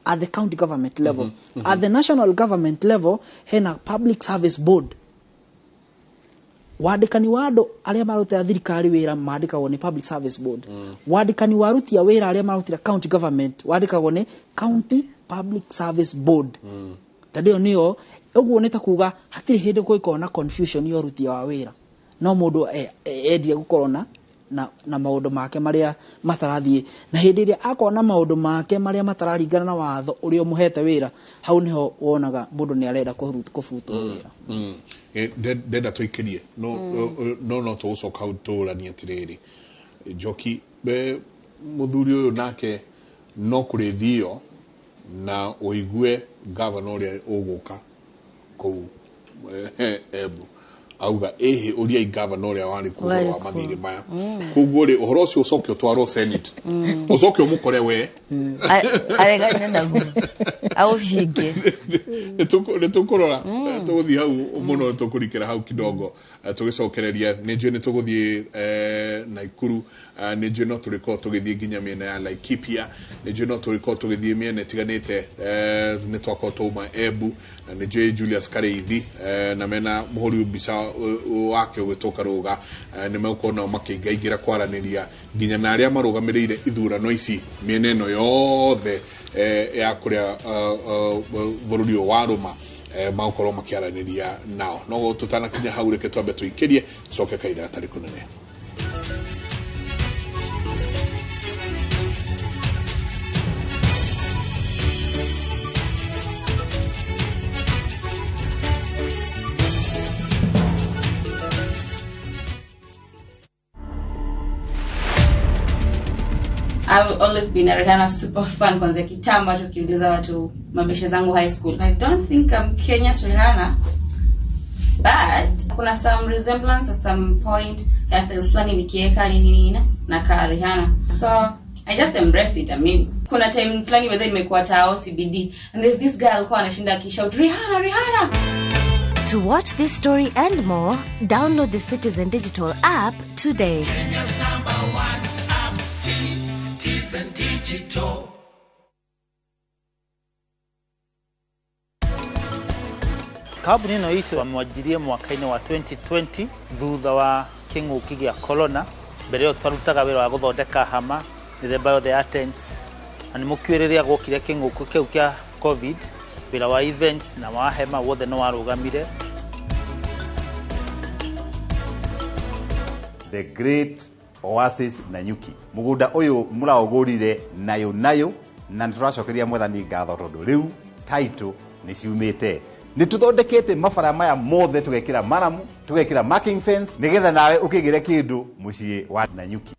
at the county government level. At the national government level, hena Public Service Board. Wandĩkani wa andũ arĩa marutĩra thirikari wĩra mandĩkagwo nĩ Public Service Board. Wandĩkani wa aruti a wĩra arĩa marutĩra county government wandĩkagwo nĩ County Public Service Board. Tondũ ĩyo nĩyo, ũguo nĩ ta kuga hatirĩ hĩndĩ kũngĩkorwo na confusion ya ũruti wa wĩra. No mũndũ endire gũkorwo na maũndũ make marĩa matarathiĩ, na hĩndĩ ĩrĩa akorwo na maũndũ make marĩa matararingana na watho ũrĩa ũmũhete wĩra, hau nĩho wonaga mũndũ nĩ arenda kũbutwo wĩra. Ndenda tũikĩrie no tũgũcoka hau tũranie atĩrĩrĩ, Njoki, mũthuri ũyũ nake no kũrĩthio na ũigue gavana ũrĩa ũgũka kũu Embu. Auga ĩhĩ ũriai gavana ũrĩa warĩ kuo ũhoro wa mathirĩ maya. Koguo rĩ, ũhoro ũcio ũcoke ũtwarwo Senate, ũcoke ũmũkore we. Aregane naguo, aũhinge. Nĩ tũkũrora, tũgũthiĩ hau mũno, tũkũrikĩra hau kidogo. Tũgĩcokereria nĩ njũĩ nĩ tũgũthiĩ Naikuru, nĩ njũĩ no tũrĩkorwo tũgĩthiĩ nginya mĩena ya Laikipia, nĩ njũĩ no tũrĩkorwo tũgĩthiĩ mĩena ĩtiganĩte. Nĩ twakorwo twauma Embu na nĩ njũĩ Julius Karĩithi na mena mũhũri mbica wake ũgwĩtwo Karũga, nĩ megũkorwo nao makĩingaingĩra kwaranĩria nginya na arĩa marũgamĩrĩire ithurano ici mĩena ĩno yothe ya kũrĩa bũrũri ũyũ wa rũma, magũkorwo makĩaranĩria nao. No tũtanakinya hau, reke twambe tũikĩrie, coke kahinda gatarĩ kũnene. I've always been a Rihanna super fan kwanzia kitambo, hata ukiuliza watu mabeshe zangu high school. I don't think I'm Kenya's Rihanna, but kuna some resemblance at some point, hairstyles fulani nikieka nini nini na ka Rihanna. So I just embraced it. I mean, kuna time fulani whether imekuwa tao CBD and there's this girl alikuwa anashinda akishout Rihanna, Rihanna. To watch this story and more, download the Citizen Digital app today. Kenya's number one app, Citizen Digital. Kambuni ĩno itũ amwanjirie mwaka-inĩ wa 2020 thutha wa kĩng'ũki gĩa corona. Mbere ĩyo twarutaga wĩra wa gũthondeka hama mĩthemba yothe ya tents, na nĩ mũkiũĩ rĩrĩa gwokire kĩng'ũki kĩu kĩa COVID, wĩra wa events na wa hema wothe nĩ warũgamire. The Great Oasis Nanyuki, mũgũnda ũyũ mũraũgũrire nayo nayo, na nĩ tũracokeria mwathani ngatho tondũ rĩu title nĩ ciumĩte. Nĩ tũthondekete mabara maya mothe, tũgekĩra maramu, tũgekĩra marking fence, nĩgetha nawe ũkĩgĩre kĩndũ mũciĩ wa Nanyuki.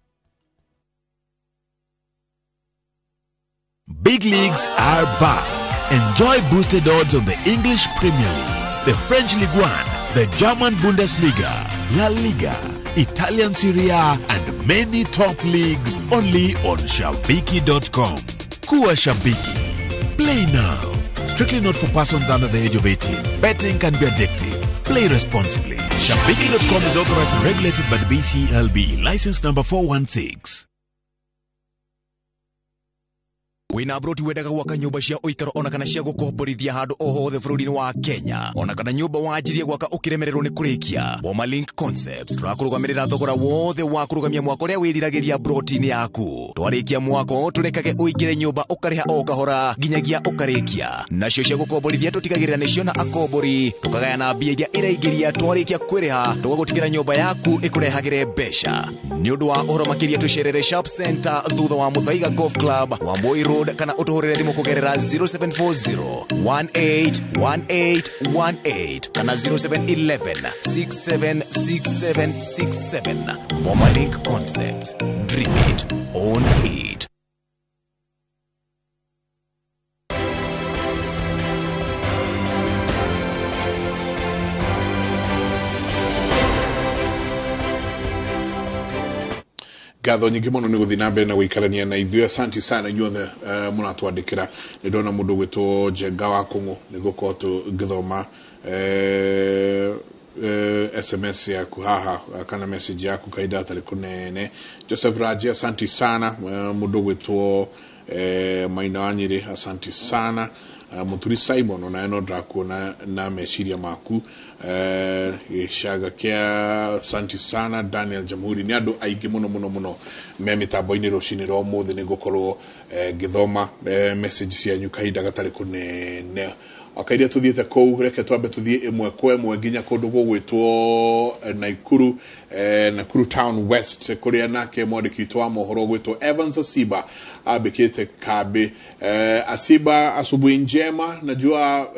Big leagues are back. Enjoy boosted odds on the English Premier League, the French Ligue 1, the German Bundesliga, La Liga, Italian Serie A, and many top leagues only on Shabiki.com. Kuwa Shabiki. Play now. Strictly not for persons under the age of 18. Betting can be addictive. Play responsibly. Shabiki.com is authorized and regulated by the BCLB. License number 416. Wĩna broti wendaga gwaka nyũmba cia ũikaro ona kana cia gũkomborithia handũ o hothe bũrũri-inĩ wa Kenya, ona kana nyũmba wanjirie gwaka ũkĩremererwo nĩ kũrĩkia, Boma Link Concepts tũrakũrũgamĩrĩra thogora wothe wa kũrũgamia mwako ũrĩa wĩriragĩria broti-inĩ yaku. Twarĩkia mwako tũrekage ũingĩre nyũmba ũkarĩha o kahora nginyagia ũkarĩkia. Nacio cia gũkomborithia tũtigagĩrĩra nĩcio na akombori, tũkagayana mbia iria iraingĩria twarĩkia kwĩrĩha, tũgagũtigĩra nyũmba yaku ĩkũrehagĩre mbeca. Nĩ ũndũ wa ũhoro makĩria tũcerere Sharp Center thutha wa Muthaiga Golf Club wa Moi Road, kana ũtũhũrĩre thimũ kũgerera 0740 181818 kana 0711 676767. Boma Link Concept. Dream it, own it. Ngatho nyingĩ mũno nĩ gũthiĩ na mbere na gũikarania na ithuĩ. Asanti sana inyuothe mũratwandĩkĩra. Nĩ ndona mũndũ ũgwĩtwo Njenga wa Kũng'ũ, nĩ ngũkorwo ngĩthoma SMS yaku haha kana message yaku kahinda gatarĩ kũnene. Joseph Raji, asanti sana. Mũndũ ũgwĩtwo Maina wa Nyĩrĩ, asanti sana. Mũturi Simon, onawe no ndĩrakuona na meciria maku. Gĩcaga kĩa, asanti sana. Daniel Jamhuri, nĩ andũ aingĩ mũno mũno mũno me mĩtambo-inĩ rũcinĩ rwa ũmũthĩ. Nĩ ngũkorwo ngĩthoma message cianyu kahinda gatarĩ kũnene. Wakairia tuthiĩte kũu, reke twambe tuthiĩ ĩmwe kwa ĩmwe nginya kũndũ gũgwĩtwo Naikuru, Nakuru Town West, kũrĩa nake mwandĩki witũ wa mohoro gwĩtwo Evans Asiba ambĩkĩte kambi. Asiba, asubuhi njema. Najua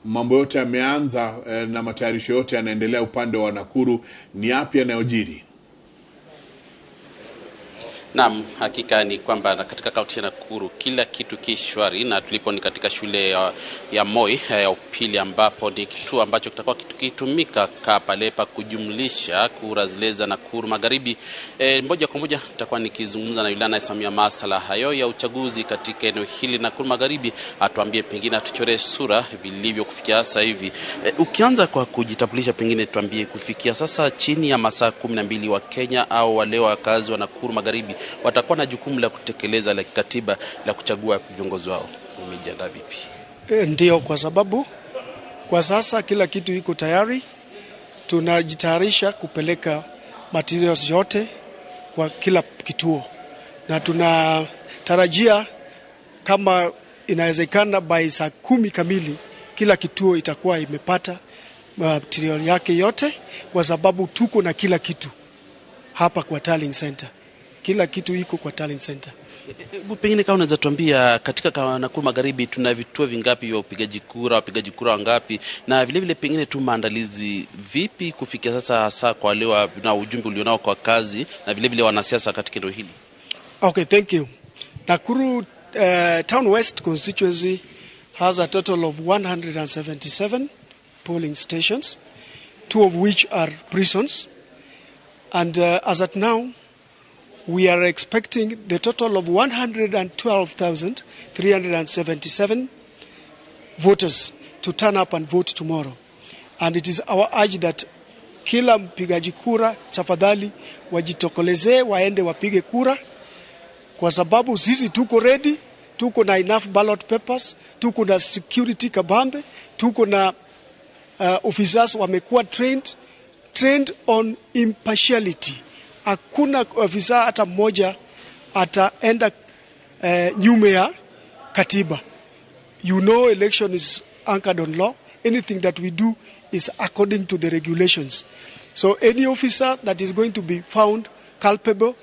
mambo yote yameanza na matayarisho yote yanaendelea upande wa Nakuru. Ni yapi yanayojiri? Naam, hakika ni kwamba na katika kaunti ya Nakuru kila kitu ki shwari, na tulipo ni katika shule ya Moi ya upili, ambapo ni kituo ambacho kitakuwa kikitumika pale pa kujumlisha kura zile za Nakuru Magharibi. Moja kwa moja nitakuwa nikizungumza na yule anayesimamia masuala hayo ya uchaguzi katika eneo hili Nakuru Magharibi, atuambie pengine atuchore sura vilivyo kufikia sasa hivi. Ukianza kwa kujitambulisha, pengine tuambie kufikia sasa chini ya masaa 12 wa Kenya au wale wakazi wa Nakuru Magharibi watakuwa na jukumu la kutekeleza la kikatiba la kuchagua viongozi wao. Umejiandaa vipi? Ndio, kwa sababu kwa sasa kila kitu iko tayari. Tunajitayarisha kupeleka materials yote kwa kila kituo, na tunatarajia kama inawezekana by saa 10 kamili kila kituo itakuwa imepata material yake yote, kwa sababu tuko na kila kitu hapa kwa tallying center. Kila kitu iko kwa tallying center. Pengine kama unaweza tuambia katika Nakuru Magharibi tuna vituo vingapi vya upigaji kura, wapigaji kura wangapi, na vile vile pengine tu maandalizi vipi kufikia sasa, hasa kwa wale na ujumbe ulionao kwa kazi na vile vile wanasiasa katika eneo hili? Okay, thank you. Nakuru Town West constituency has a total of 177 polling stations, 2 of which are prisons. And as at now, we are expecting the total of 112,377 voters to turn up and vote tomorrow. And it is our urge that kila mpigaji kura tafadhali wajitokelezee, waende wapige kura, kwa sababu sisi tuko ready, tuko na enough ballot papers, tuko na security kabambe, tuko na officers wamekuwa trained on impartiality. Hakuna ofisa hata mmoja ataenda nyume ya katiba. You know, election is anchored on law. Anything that we do is according to the regulations. So any officer that is going to be found culpable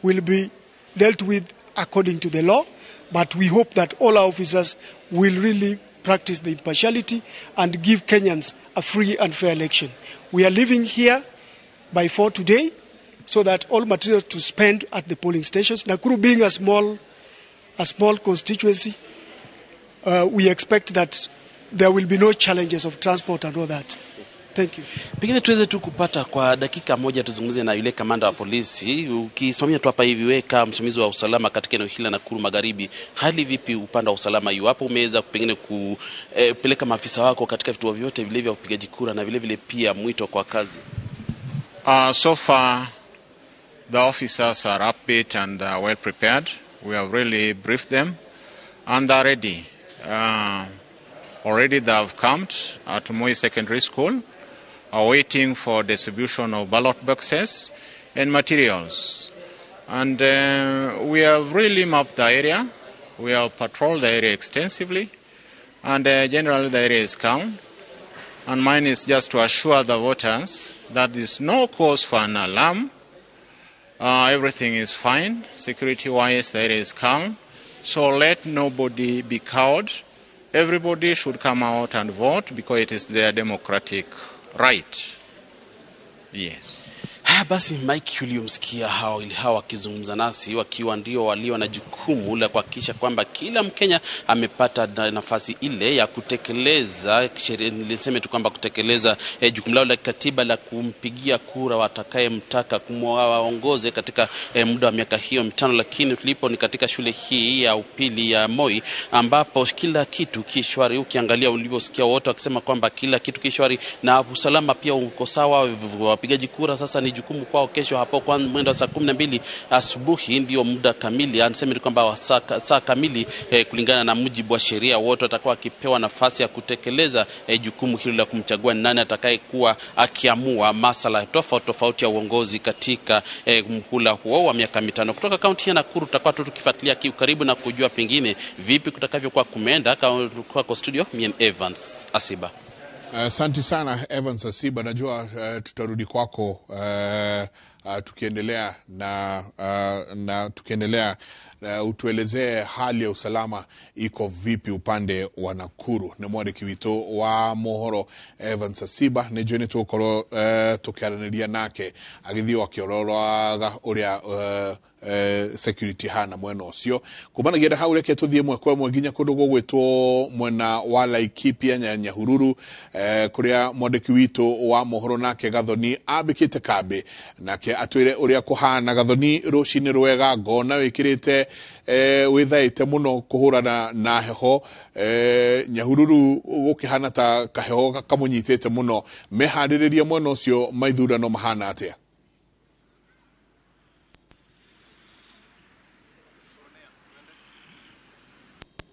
will be dealt with according to the law. But we hope that all our officers will really practice the impartiality and give Kenyans a free and fair election. We are leaving here by 4 today, so that all materials to spend at the polling stations. Nakuru being a small constituency, we expect that there will be no challenges of transport and all that. Thank you. Pengine tuweze tu kupata kwa dakika moja tuzungumze na yule kamanda wa polisi. Ukisimamia tu hapa hivi weka msimamizi wa usalama katika eneo hili la Nakuru Magharibi, hali vipi upande wa usalama iwapo umeweza pengine kupeleka maafisa wako katika vituo vyote vile vya upigaji kura na vile vile pia mwito kwa kazi? So far the officers are upbeat and well prepared. We have really briefed them and are ready. Already they have camped at Moi Secondary School, are waiting for distribution of ballot boxes and materials. And we have really mapped the area. We have patrolled the area extensively, and generally the area is calm. And mine is just to assure the voters that there is no cause for an alarm. Everything is fine. Security-wise, the area is calm. So let nobody be cowed. Everybody should come out and vote because it is their democratic right. Yes. Basi Mike, uliomsikia hao wakizungumza nasi wakiwa ndio walio na jukumu la kuhakikisha kwamba kila Mkenya amepata nafasi ile ya kutekeleza sheria, niliseme tu kwamba kutekeleza jukumu lao la katiba la kumpigia kura watakayemtaka kumwaongoze katika muda wa miaka hiyo 5. Lakini tulipo ni katika shule hii ya upili ya Moi ambapo kila kitu kishwari. Ukiangalia ulivyosikia wote wakisema kwamba kila kitu kishwari na usalama pia uko sawa. Wapigaji kura sasa ni jukumu kwao kesho hapo kwa mwendo saa 12 asubuhi ndio muda kamili, anasema ni kwamba saa kamili kulingana na mujibu wa sheria wote watakuwa wakipewa nafasi ya kutekeleza jukumu hilo la kumchagua nani atakayekuwa akiamua masala tofauti tofauti ya uongozi katika mhula huo wa miaka 5. Kutoka kaunti ya Nakuru tutakuwa tukifuatilia karibu na kujua pengine vipi kutakavyokuwa kumeenda. Kwa studio mimi Evans Asiba. Asante sana Evans Asiba, najua tutarudi kwako tukiendelea na tukiendelea utuelezee hali ya usalama iko vipi upande wa Nakuru. Ni mwandiki witu wa mohoro Evans Asiba ni jweni tukorwo tukiaraniria nake agithii akiororoaga uria Security hana mwena ũcio. Kumanagia na hau, reke tũthiĩ ĩmwe kwa ĩmwe nginya kũndũ gũgwĩtwo mwena wa Laikipia, Nyahururu, kũrĩa mwandĩki witũ wa mohoro nake Gathoni ambĩkĩte kambĩ, nake atwĩre ũrĩa kũhana. Gathoni, rũcinĩ rwega. Ngona wĩkĩrĩte wĩthaĩte mũno kũhũrana na heho. Nyahururu gũkĩhana ta kaheho kamũnyitĩte mũno. Meharĩrĩria mwena ũcio maithurano mahana atĩa?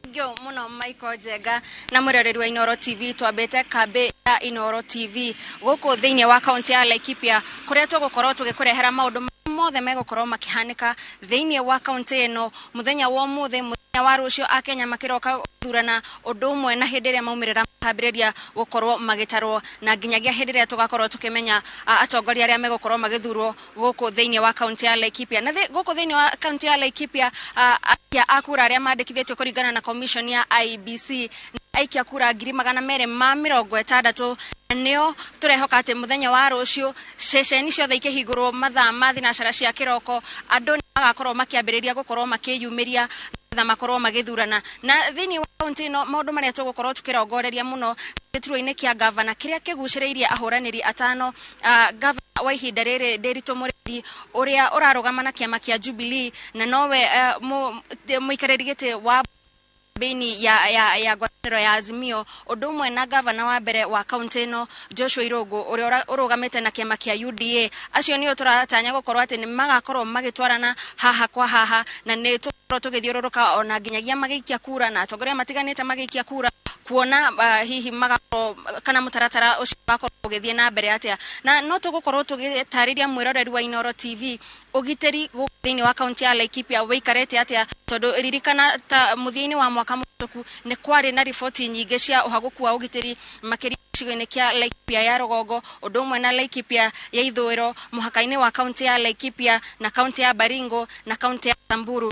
Ngio muno, Michael Njenga na mwiroreri wa Inoro TV. Twambite kambi ya Inoro TV guku thiini wa kaunti ya Laikipia, kuria tugukorwo tugikurehera maundu mothe megukorwo makihanika thiini wa kaunti ino muthenya wa umuthi, muthenya wa rucio, Akenya makiroka guthurana, undu umwe na hindi ria maumirira makambiriria gukorwo magitarwo, na nginyagia hindi ria tugakorwo tukimenya atongoria aria megukorwo magithurwo guku thiini wa kaunti ya Laikipia. Na guku thiini wa kaunti ya Laikipia, aikia a kura aria mandikithĩtio kũringana na commission ya IEBC nĩ aikia kura 260,000. Nĩo tũrehoka atĩ mũthenya wa rũciũ, ceceni ciothe ikĩhingũrwo mathaa ma thinacara cia kĩroko, andũ nĩ magakorwo makĩambĩrĩria gũkorwo makĩyumĩria nĩgetha makorwo magĩthurana. Na thĩinĩ wa kaunti ĩno, maũndũ marĩa tũgũkorwo tũkĩrongoreria mũno, gĩturwa-inĩ kĩa gavana kĩrĩa kĩgucĩrĩirie ahũranĩri atano, gavana wa ihinda rĩrĩ Ndiritu Mũrĩithi, ũrĩa ũrarũgama na kĩama kĩa Jubilee, na nowe mũikarĩri gĩtĩ wa bini ya ngwatanĩro ya Azimio, ũndũ ũmwe na gavana wa mbere wa kaunti ĩno Joshua Irũngũ, ũrĩa ũrũgamĩte na kĩama kĩa UDA. Acio nĩo tũratanya gũkorwo atĩ nĩ magakorwo magĩtwarana haha kwa haha, na nĩ tũkorwo tũgĩthiũrũrũka ona nginyagia magĩikia kura na atongoria matiganĩte magĩikia kura, kuona hihi magakorwo kana mũtaratara ũcio wakorwo ũgĩthiĩ na mbere atĩa. Na no tũgũkorwo tũgĩtarĩria mwĩroreri wa Inoro TV ũgitĩri gũkũ thĩinĩ wa kaunti ya Laikipia wĩikarĩte atĩa, tondũ ririkana ta mũthia-inĩ wa mwaka mũhĩtũku nĩ kwarĩ na riboti nyingĩ cia ũhagũku wa ũgitĩri, makĩria gĩcigo-inĩ kĩa Laikipia ya rũgongo, ũndũ ũmwe na Laikipia ya ithũĩro, mũhaka-inĩ wa kaunti ya Laikipia na kaunti ya Baringo na kaunti ya Samburu.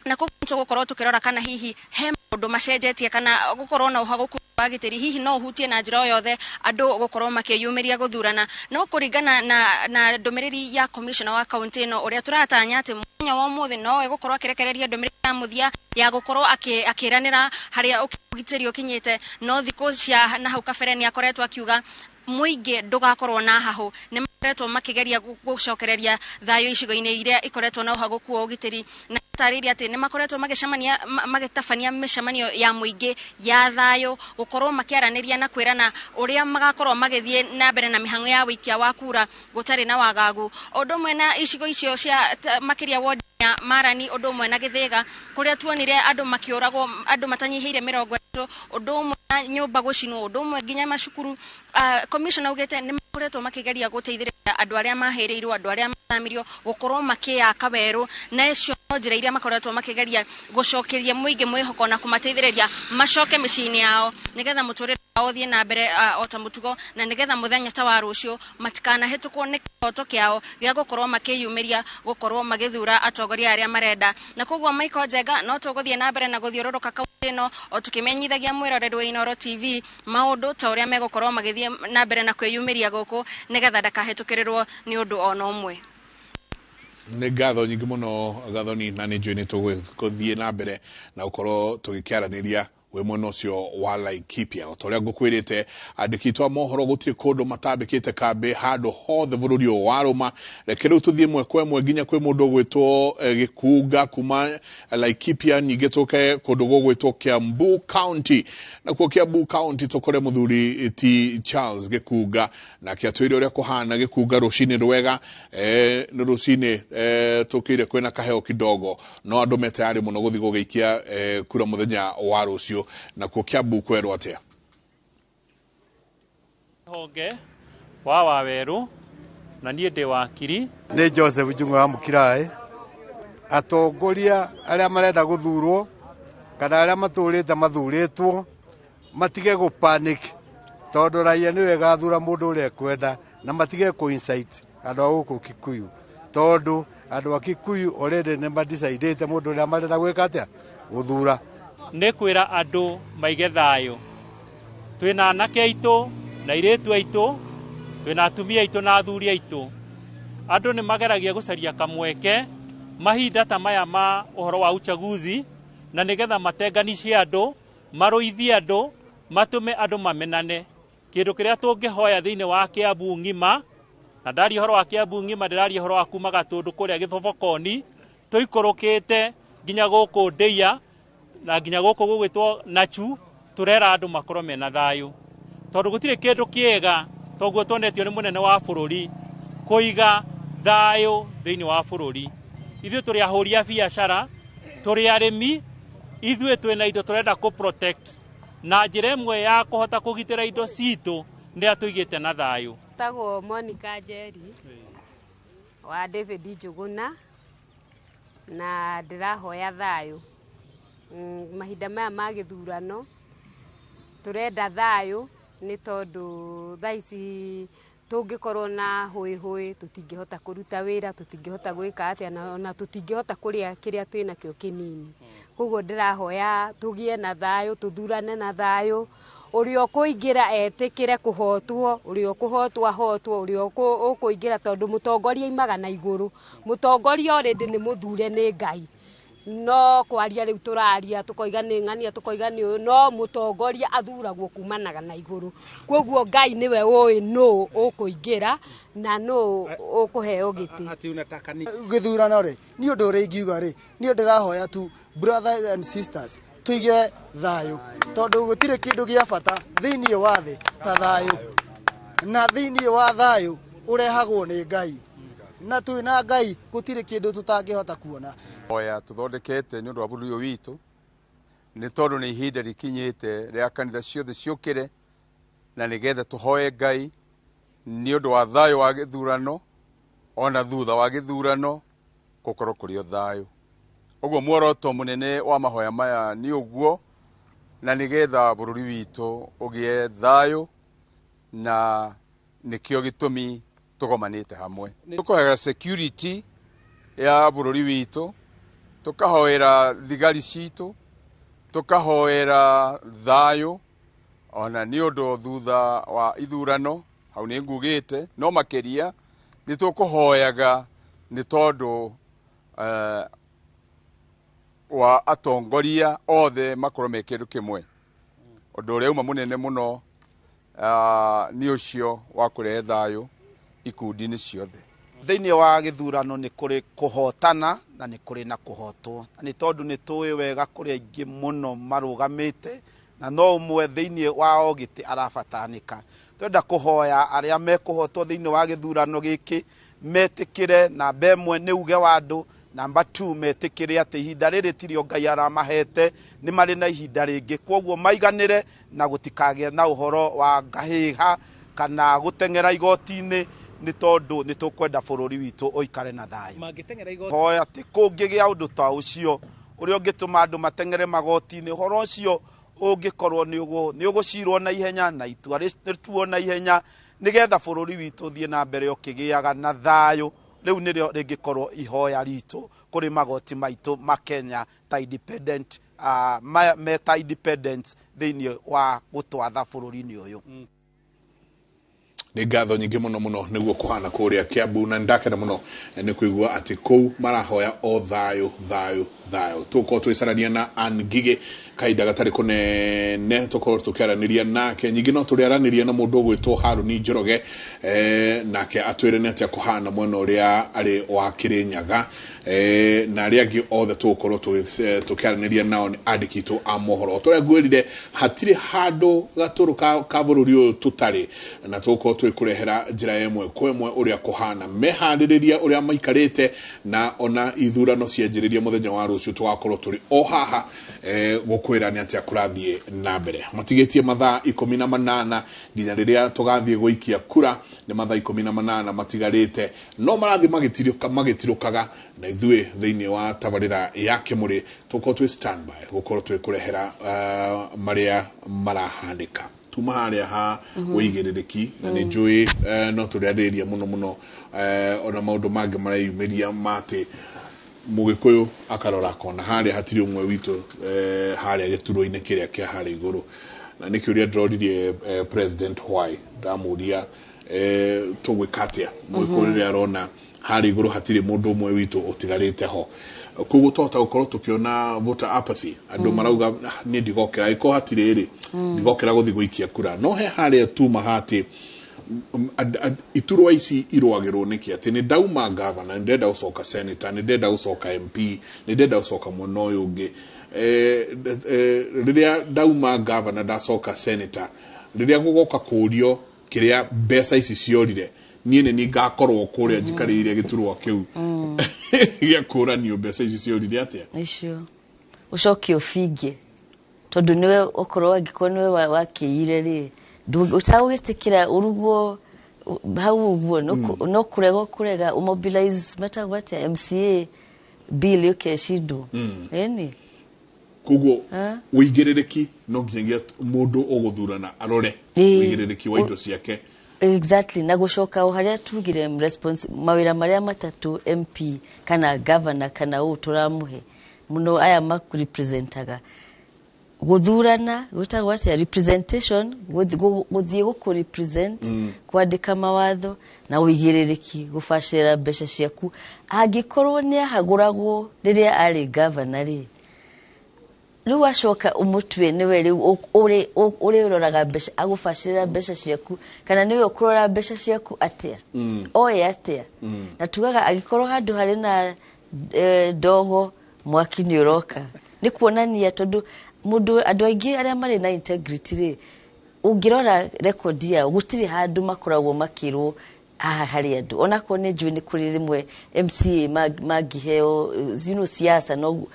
Na koguo tũgũkorwo tũkĩrora kana hihi he maũndũ macenjetie, kana gũkorwo na ũhagũku wa gĩtĩri hihi no ũhutie na njĩra o yothe andũ gũkorwo makĩyumĩria gũthurana. No kũringana na ndũmĩrĩri ya commissioner wa kaunti ĩno, ũrĩa tũratanya atĩ mũthenya wa ũmũthĩ no egũkorwo akĩrekereria ndũmĩrĩri ya mũthia ya gũkorwo akĩranĩra harĩa ũgitĩri ũkinyĩte, no thikũ cia na hau kabere nĩ akoretwo akiuga mũingĩ ndũgakorwo na hahũ. Nĩ makoretwo makĩgeria gũcokereria thayũ icigo-inĩ iria ikoretwo na ũhagũku wa ũgitĩri, na tarĩria atĩ nĩ makoretwo magĩcemania, magĩtabania mĩcemanio ya mũingĩ ya thayũ, gũkorwo makĩaranĩria na kwĩrana ũrĩa magakorwo magĩthiĩ na mbere na mĩhang'o ya wĩikia wa kura gũtarĩ na wagagu. Ũndũ ũmwe na icigo icio cia makĩria ward ya Marani, ũndũ ũmwe na Gĩthĩga, kũrĩa tuonire andũ makĩũragwo, andũ matanyihĩire 30, ũndũ ũmwe na nyũmba gũcinwo, ũndũ ũmwe nginya macukuru. Commissioner augĩte nĩ makoretwo makĩgeria gũteithĩrĩria andũ arĩa mahĩrĩirwo, andũ arĩa mathamirio, gũkorwo makĩyaka werũ, na icio no njĩra iria makoretwo makĩgeria gũcokeria mũingĩ mwĩhoko na kũmateithĩrĩria macoke mĩciĩ-inĩ yao, nĩgetha mũtũrĩre wao ũthiĩ na mbere o ta mũtugo, na nĩgetha mũthenya ta wa rũciũ matikanahĩtũkwo nĩ kĩhoto kĩao gĩa gũkorwo makĩyumĩria gũkorwo magĩthura atongoria arĩa marenda. Na koguo, Michael Njenga, no tũgũthiĩ na mbere na gũthiũrũrũka kaunti ĩno o tũkĩmenyithagia mwĩroreri wa Inoro TV maũndũ ta ũrĩa megũkorwo magĩthiĩ na mbere na kwĩyumĩria gũkũ, nĩgetha ndakahĩtũkĩrĩrwo nĩ ũndũ ona ũmwe. Nĩ ngatho nyingĩ mũno, Gathoni, na nĩ njũĩ nĩ tũgũthiĩ na mbere na gũkorwo tũgĩkĩaranĩria wĩ mwena ũcio wa Laikipia. O ta ũrĩa ngũkwĩrĩte, andĩki aitũ a mohoro gũtirĩ kũndũ matambĩkĩte kambĩ, handũ hothe bũrũri ũyũ wa rũma. Reke rĩu tũthiĩ ĩmwe kwa ĩmwe nginya kwĩ mũndũ ũgwĩtwo Gĩkunga kuma Laikipia, ningĩ tũke kũndũ gũgwĩtwo Kiambu County. Nakuo Kiambu County tũkore mũthuri ti Charles Gĩkunga, nake atwĩre ũrĩa kũhana. Gĩkunga, rũcinĩ rwega. Nĩ rũcinĩ tũkĩire kwĩna kaheo kidogo, no andũ me tayari mũno gũthiĩ gũgĩikia kura mũthenya wa rũciũ. Nakuo Kiambu kwerwo atĩa? Honge wa Wawerũ, na niĩ ndĩ wakiri. Nĩ Joseph Njung'o wa Mũkiraĩ. Atongoria arĩa marenda gũthurwo kana arĩa matũrĩte mathurĩtwo matige gũ panic, tondũ raia nĩwe ĩgathura mũndũ ũrĩa ekwenda, na matige kũ incite andũ a gũkũ Kikuyu, tondũ andũ a Kikuyu already nĩ madecidĩte mũndũ ũrĩa marenda gwĩka atĩa, gũthura. Nĩ kwĩra andũ maige thayũ. Twĩna anake aitũ na airĩtu aitũ, twĩna atumia aitũ na athuri aitũ. Andũ nĩ mageragia gũcaria kamweke. Mahinda ta maya ma ũhoro wa uchaguzi na nĩgetha matenganicie andũ, marũithie andũ, matũme andũ mamenane. Kĩndũ kĩrĩa tũngĩhoya thĩinĩ wa Kiambu ng'ima, na ndaria ũhoro wa Kiambu ng'ima ndĩraria ũhoro wa kuma Gatũndũ kũrĩa Gĩthobokoni tũikũrũkĩte nginya gũkũ Ndĩia na nginya gũkũ gũgwĩtwo Nachu, tũrera andũ makorwo mena thayũ, tondũ gũtirĩ kĩndũ kĩega toguo tuonetio nĩ mũnene wa bũrũri kũiga thayũ thĩinĩ wa bũrũri. Ithuĩ tũrĩ ahũri a biacara, tũrĩ arĩmi, ithuĩ twĩna indo tũrenda kũ protect, na njĩra ĩmwe ya kũhota kũgitĩra indo citũ nĩ atũigĩte na thayũ. Tagwo Monica Njeri wa David Njuguna na ndĩrahoya thayũ. Mahinda maya ma gĩthurano tũrenda thayũ nĩ tondũ thaa ici tũngĩkorwo na hũĩ hũĩ tũtingĩhota kũruta wĩra, tũtingĩhota gwĩka atĩa, na tũtingĩhota kũrĩa kĩrĩa twĩnakĩo kĩnini. Koguo ndĩrahoya tũgĩe na thayũ, tũthurane na thayũ, ũrĩa ũkũingĩra etĩkĩre kũhotwo, ũrĩa ũkũhotwo ahotwo, ũrĩa ũkũingĩra, tondũ mũtongoria aimaga na igũrũ. Mũtongoria already nĩ mũthure nĩ Ngai. No kwaria rĩu tũraria tũkoiga nĩ ng'ania, tũkoiga nĩ ũyũ, no mũtongoria athuragwo kumanaga na igũrũ. Koguo Ngai nĩwe ũĩ nũ ũkũingĩra na nũ ũkũheo gĩtĩ. Gĩthurano rĩ, niĩ ũndũ ũrĩa ingiuga rĩ, niĩ ndĩrahoya tu brothers and sisters tũige thayũ, tondũ gũtirĩ kĩndũ gĩa bata thĩinĩ wa thĩ ta thayũ, na thĩinĩ wa thayũ ũrehagwo nĩ Ngai, na twĩna Ngai gũtirĩ kĩndũ tũtangĩhota kuona. Hoya tũthondekete nĩ ũndũ wa bũrũri ũyũ witũ, nĩ tondũ nĩ ihinda rĩkinyĩte rĩa kanitha ciothe ciũkĩre, na nĩgetha tũhoe Ngai nĩ ũndũ wa thayũ wa gĩthurano, ona thutha wa gĩthurano gũkorwo kũrĩ o thayũ. Ũguo muoroto mũnene wa mahoya maya nĩ ũguo, na nĩgetha bũrũri witũ ũgĩe thayũ, na nĩkĩo gĩtũmi tũgomanĩte hamwe. Tũkũhoera security ya bũrũri witũ, tũkahoera thigari citũ, tũkahoera thayũ, ona nĩ ũndũ thutha wa ithurano hau nĩ ngugĩte, no makĩria nĩ tũkũhoyaga nĩ tondũ wa atongoria othe makorwo me kĩndũ kĩmwe. Ũndũ ũrĩa uma mũnene mũno nĩ ũcio wa kũrehe thayũ ikundi-inĩ ciothe. Thĩinĩ wa gĩthurano nĩ kũrĩ kũhotana na nĩ kũrĩ na kũhotwo, na nĩ tondũ nĩ tũĩ wega kũrĩ aingĩ mũno marũgamĩte na no ũmwe thĩinĩ wa o gĩtĩ arabataranĩka. Twenda kũhoya arĩa mekũhotwo thĩinĩ wa gĩthurano gĩkĩ metĩkĩre, namba ĩmwe nĩ uge wa andũ, namba 2 metĩkĩre atĩ ihinda rĩrĩ tirio Ngai aramahete, nĩ marĩ na ihinda rĩngĩ, kwoguo maiganĩre na gũtikagĩe na ũhoro wa ngahĩha kana gũteng'era igoti-inĩ, nĩ tondũ nĩ tũkwenda bũrũri witũ ũikare na thayũ. Hoya atĩ kũngĩgĩa ũndũ ta ũcio ũrĩa ũngĩtũma andũ mateng'ere magoti-inĩ, ũhoro ũcio ũngĩkorwo nĩ ũgũcirwo na ihenya na itua rĩtuo na ihenya, nĩgetha bũrũri witũ ũthiĩ na mbere ũkĩgĩaga na thayũ. Rĩu nĩrĩo rĩngĩkorwo ihoya ritũ kũrĩ magoti maitũ ma Kenya ta independent, meta independence thĩinĩ wa gũtwatha bũrũri-inĩ ũyũ. Nĩ ngatho nyingĩ mũno mũno nĩguo kũhana kũrĩa Kiambu, na ndakena mũno nĩ kũigua atĩ kũu marahoya o thayũ thayũ thayũ. Tũgũkorwo tũgĩcarania na Ann Ngigĩ kahinda gatarĩ kũnene, tũkorwo tũkĩaranĩria nake. Nyingĩ no tũrĩaranĩria na mũndũ ũgwĩtwo Harũni Njoroge, nake atwĩre nĩ atĩa kũhana mwena ũrĩa arĩ wa Kĩrĩnyaga, na arĩa angĩ othe tũgũkorwo tũkĩaranĩria nao nĩ andĩki aitũ a mohoro. O ta ũrĩa ngwĩrire, hatirĩ handũ gatũrũ ka bũrũri ũyũ tũtarĩ, na tũgũkorwo tũgĩkũrehera njĩra ĩmwe kwa ĩmwe ũrĩa kũhana, meharĩrĩria ũrĩa maikarĩte, na ona ithurano cianjĩrĩria mũthenya wa rũciũ tũgakorwo tũrĩ o haha gũkwĩra nĩ atĩa kũrathiĩ na mbere. Matigĩtie mathaa 18 nginya rĩrĩa tũgathiĩ gũikia kura, nĩ mathaa 18 matigarĩte, no marathiĩ magĩtirũkaga, na ithuĩ thĩinĩ wa tabarĩra ya Kĩmũrĩ tũgũkorwo twĩ standby gũkorwo twĩkũrehera marĩa marahanĩka. Tuma harĩa ha ũigĩrĩrĩki, na nĩ njũĩ no tũrĩarĩrĩria mũno mũno ona maũndũ mangĩ mareyumĩria ma atĩ Mũgĩkũyũ akarora akona harĩa hatirĩ ũmwe witũ harĩa gĩturwa-inĩ kĩrĩa kĩa harĩa igũrũ. Na nä kä å ria ndĩroririe President why ndamũria tũgwĩka atĩa mũgĩkũyũ rĩrĩa arona harĩa igũrũ hatirĩ mũndũ ũmwe witũ ũtigarĩte ho. Koguo twahota gũkorwo tũkĩona voter apathy, andũ marauga, "Ah, niĩ ndigokĩra, angĩkorwo hatirĩ rĩ, ndigokĩra gũthiĩ gũikia kura." No he harĩa tuma hatĩ iturwa ici irũagĩrwo nĩkĩ? Atĩ nĩ ndauma gavana, nĩ ndenda gũcoka senator, nĩ ndenda gũcoka MP, nĩ ndenda gũcoka mwena ũyũ ũngĩ. Rĩrĩa ndauma gavana ndacoka senator, rĩrĩa gũgoka kũũrio kĩrĩa mbeca ici ciorire, niĩ nĩ niĩ ngakorwo kũrĩa njikarĩire gĩturwa kĩu gĩa kũranio mbeca ici ciorire atĩa. Icio ũcoke ũbinge tondũ nĩwe okorwo angĩkorwo nĩwe wakĩire rĩ, ũtagũgĩtĩkĩra ũrugwo hau ũguo, no kũrega kũrega ũmobilize metagwo atĩa, MCA bill yũke ĩcindwo. Ĩni. Koguo ũigĩrĩrĩki no nginyagia mũndũ ũgũthurana arore ũigĩrĩrĩki wa indo ciake. Exactly, na gũcoka o harĩa tugire response, mawĩra marĩa matatũ MP kana governor kana ũ tũramũhe mũno, aya makurepresentaga, gũthurana, gwĩtagwo atĩa, representation, gũthiĩ gũkũ represent, kwandĩka mawatho na ũigĩrĩrĩki gũbacĩrĩra mbeca ciaku. Angĩkorwo nĩ ahagũragwo rĩrĩa arĩ governor rĩ, rĩu acoka ũmũtue nĩwe rĩu ũrĩ ũroraga mbeca, agũbacĩrĩra mbeca ciaku, kana nĩwe ũkũrora mbeca ciaku atĩa, oe atĩa. Na tugaga angĩkorwo handũ harĩ na ndogo, mwaki nĩ ũroka. Nĩ kuonania tondũ mũndũ, andũ aingĩ arĩa marĩ na integrity rĩ, ũngĩrora rekondi yao, gũtirĩ handũ makoragwo makĩrwo haha harĩ andũ. Onakorwo nĩ njũĩ nĩ kũrĩ rĩmwe MCA mangĩheo siasa, no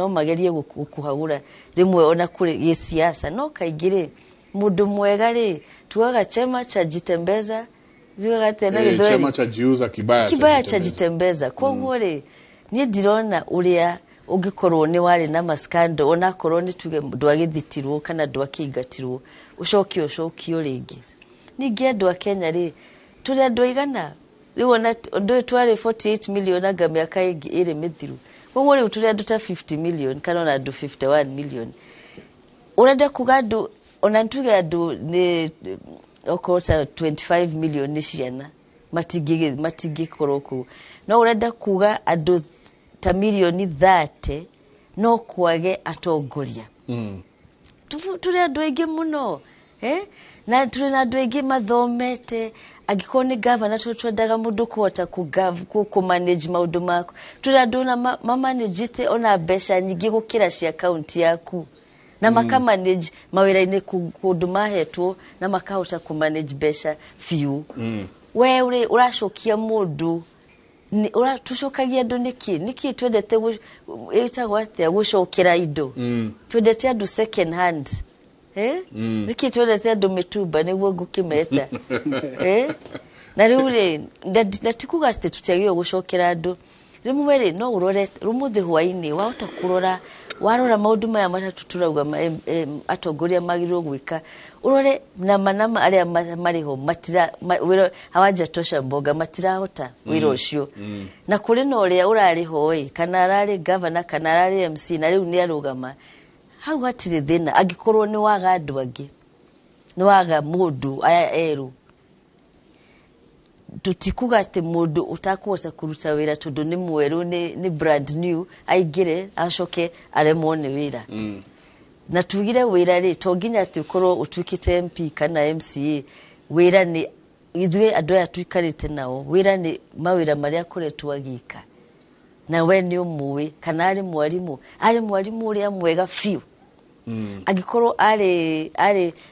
magerie gũkũhagũra rĩmwe ona kũrĩ gĩsiasa, no kaingĩ rĩ, mũndũ mwega rĩ, tugaga chema cha jitembeza, tugaga atĩa na Gĩthweri? Chema cha jiuza, kibaya kibaya cha jitembeza. Koguo rĩ, niĩ ndirona ũrĩa ũngĩkorwo nĩ warĩ na maskando, onakorwo nĩ tuge ndwagĩthitirwo kana ndwakĩingatirwo, ũcoke ũcokio rĩngĩ. Ningĩ andũ a Kenya rĩ, tũrĩ andũ aigana rĩu? Ona ũndũ ũyũ twarĩ 48 million anga mĩaka ĩngĩ ĩrĩ mĩthiru. Koguo rĩu tũrĩ andũ ta 50 million kana ona andũ 51 million. Ũrenda kuga andũ, ona tuge andũ nĩ okorwo ta 25 million nĩ ciana, matingĩkorwo kũu, no ũrenda kuga andũ ta mirioni 30 no kwage atongoria? Tũrĩ andũ aingĩ mũno, eh? Na tũrĩ na andũ aingĩ mathomete. Angĩkorwo nĩ gavana, twendaga mũndũ kũhota kũ manage maũndũ maku. Tũrĩ andũ ona mamanagĩte ona mbeca nyingĩ gũkĩra cia kaunti yaku na makamanage mawĩra-inĩ kũndũ mahetwo na makahota kũmanage mbeca biũ. We ũrĩ ũracokia mũndũ tũcokagia andũ nĩkĩ? Nĩkĩ twendete ĩtagwo atĩa, gũcokera indo? Twendete andũ second hand, eh? Nĩkĩ twendete andũ mĩtumba nĩguo ngũkĩmeta, eh? Na rĩu rĩ, na ti kuga atĩ tũtiagĩrĩirwo gũcokera andũ. Rĩmwe rĩ, no ũrore rũmũthĩ hwainĩ, wahota kũrora, warora maũndũ maya matatũ tũrauga atongoria magĩrĩirwo gwĩka, ũrore nama nama arĩa marĩ ho matira wĩra hawajatosha mboga, matirahota wĩra ũcio. Na kũrĩ na ũrĩa ũrarĩ ho ĩ, kana ararĩ gavana kana ararĩ MC na rĩu nĩ arũgama hau, hatirĩ thĩna. Angĩkorwo nĩ waga andũ angĩ, nĩ waga mũndũ, aya erũ, tũtikuga atĩ mũndũ ũtakũhota kũruta wĩra tondũ nĩ mwerũ, nĩ brand new, aingĩre acoke aremwo nĩ wĩra. Na tugire wĩra rĩ, to nginya atĩ ũkorwo ũtuĩkĩte MP kana MCA. Wĩra nĩ ithuĩ andũ aya tũikarĩte nao, wĩra nĩ mawĩra marĩa akoretwo agĩka na we nĩ ũmũĩ, kana arĩ mwarimũ, arĩ mwarimũ ũrĩa mwega biũ. Angĩkorwo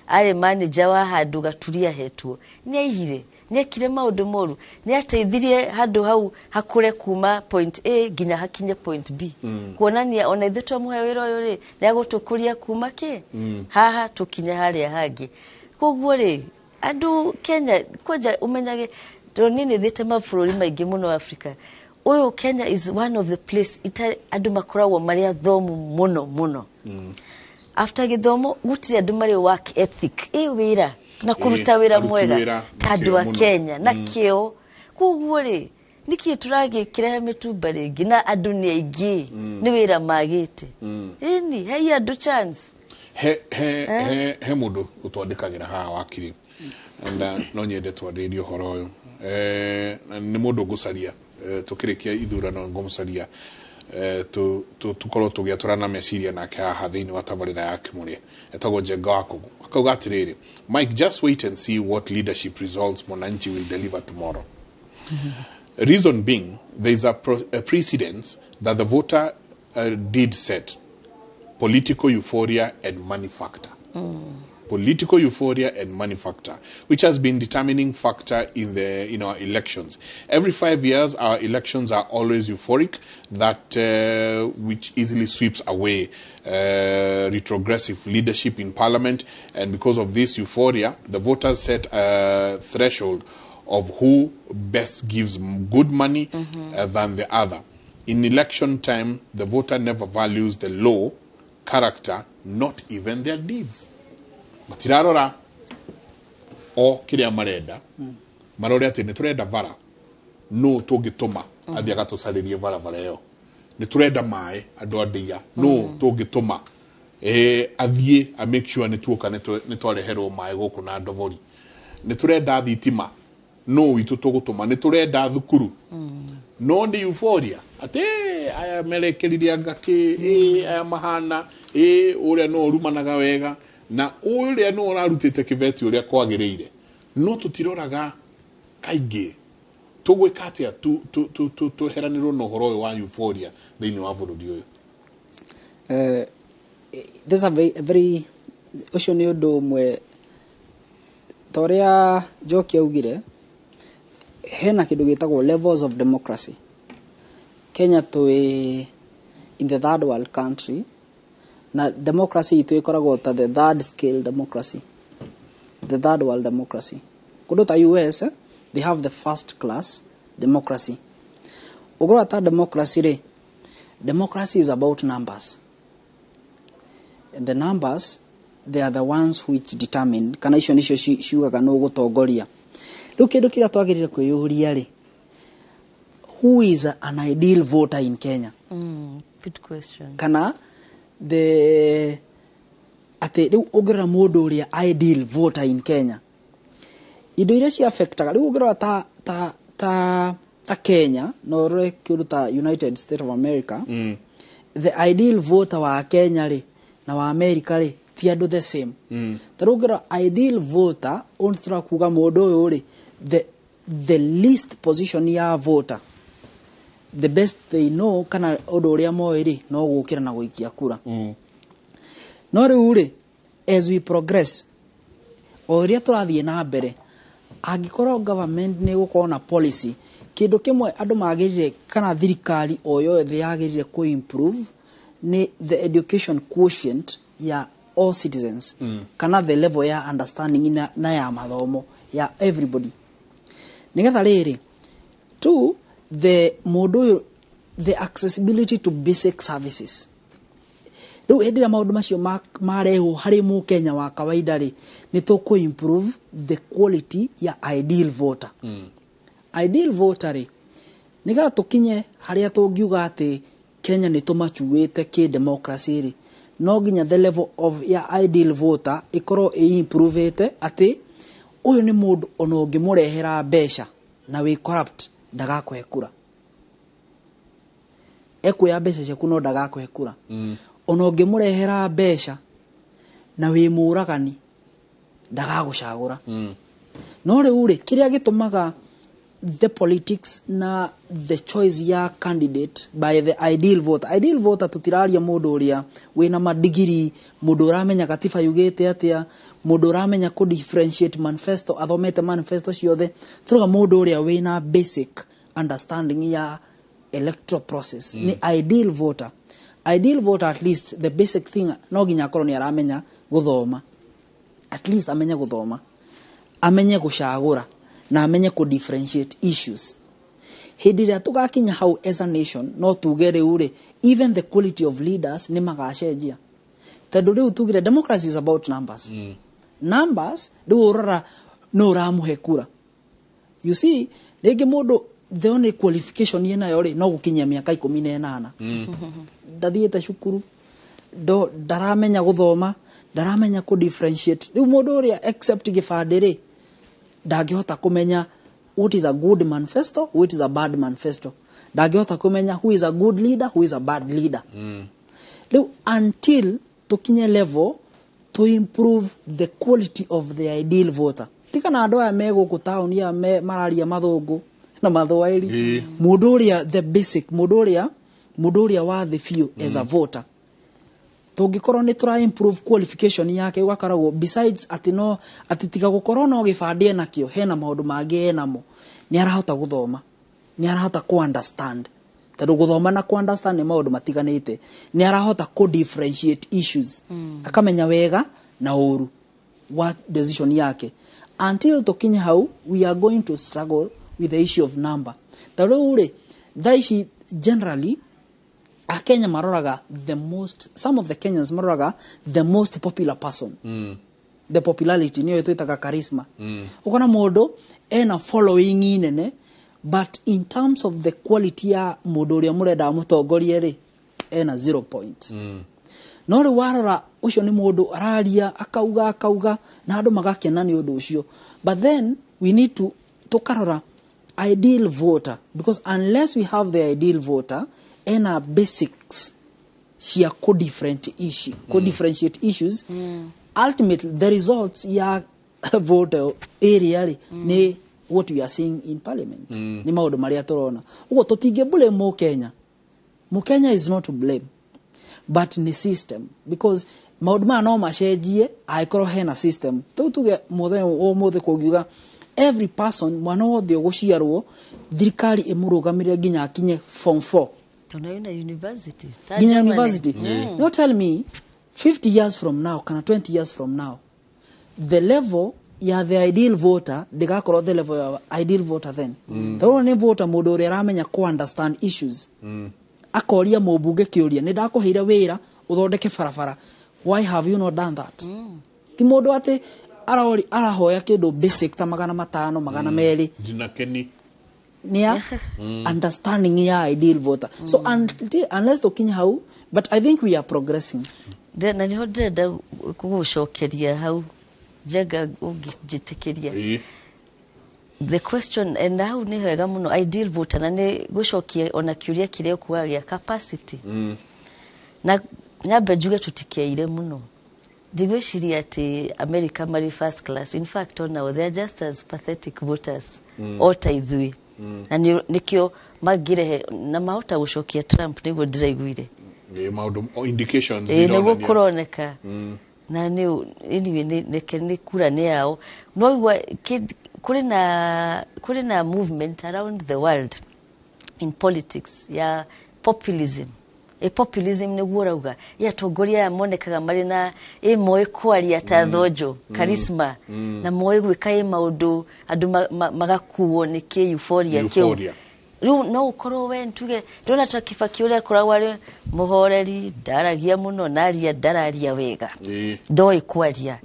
arĩ manager wa handũ gaturia hetwo, nĩ aigire, nĩ ekire maũndũ moru, nĩ ateithirie handũ hau hakũre kuma point A nginya hakinye point B, kuonania ona ithuĩ twamũhe wĩra ũyũ rĩ, nĩ agũtũkũria kuma kĩ haha tũkinye harĩa hangĩ. Koguo rĩ, andũ Kenya kwanja ũmenyage, tondũ niĩ nĩ thiĩte mabũrũri maingĩ mũno Africa, ũyũ Kenya is one of the place andũ makoragwo marĩ athomu mũno mũno. After gĩthomo, gũtirĩ andũ marĩ work ethic ĩ wĩra na kũruta wĩra aruti mwega wĩra ta na andũ kĩo a mũno. Kenya na kĩo. Koguo rĩ, nĩkĩ tũragĩkĩrehe mĩtumba rĩngĩ na andũ nĩ aingĩ, nĩ wĩra magĩte? Ĩni, hei andũ chance. He he he he mundu utwandikagira haha wakiri and no nyende twarĩrie ũhoro ũyũ, na nĩ mũndũ ngũcaria, tũkĩrĩkia ithurano ngũmũcaria, tũkorwo tũgĩatũrana meciria nake haha thĩinĩ wa tabarĩra ya Kĩmũrĩa. Etagwo Njenga wa Kũgũ. Akauga atĩrĩrĩ, "Mike, just wait and see what leadership results Mwananchi will deliver tomorrow. Reason being, there is a precedence that the voter did set: political euphoria and money factor. Political euphoria and money factor, which has been determining factor in our elections. Every 5 years, our elections are always euphoric, that which easily sweeps away retrogressive leadership in parliament. And because of this euphoria, the voters set a threshold of who best gives good money than the other. In election time, the voter never values the law, character, not even their deeds." Matirarora o kiria marenda, marore atä nä tå renda bara, no tå ngä tå ma athiĩ agatũcarĩrie barabara ĩyo, nĩ tũrenda maĩ andũ a ndĩa, no tũngĩtũma athiĩ a make sure nĩ tuoka nĩ twareherwo maĩ gũkũ na ndobori, nĩ tũrenda thitima, no witũ tũgũtũma, nĩ tũrenda thukuru. No nĩ euphoria atĩ aya merekerire anga kĩ, aya mahana ũrĩa no ũrumanaga wega na ũrĩa no ũrarutĩte kĩbeti ũrĩa kwagĩrĩire, no tũtiroraga kaingĩ tũgwĩka atĩa tweheranĩrwo na ũhoro ũyũ wa euphoria thĩinĩ wa bũrũri ũyũ. That's a very, very ũcio nĩ ũndũ ũmwe ta ũrĩa Njoki augire. Hena kĩndũ gĩtagwo levels of democracy. Kenya twĩ in the third world country, na democracy itũ ĩkoragwo ta the third scale democracy, the third world democracy. Kũndũ ta US, they have the first class democracy. Ũngĩrora ta democracy rĩ, democracy is about numbers, and the numbers, they are the ones which determine, kana icio nicio ciugaga nũ gũtongoria. Rĩu kĩndũ kĩrĩa twagĩrĩire kwĩyũria rĩ, who is an ideal voter in Kenya? Good question. Kana the atĩ rĩu ũngĩrora mũndũ ũrĩa ideal voter in Kenya, indo iria ci affectaga rĩu ũngĩrora ta Kenya na ũrore kĩndũ ta United States of America, the ideal voter wa Kenya rĩ na wa America rĩ ti andũ the same. Ta rĩu ũngĩrora ideal voter, ũũ tũrakuga mũndũ ũyũ rĩ, the least position ya voter, the best they know, kana ũndũ ũrĩa moĩ rĩ, no gũkĩra na gũikia kura. No rĩu rĩ, as we progress, o ũrĩa tũrathiĩ na mbere, angĩkorwo government nĩ gũkorwo na policy, kĩndũ kĩmwe andũ magĩrĩire kana thirikari o yothe yagĩrĩire kũ improve nĩ the education quotient ya all citizens, kana the level ya understanding na ya mathomo ya everybody, nĩgetha rĩrĩ two the mũndũ ũyũ the accessibility to basic services. Rĩu hĩndĩ ĩrĩa maũndũ macio marehwo harĩ mũkenya wa kawaida rĩ, nĩ tũkũ improve the quality ya ideal voter. Ideal voter rĩ, nĩgetha tũkinye harĩa tũngiuga atĩ Kenya nĩ tũmacuĩte kĩ democracy rĩ, no nginya the level of ya ideal voter ĩkorwo ĩ improvĩte, atĩ ũyũ nĩ mũndũ ona ũngĩmũrehera mbeca na wĩ corrupt ndagakũhe kura. Ekuoya mbeca ciaku no ndagakũhe kura. Ona ũngĩmũrehera mbeca na wĩ mũragani ndagagũcagũra. No rĩu rĩ, kĩrĩa gĩtũmaga the politics na the choice ya candidate by the ideal voter, ideal voter tũtiraria mũndũ ũrĩa wĩna madigiri, mũndũ ũramenya katiba yugĩte atĩa, mũndũ ũramenya kũ differentiate manifesto, athomete manifesto ciothe. Tũrauga mũndũ ũrĩa wĩna basic understanding ya electoral process nĩ ideal voter. Ideal voter, at least the basic thing, no nginya akorwo nĩ aramenya gũthoma, at least amenye gũthoma, amenye gũcagũra na amenye kũ differentiate issues. Hĩndĩ ĩrĩa tũgakinya hau as a nation, no tuge rĩu rĩ, even the quality of leaders nĩ magacenjia, tondũ rĩu tugire democracy is about numbers. Numbers, rĩu ũrora no ũramũhe kura. You see, rĩngĩ mũndũ the only qualification yenayo rĩ, no gũkinyia mĩaka 18, ndathiĩte cukuru, ndo ndaramenya gũthoma, Ndaramenya kũ differentiate. Rĩu mũndũ ũrĩa except gĩbandĩ rĩ, ndangĩhota kũmenya what is a good manifesto, what is a bad manifesto. Ndangĩhota kũmenya who is a good leader, who is a bad leader. Rĩu until tũkinye level to improve the quality of the ideal voter, tika na andũ aya me gũkũ taũni aya mararia mathũngũ na mathwaĩri, mũndũ ũrĩa the basic, mũndũ ũrĩa wa thĩ biũ as a voter, tũngĩkorwo nĩ tũra improve qualification yake, ũgakoragwo besides atĩ no atĩ tiga gũkorwo no gĩbandĩ enakĩo, hena maũndũ mangĩ enamo, nĩ arahota gũthoma, nĩ arahota kũ understand, tondũ gũthoma na kũ understand nĩ maũndũ matiganĩte, nĩ arahota kũ differentiate issues, akamenya wega na ũru wa decision yake. Until tũkinye hau, we are going to struggle with the issue of number. Ta rĩu rĩ, thaa ici generally Akenya maroraga the most, some of the Kenyans maroraga the most popular person. The popularity niyo twitaga charisma. Ukona mũndũ ena following nene, but in terms of the quality ya mũndũ ũrĩa mũrenda amũtongorie rĩ, ena 0 point. No rĩu warora, ũcio nĩ mũndũ araria, akauga akauga na andũ magakena nĩ ũndũ ũcio. But then we need to tũkarora ideal voter, because unless we have the ideal voter ena basics cia kũ different issue, kũ differentiate issues, ultimately the results ya voter area rĩ, nĩ what we are seeing in parliament, nĩ maũndũ marĩa tũrona ũguo. Tũtingĩ blame Mũkenya. Mũkenya is not to blame, but nĩ system, because maũndũ maya no macenjie angĩkorwo hena system. Tũu tuge mũthenya ũmũthĩ kũngiuga every person, mwana wothe ũgũciarwo, thirikari ĩmũrũgamĩrĩre nginya akinye form 4. Tunaona university. Ta Nginya Germany. university. Now tell me, 50 years from now kana 20 years from now, the level ya the ideal voter ndĩgakorwo the level ya ideal voter then. Tondũ nĩ voter mũndũ ũrĩa aramenya kũ understand issues, akoria mũmbunge kĩũria, "Nĩ ndakũheire wĩra ũthondeke barabara, why have you not done that?" Ti mũndũ atĩ arori arahoya kĩndũ basic ta 500, 200. Ndinakeni. Nĩa understanding ya ideal voter. So until, unless tũkinye hau, but I think we are progressing. Na niho ndĩrenda kũgũcokeria hau, Njenga, ũngĩnjĩtĩkĩria. The question, and hau nĩ hega mũno, ideal voter, na nĩ gũcokia ona kĩũria kĩrĩa ũkuaga gĩa capacity. Na nyambe njuge tũtikeire mũno. Ndigwĩciria atĩ America marĩ first class. In fact, onao they are just as pathetic voters o ta ithuĩ. Na nĩkĩo mangĩrehe na mahota gũcokia Trump, nĩguo ndĩraiguire. Ĩ, maũndũ o indications Ĩ, nĩguo ironania. Kũroneka na nĩ anyway, reke nĩ kura nĩ yao. No igua kũrĩ na movement around the world in politics ya populism. Ĩ, populism nĩguo ũrauga ĩ atongoria aya monekaga marĩ na ĩ moĩ kwaria ta thonjo, charisma, na moĩ gwĩka ĩ maũndũ andũ magakuo nĩ kĩ euphoria kĩu. Euphoria. Rĩu no ũkorwo we tuge ndona ta Kibaki ũrĩa akoragwo arĩ mũhoreri, ndaragia mũno, naria ndararia wega, ndoĩ kwaria.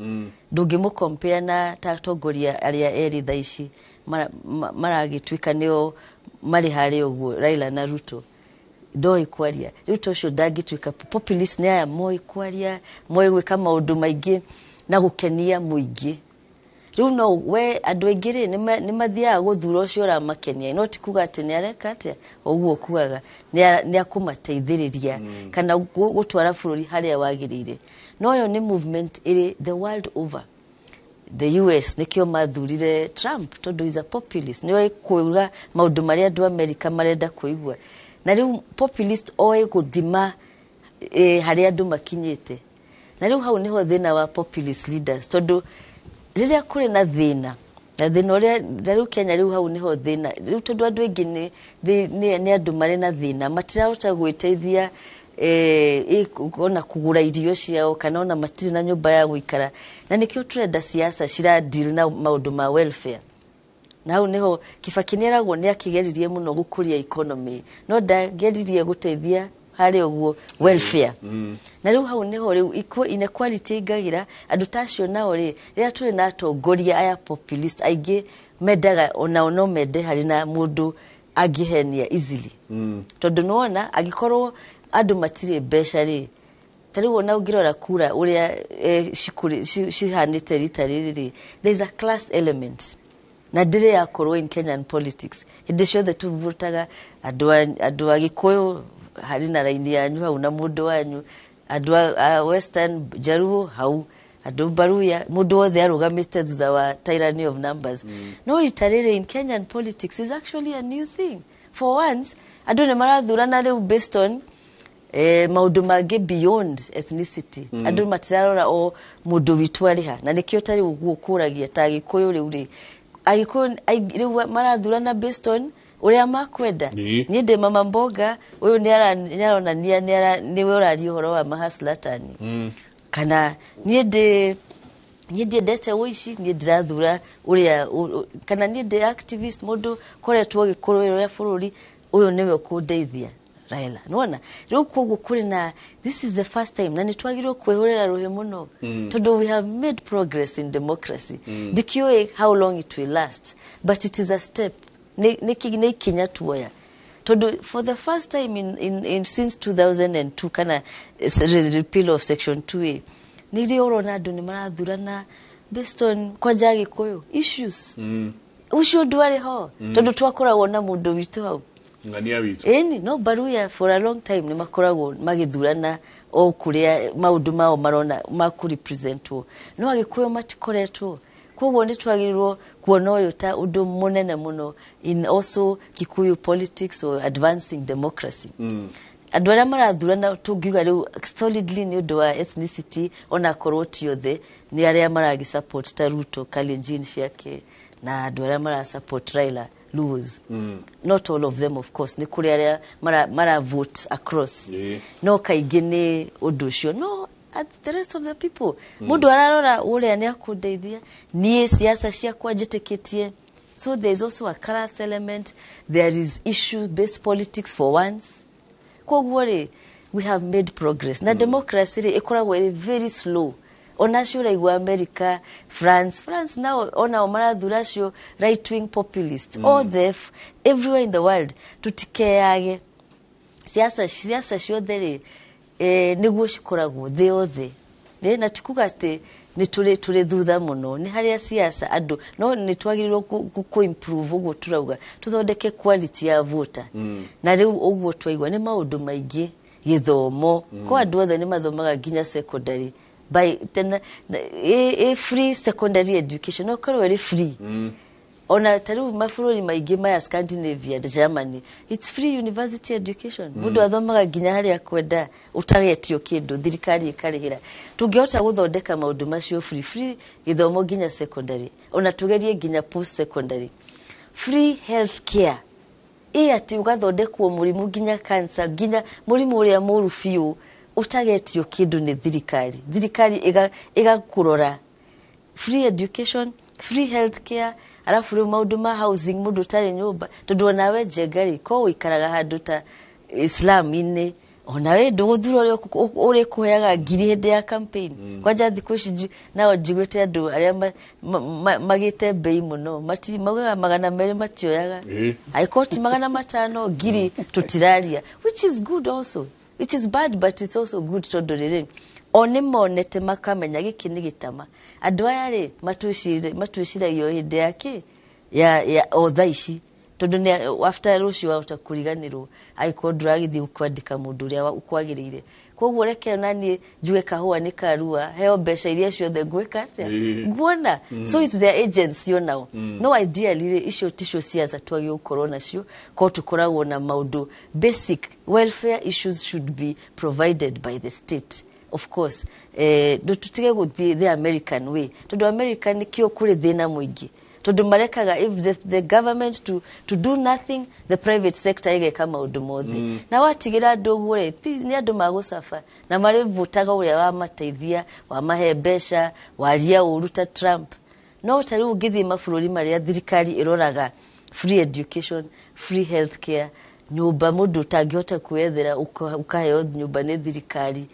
Ndũngĩmũ na ta atongoria arĩa erĩ thaa ici maragĩtuĩka nĩo marĩ harĩa ũguo, Raila na Ruto. Ndoĩ kwaria. Rĩu ta ũcio ndangĩtuĩka populist. Nĩ aya moĩ kwaria, moĩ gwĩka maũndũ maingĩ na gũkenia mũingĩ. Rĩu no we andũ aingĩ rĩ, nĩ mathiaga gũthura ũcio ũramakenia, no ti kuga atĩ nĩ areka atĩa ũguo kugaga nĩ akũmateithĩrĩria kana gũtwara bũrũri harĩa wagĩrĩire. No ĩyo nĩ movement ĩrĩ the world over. The US nĩkĩo mathurire Trump, tondũ is a populist, nĩoĩ kuuga maũndũ marĩa andũ America marenda kũigua. Na rĩu populist oĩ gũthima harĩa andũ makinyĩte. Na rĩu hau nĩho thĩna wa populist leaders, tondũ rĩrĩa kũrĩ na thĩna, na thĩna ũrĩa na rĩu Kenya, rĩu hau nĩho thĩna rĩu, tondũ andũ aingĩ nĩ andũ marĩ na thĩna, matirahota gwĩteithia, ona kũgũra irio ciao, kana ona matirĩ na nyũmba ya gũikara. Na nĩkĩo tũrenda siasa cira deal na maũndũ ma welfare. Na hau niho Kibaki nĩ eragwo nĩ akĩgeririe mũno gũkũria economy, no ndageririe gũteithia harĩ ũguo welfare. Na rĩu hau niho rĩu inequality ĩingagĩra. Andũ ta acio nao rĩ, rĩrĩa tũrĩ na atongoria aya populist aingĩ, mendaga onao no mende harĩ na mũndũ angĩhenia easily, tondũ nĩwona angĩkorwo andũ matirĩ mbeca rĩ, Ta rĩu ona ũngĩrora kura ũrĩa cihanĩte rita rĩrĩ rĩ, there is a class element na ndĩrĩ yakorwo in Kenyan politics. Hĩndĩ ciothe tuvutaga andũ a Gĩkũyũ harĩ na raini yanyu hau na mũndũ wanyu, andũ a Western Jaruo hau, andũ Baruya, mũndũ wothe arũgamĩte thutha wa tyranny of numbers. No rita rĩrĩ in Kenyan politics is actually a new thing. For once andũ nĩ marathurana rĩu based on maũndũ mangĩ beyond ethnicity. Andũ matirarora o mũndũ witũ arĩha, na nĩkĩo ta rĩu ũguo kũragia ta Agĩkũyũ rĩu rĩ, Agĩkũyũ rĩu marathurana based on ũrĩa makwenda. Niĩ ndĩ mama mboga, ũyũ nĩ aronania nĩwe ũraria ũhoro wa mahaslatani, kana niĩ ndiendete ũici, niĩ ndĩrathura ũrĩa kana niĩ ndĩ activist, mũndũ koretwo agĩkũrũĩrĩra bũrũri ũyũ, nĩwe ũkũndeithia, Raila. Nĩwona rĩu koguo kũrĩ na, this is the first time, na nĩ twagĩrĩirwo kwĩhũrĩra rũhĩ mũno, tondũ we have made progress in democracy. Ndikĩũĩ how long it will last, but it is a step, nĩ ikinya tuoya, tondũ for the first time in since 2002 kana repeal of section 2A, nĩrĩo ũrona andũ nĩ marathurana based on kwanja Gĩkũyũ issues. Ũcio ndwarĩ ho, tondũ twakoragwo na mũndũ witũ hau. Ng'ania witũ. Ĩni, no Baruya for a long time nĩ makoragwo magĩthurana o kũrĩa maũndũ mao marona makũrepresentwo, no Agĩkũyũ matikoretwo. Koguo nĩ twagĩrĩirwo kuona ũyũ ta ũndũ mũnene mũno in also Kikuyu politics or advancing democracy. Andũ arĩa marathurana tũngiuga rĩu solidly nĩ ũndũ wa ethnicity, onakorwo ti othe, nĩ arĩa maragĩ support ta Ruto, Kalenjin ciake, na andũ arĩa mara support Raila, Luos. Not all of them, of course, nĩ kũrĩ arĩa mara vote across, no kaingĩ nĩ ũndũ ũcio. No at the rest of the people, mũndũ ararora ũrĩa nĩ akũndeithia niĩ, siasa ciakwa njĩtĩkĩtie. So there is also a class element, there is issue based politics for once. Koguo rĩ, we have made progress na democracy rĩ ĩkoragwo ĩrĩ very slow. Ona acio ũraigua America, France nao onao marathura acio right wing populists. All the everywhere in the world, tutikeyage, siasa ciothe rĩ, nĩguo cikoragwo thĩ yothe. Na tikuga atĩ nĩ tũrĩ thutha mũno nĩ harĩa siasa andũ, no nĩ twagĩrĩirwo kũ improve ũguo turauga tũthondeke quality ya voter. Na rĩu ũguo twaigua nĩ maũndũ maingĩ, gĩthomo, ko andũ othe nĩ mathomaga nginya secondary by tena a free secondary education, no korwo ĩrĩ free. Ona ta rĩu mabũrũri maingĩ maya, Scandinavia, Germany, it's free university education. Mũndũ athomaga nginya harĩa kwenda ũtagetio kĩndũ, thirikari ĩkarĩhĩra. Tũngĩhota gũthondeka maũndũ macio, free gĩthomo nginya secondary, ona tũgerie nginya post secondary, free health care, ĩ atĩ ũgathondekwo mũrimũ nginya cancer, nginya mũrimũ ũrĩa mũru biũ, ũtagetio kĩndũ nĩ thirikari, thirikari ĩgakũrora. Free education, free health care, arabu rĩu maũndũ ma housing, mũndũ ũtarĩ nyũmba, tondũ onawe Njenga rĩ, ko ũikaraga handũ ta slum-inĩ, onawe ndũgũthura ũrĩa ũrĩkũheaga ngiri hĩndĩ ya campaign. Kwanja thikũ ici nao njiguĩte andũ arĩa magĩte mbei mũno maugaga 200 matioyaga, angĩkorwo ti 500, ngiri tũtiraria, which is good also, which is bad, but it's also good, tondũ rĩrĩ o nĩ monete makamenya gĩkĩ nĩ gĩtama. Andũ aya rĩ matwĩciragio hĩndĩ ya kĩ ya o thaa ici, tondũ nĩ after rũciũ wahota kũriganĩrwo angĩkorwo ndũragĩthiĩ kwandĩka mũndũ ũrĩa ũkwagĩrĩire. Koguo reke ona niĩ njuge kahũa nĩ karua, heo mbeca iria ciothe ngwĩka atĩa, nguona. So it's their agency onao. No ideally rĩ, icio ticio siasa twagĩrĩirwo gũkorwo nacio, korwo tũkoragwo na maũndũ basic welfare issues should be provided by the state, of course. Tũtige gũthiĩ the American way, tondũ America nĩkĩo kũrĩ thĩna mũingĩ, tondũ marekaga if the government to do nothing, the private sector ĩgeka maũndũ mothe. Na watigĩra andũ ũguo rĩ, please, nĩ andũ magũcaba na marĩvutaga ũrĩa wamateithia, wamahe mbeca, waria ũru ta Trump. No ta rĩu ũngĩthiĩ mabũrũri marĩa thirikari ĩroraga free education, free health care, nyũmba mũndũ ũtangĩhota kwĩyethera ũkaheo nyũmba nĩ thirikari,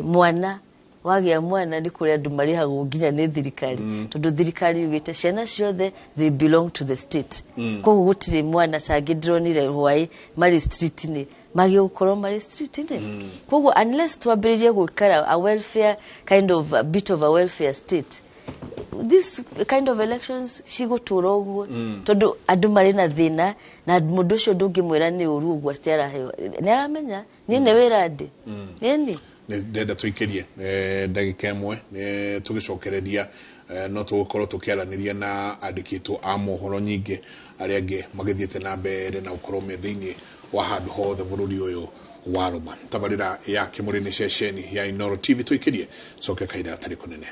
mwana Wagĩa mwana nĩ kũrĩ andũ marĩhagwo nginya nĩ thirikari, tondũ thirikari yugĩte ciana ciothe they belong to the state. Koguo gũtirĩ mwana tangĩ ndĩronire hwaĩ marĩ street-inĩ, magĩ gũkorwo marĩ street-inĩ. Koguo unless twambĩrĩrie gwĩkara a welfare kind of a bit of a welfare state, this kind of elections cigũtũra ũguo, tondũ andũ marĩ na thĩna, na mũndũ ũcio ndũngĩmwĩra nĩ ũru ũguo atĩ araheo, nĩ aramenya niĩ nĩ wĩra ndĩ nĩni. Nĩ ndenda tũikĩrie ndagĩka ĩmwe tũgĩcokereria, no tũgũkorwo tũkĩaranĩria na andĩkĩtwo a mohoro nyingĩ arĩa angĩ magĩthiĩte na mbere na gũkorwo me thĩinĩ wa handũ hothe bũrũri ũyũ wa Roma. Tabarĩra ya Kĩmũrĩ nĩ ceceni ya Inooro TV. Tũikĩrie coke kahinda gatarĩ kũnene.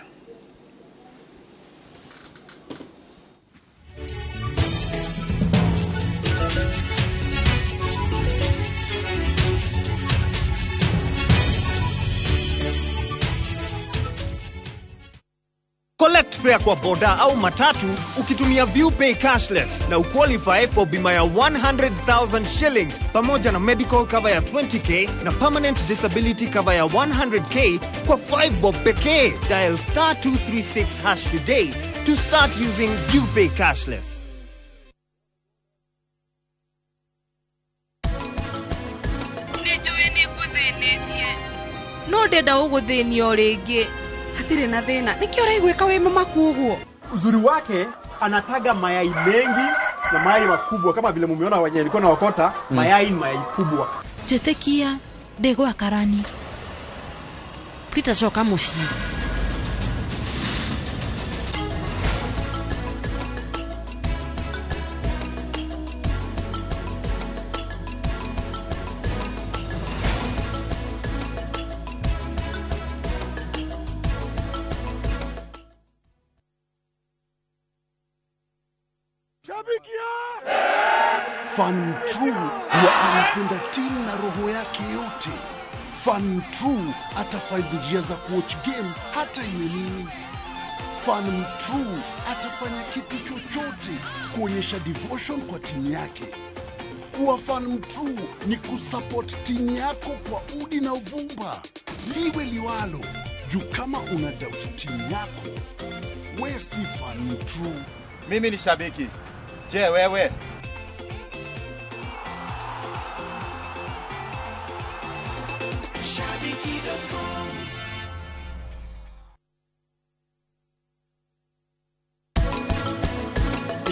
Collect fare kwa boda au matatu ukitumia ViewPay cashless na uqualify for bima ya 100,000 shillings pamoja na medical cover ya 20K na permanent disability cover ya 100K kwa 5 bob pekee. Dial star 236 hash today to start using ViewPay cashless. Nĩ njũĩ nĩ ngũthĩnĩtie, no ndenda gũgũthĩnia o rĩngĩ. Hatirĩ na thĩna. Nĩkĩo ũraiguĩka wĩ mũmaku ũguo? Uzuri wake anataga mayai mengi na mayai makubwa, kama vile mumeona wenye nilikuwa naokota. Mayai ni mayai kubwa. Njĩtĩkia ndĩ gwa karani. Peter, coka mũciĩ. Fan True huwa anapenda timu na roho yake yote. Fan True atafind njia za kuwatch game hata iwe nini. Fan True atafanya kitu chochote kuonyesha devotion kwa timu yake. Kuwa fan true ni kusupport timu yako kwa udi na uvumba, liwe liwalo. Juu kama una doubt timu yako, we si fan true. Mimi ni shabiki. Je, wewe? Shabiki.com.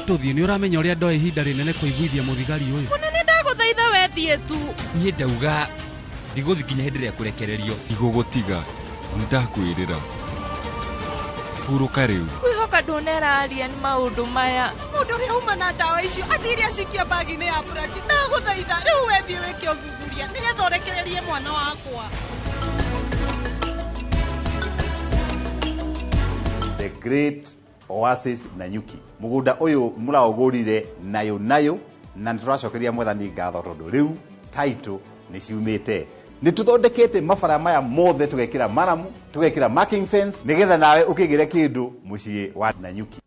Tũthiĩ, nĩ ũramenya ũrĩa ndoĩ ihinda rĩnene kũiguithia mũthigari ũyũ. Mũnene, ndagũthaitha wethiĩ tu. Niĩ ndauga ndigũthi nginya hĩndĩ ĩrĩa kũrekererio. Ndigũgũtiga, nĩndakwĩrĩra. Hurũka rĩu. Kwĩhoka ndũnera Alien maũndũ maya. Mũndũ ũrĩa uma na ndawa icio athire acikia bagi-inĩ ya branch. Ndagũthaitha rĩu wethiĩ wĩke ũthuthuria nĩgetha ũrekererie mwana wakwa. The Great Oasis Nanyuki, mũgũnda ũyũ mũraũgũrire nayo nayo, na nĩ tũracokeria mwathani ngatho tondũ rĩu title nĩ ciumĩte. Nĩ tũthondekete mabara maya mothe, tũgekĩra maramu, tũgekĩra marking fence, nĩgetha nawe ũkĩgĩre kĩndũ mũciĩ wa Nanyuki.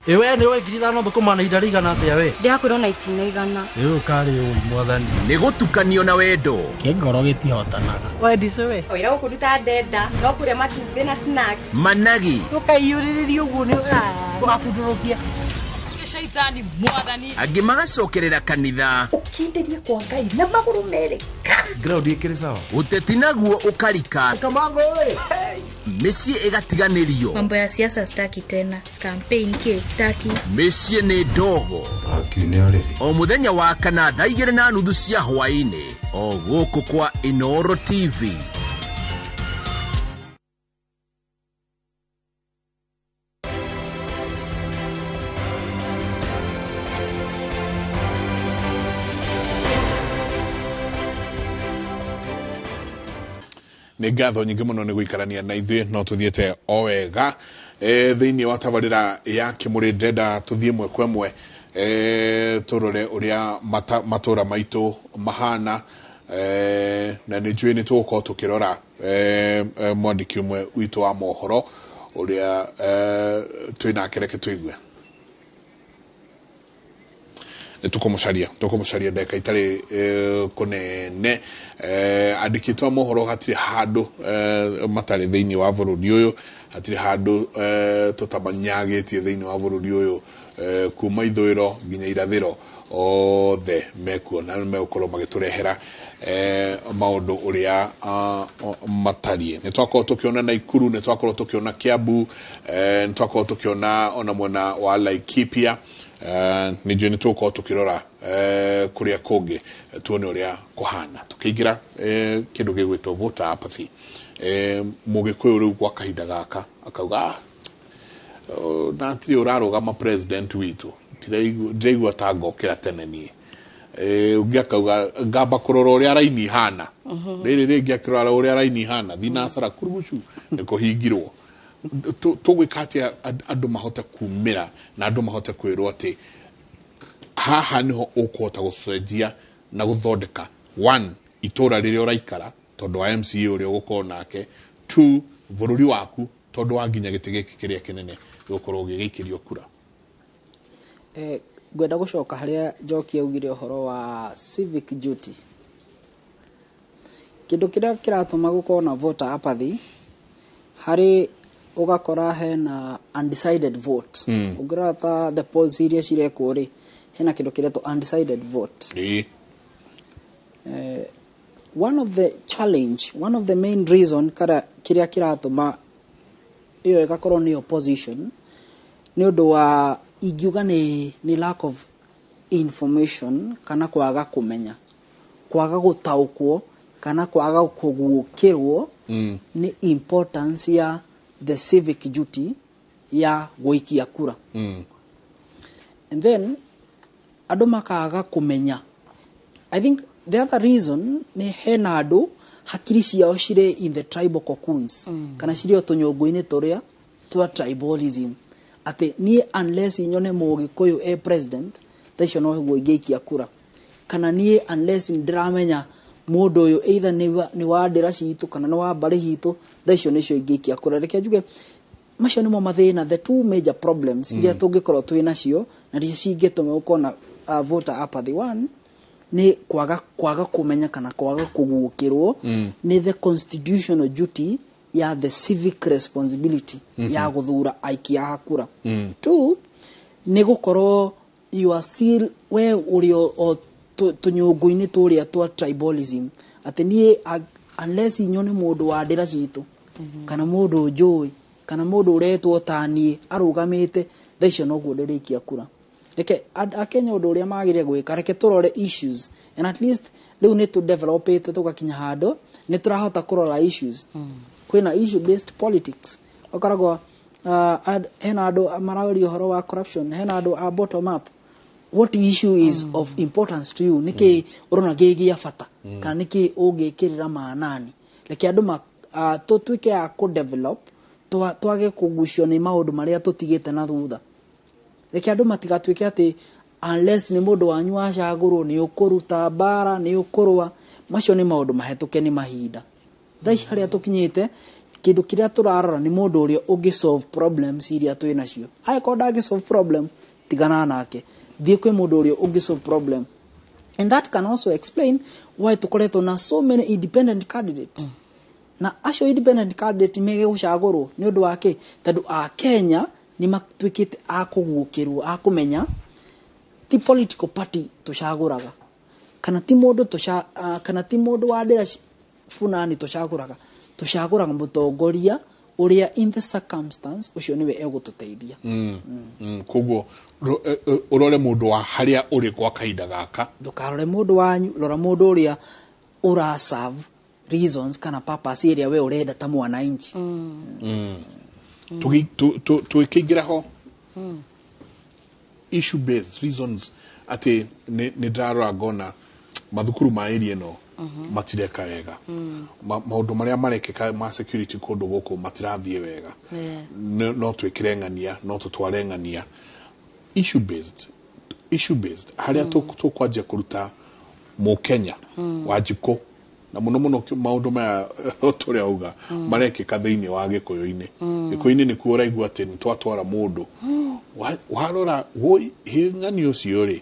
Ĩ we nĩ ũĩ 5,000 thũkũma na ihinda rĩigana atĩa we? Ndĩrakwĩrwo na itina 100. Ĩ ũyũ karĩ ũi mwathani. Nĩ gũtukanio na wendo. Kĩngoro gĩtihotanaga. Wendicũ wĩra gũkũ ndenda no kũrĩa matumbĩ na snacks. Managi. Tũkaiyũrĩrĩria ũguo nĩ tũgabundũrũkia. Shaitani mwathani. Angĩ magacokerera kanitha. Ũkindĩrie kwa Ngai na magũrũ merĩ ka. Ground ĩkĩrĩ sawa. Ũteti naguo ũkarika. Kamango ĩ. Mĩciĩ ĩgatiganĩrio. Mambo ya siasa staki tena. Campaign ke staki. Mĩciĩ nĩ ndogo. O mũthenya wa kana thaa 2:30 cia hwaĩ-inĩ o gũkũ kwa Inooro TV. Nĩ ngatho nyingĩ mũno nĩ gũikarania na ithuĩ, no tũthiĩte o wega thĩinĩ wa tabarĩra ya Kĩmũrĩ. Ndĩrenda tũthiĩ ĩmwe kwa ĩmwe, tũrore ũrĩa matũra maitũ mahana, na nĩ njũĩ nĩ tũgũkorwo tũkĩrora mwandĩki ũmwe witũ wa mohoro ũrĩa twĩ nake. Reke tũigue. Nĩ tũkũmũcaria ndagĩka itarĩ kũnene. Andĩkĩtwo a mohoro hatirĩ handũ matarĩ thĩinĩ wa bũrũri ũyũ, hatirĩ handũ tũtamanyagĩtie thĩinĩ wa bũrũri ũyũ, kuma ithũĩro nginya irathĩro, othe mekuo na megũkorwo magĩtũrehera maũndũ ũrĩa matariĩ. Nĩ twakorwo tũkĩona Naikuru, nĩ twakorwo tũkĩona Kiambu, nĩ twakorwo tũkĩona ona mwena wa Laikipia. Nĩ njũĩ nĩ tũgũkorwo tũkĩrora kũrĩa kũngĩ, tuone ũrĩa kũhana. Tũkĩingĩra kĩndũ gĩgwĩtwo voter apathy, Mũgĩkũyũ rĩu gwa kahinda gaka akauga, na hatirĩ ũrarũgama president witũ, ndiraigua ta ngokĩra tene niĩ. Ũngĩ akauga ngamba kũrora ũrĩa raini ihana. Rĩrĩ rĩngĩ akĩrora ũrĩa raini ihana, thinacara kurugucu nĩ kũhingirwo. Tũgwĩka atĩa andũ mahote kumĩra na andũ mahote kwĩrwo atĩ haha nĩho ũkũhota gũcenjia na gũthondeka, one, itũra rĩrĩa ũraikara tondũ wa MCA ũrĩa ũgũkorwo nake, two, bũrũri waku tondũ wa nginya gĩtĩ gĩkĩ kĩrĩa kĩnene gĩgũkorwo gĩgĩikĩrio kura? Ngwenda gũcoka harĩa Njoki augire ũhoro wa civic duty. Kĩndũ kĩrĩa kĩratũma gũkorwo na voter apathy, harĩ ũgakora hena undecided vote. Ũngĩrora ta the polls iria cirekwo rĩ, hena kĩndũ kĩretwo undecided vote. One of the challenge, one of the main reason kara kĩrĩa kĩratũma ĩyo ĩgakorwo nĩ opposition, nĩ ũndũ wa ingiuga nĩ lack of information, kana kwaga kũmenya, kwaga gũtaũkwo, kana kwaga kũguũkĩrwo nĩ importance ya the civic duty ya gũikia kura. And then andũ makaga kũmenya. I think the other reason nĩ hena andũ hakiri ciao cirĩ in the tribal cocoons, kana cirĩ o tũnyũngũ-inĩ tũrĩa twa tribalism, atĩ niĩ unless nyone Mũgĩkũyũ e president, tha icio no guo ingĩikia kura, kana niĩ unless ndĩramenya mũndũ ũyũ either nĩ wa ndĩra citũ kana nĩ wa mbarĩ citũ, tha icio nĩcio ingĩikia kura. Reke njuge macio nĩmo mathĩna, the two major problems iria tũngĩkorwo twĩ nacio na iria cingĩtũma gũkorwo na voter apathy. One nĩ kwaga kũmenya kana kwaga kũguũkĩrwo nĩ the constitutional duty ya the civic responsibility ya gũthura aikia a kura. Two nĩ gũkorwo you are still, we ũrĩ o tũnyũngũ-inĩ tũrĩa twa tribalism, atĩ niĩ unless nyone mũndũ wa ndĩra citũ, kana mũndũ njũĩ, kana mũndũ ũretwo ta niĩ arũgamĩte, tha icio noguo ndĩrĩikia kura. Reke Akenya ũndũ ũrĩa magĩrĩire gwĩka, reke tũrore issues, and at least rĩu nĩ tũdevelopĩte tũgakinya handũ nĩ tũrahota kũrora issues. Kwĩna issue based politics, ũkoragwo hena andũ maraũria ũhoro wa corruption, hena andũ a bottom up. What issue is of importance to you? Nĩkĩ ũrona gĩ gĩa bata, kana nĩkĩ ũngĩkĩrĩra maanani? Reke andũ tũtuĩke a kũdevelop, twage kũgucio nĩ maũndũ marĩa tũtigĩte na thutha. Reke andũ matigatuĩke atĩ unless nĩ mũndũ wanyu wacagũrwo nĩ ũkũruta mbara, nĩ ũkũrũa. Macio nĩ maũndũ mahĩtũke nĩ mahinda. Thaa ici harĩa tũkinyĩte, kĩndũ kĩrĩa tũrarora nĩ mũndũ ũrĩa ũngĩ solve problems iria twĩ nacio. Angĩkorwo ndangĩ solve problem, tigana nake, thiĩ kwĩ mũndũ ũrĩa ũngĩ solve problem. And that can also explain why tũkoretwo na so many independent candidates. Na acio independent candidate megũcagũrwo nĩ ũndũ wa kĩ? Tondũ a Kenya nĩ matuĩkĩte a kũguũkĩrwo, a kũmenya ti political party tũcagũraga, kana ti mũndũ tũca, kana ti mũndũ wa ndĩra fulani tũcagũraga. Tũcagũraga mũtongoria ũrĩa in the circumstance ũcio nĩwe egũtũteithia. Koguo ũrore mũndũ wa harĩa ũrĩ gwa kahinda gaka. Ndũkarore mũndũ wanyu, rora mũndũ ũrĩa ũra serve reasons kana purpose ĩrĩa we ũrenda ta mwananchi. Tũkĩingĩra ho issue based reasons, atĩ nĩ ndĩrarora ngona mathukuru ma area ĩno matireka wega, maũndũ marĩa marekĩka ma security kũndũ gũkũ matirathiĩ wega. No twĩkĩre ng'ania, no tũtware ng'ania issue based harĩa tũkwanjia kũruta Mũkenya Wanjikũ, na mũno mũno maũndũ maya tũrĩa auga marekĩka thĩinĩ wa Gĩkũyũ-inĩ. Gĩkũyũ-inĩ nĩkuo ũraigua atĩ nĩ twatwara mũndũ. Warora woi, hĩ ng'ani ũcio rĩ.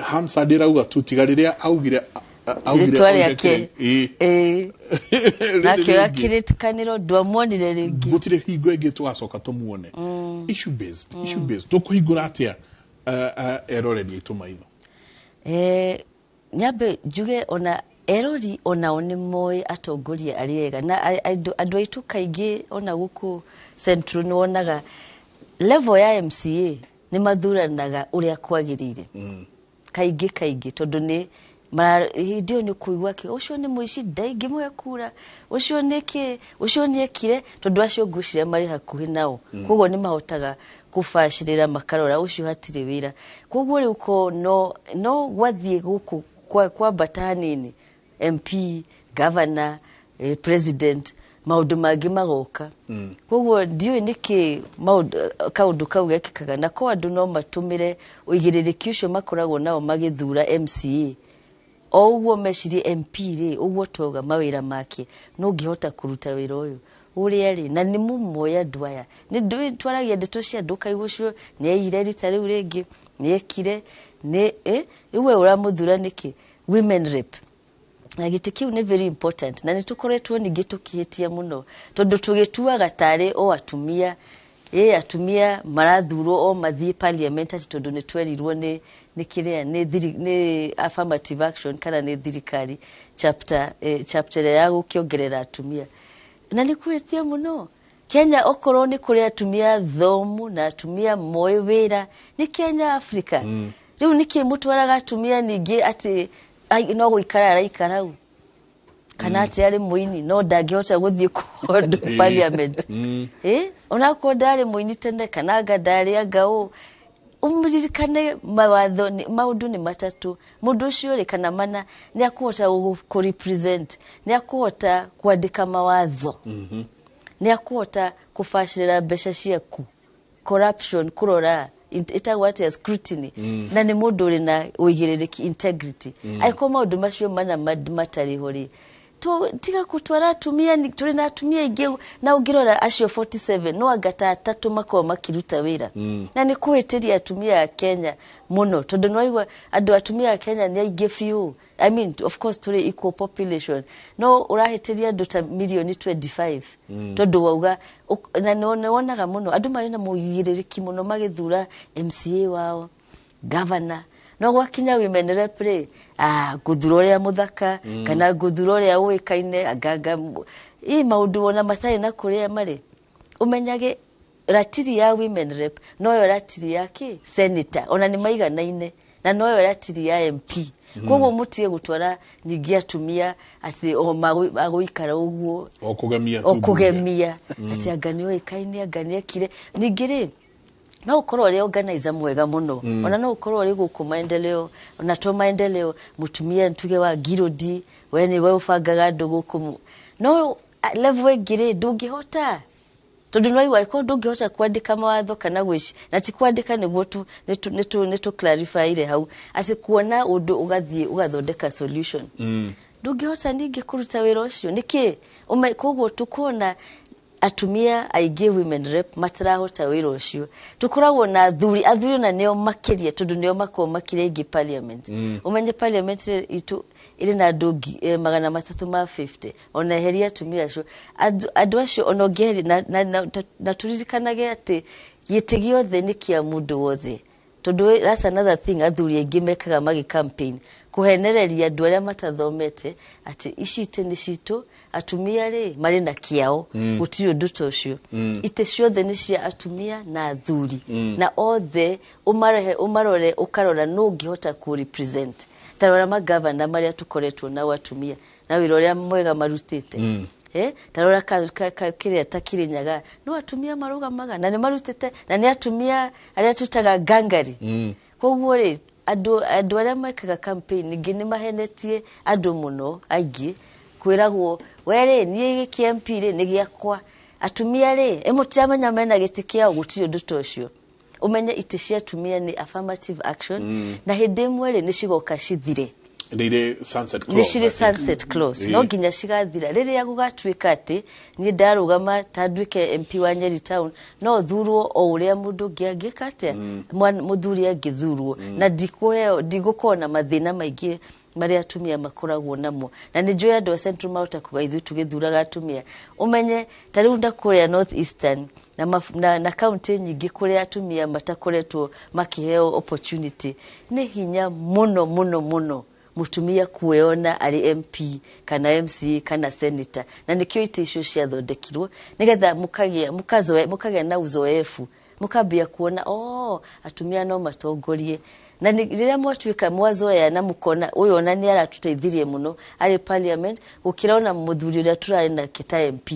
Hansard ĩrauga tu tiga rĩrĩa augire augire Rĩtwa oige rĩake. kĩrĩ- Ĩĩ. Rĩrĩ Nake rĩngĩ. akĩrĩkanĩrwo ndwamuonire rĩngĩ. Gũtirĩ hingo ĩngĩ tũgacoka tũmuone. Issue based, issue based, tũkũhingũra atĩa eroreri aitũ maitho? Nyambe njuge ona erori onao nĩ moĩ atongoria arĩa ega na andũ aitũ kaingĩ ona gũkũ Central nĩ wonaga level ya MCA nĩ mathuranaga ũrĩa kwagĩrĩire kaingĩ kaingĩ, tondũ nĩ hĩndĩ ĩyo nĩ kũigua kĩ ũcio nĩ mũici, ndaingĩmũhe kura, ũcio nĩ kĩ, ũcio nĩ ekire, tondũ acio ngwĩciria marĩ hakuhĩ nao. Koguo nĩ mahotaga kũbacĩrĩra makarora ũcio hatirĩ wĩra. Koguo rĩu ko no gwathiĩ gũkũ kwambata hanini, MP, governor, president, maũndũ mangĩ magoka. Koguo ndiũĩ nĩkĩ kaũndũ kau gekĩkaga, na ko andũ no matũmĩre ũigĩrĩrĩki ũcio makoragwo nao magĩthura MCA o ũguo mecirie MP rĩ, ũguo twauga mawĩra make no ũngĩhota kũruta wĩra ũyũ ũrĩa rĩ, na nĩ mũmoĩ andũ aya nĩ ndũĩ twaragia ndeto cia andũ ũkaigua ũcio nĩ aiyire rita rĩu rĩngĩ, nĩ ekire nĩ rĩu we ũramũthura nĩkĩ? Women rep na gĩtĩ kĩu nĩ very important, na nĩ tũkoretwo ningĩ tũkĩhĩtia mũno tondũ tũgĩtuaga tarĩ o atumia, atumia marathurwo o mathiĩ parliament atĩ tondũ nĩ twerirwo nĩ kĩrĩa nĩ affirmative action kana nĩ thirikari chapter, chapter ĩrĩa ya gũkĩongerera atumia, na nĩ kũhĩtia mũno. Kenya okorwo nĩ kũrĩ atumia thomu na atumia moĩ wĩra nĩ Kenya Africa. Rĩu nĩkĩ mũtwaraga atumia ningĩ atĩ no gũikara araikara hau kana atĩ arĩ mũini no ndangĩhota gũthiĩ kũndũ parliament, onakorwo ndarĩ mũini tene kana anga ndarĩ anga ũ. Ũmũririkane mawatho maũndũ nĩ matatũ, mũndũ ũcio rĩ kana mana nĩ akũhota kũ represent, nĩ akũhota kwandĩka mawatho, nĩ akũhota kũbacĩrĩra mbeca ciaku, corruption kũrora ĩtagwo atĩa, scrutiny, na nĩ mũndũ ũrĩ na ũigĩrĩrĩki, integrity. Angĩkorwo maũndũ macio mana matarĩ ho rĩ, tiga gũtwara atumia, tũrĩ na atumia aingĩ, na ũngĩrora acio 47 no anga ta atatũ makoragwo makĩruta wĩra. Na nĩ kũhĩtĩria atumia a Kenya mũno tondũ nĩwaigua andũ atumia a Kenya nĩ aingĩ biũ. I mean, of course tũrĩ equal population, no ũrahĩtĩria andũ ta mirioni 25 tondũ wauga na nĩ wonaga mũno andũ marĩ na mũigĩrĩrĩki mũno magĩthura MCA wao, governor, no gwakinya women rep rĩ, ngũthura ũrĩa mũthaka kana ngũthura ũrĩa ũĩkaine anganga ĩ maũndũ wona matarĩ na kũrĩa marĩ. Ũmenyage ratiri ya women rep noyo ratiri ya kĩ senator, ona nĩ maiganaine na noyo ratiri ya MP. Koguo mũtige gũtwara ningĩ atumia atĩ o magũikara ũguo o kũgemia o kũgemia atĩ anga nĩ oĩkaine anga nĩ ekire. Ningĩ rĩ no ũkorwo ũrĩ organizer mwega mũno, ona no ũkorwo ũrĩ gũkũ maendeleo, ona to maendeleo mũtumia tuge wa Ngirũndi, we nĩwe ũbangaga andũ gũkũ, no level ĩngĩ rĩ ndũngĩhota tondũ no igua angĩkorwo ndũngĩhota kwandĩka mawatho kana gwĩci, na ti kwandĩka nĩguo tu nĩ tũ clarify hau atĩ kuona ũndũ ũgathiĩ ũgathondeka solution, ndũngĩhota ningĩ kũruta wĩra ũcio nĩkĩ? Koguo tũkona atumia aingĩ women rep matirahota wĩra ũcio. Tũkoragwo na athuri, athuri ona nĩo makĩria tondũ nĩo makoragwo makĩria aingĩ parliament. Ũmenye parliament itũ ĩrĩ na andũ 350, ona eheria atumia acio, andũ acio ona ũngĩeheria na tũririkanage atĩ gĩtĩ gĩothe nĩ kĩa mũndũ wothe, tondũ that's another thing athuri aingĩ mekaga magĩ campaign, kũhenereria andũ arĩa matathomete atĩ ici itĩ nĩ citũ, atumia rĩ marĩ na kĩao, gũtirĩ ũndũ ta ũcio. Itĩ ciothe nĩ cia atumia na athuri, na othe ũmarore ũkarora nũ ũngĩhota kũ represent. Ta rora magavana marĩa tũkoretwo nao atumia na wĩra ũrĩa mwega marutĩte. Ta rora kĩrĩa ta Kĩrĩnyaga no atumia marũgamaga na nĩ marutĩte, na nĩ atumia arĩa tũtaga ngangari. Koguo rĩ andũ arĩa mekaga campaign ningĩ nĩ mahenetie andũ mũno aingĩ, kwĩragwo we rĩ niĩ gĩkĩ MP rĩ nĩ gĩakwa, atumia rĩ mũtiramenya mena gĩtĩ kĩao, gũtirĩ ũndũ ta ũcio. Ũmenye itĩ cia atumia nĩ affirmative action, na hĩndĩ ĩmwe rĩ nĩ cigoka cithire. Nĩ irĩ sunset nĩ clause, cirĩ I think. sunset clause. Ĩĩ. No nginya cigathira rĩrĩa gũgatuĩka atĩ niĩ ndarũgama ta nduĩke MP wa Nyeri town, no thurwo o ũrĩa mũndũ ũngĩ angĩka atĩa, mũthuri angĩthurwo, na ndikũheo, ndigũkorwo na mathĩna maingĩ marĩa atumia makoragwo namo. Na nĩ njũĩ andũ a Central mahota kuga ithuĩ tũgĩthuraga atumia, ũmenye ta rĩu nda kũrĩa North Eastern na kaunti nyingĩ kũrĩa atumia matakoretwo makĩheo opportunity, nĩ hinya mũno mũno mũno mũtumia kuona arĩ MP kana MCA kana senator. Na nĩkĩo itĩ icio ciathondekirwo, nĩgetha mũkagĩa mũkazoe mũkagĩa na uzoefu, mũkambia kuona, oh, atumia no matongorie. Na rĩrĩa mwatuĩka mwazoea na mũkona ũyũ ona nĩ aratũteithirie mũno arĩ parliament gũkĩra ona mũthuri ũrĩa tũrarĩ nake ta MP,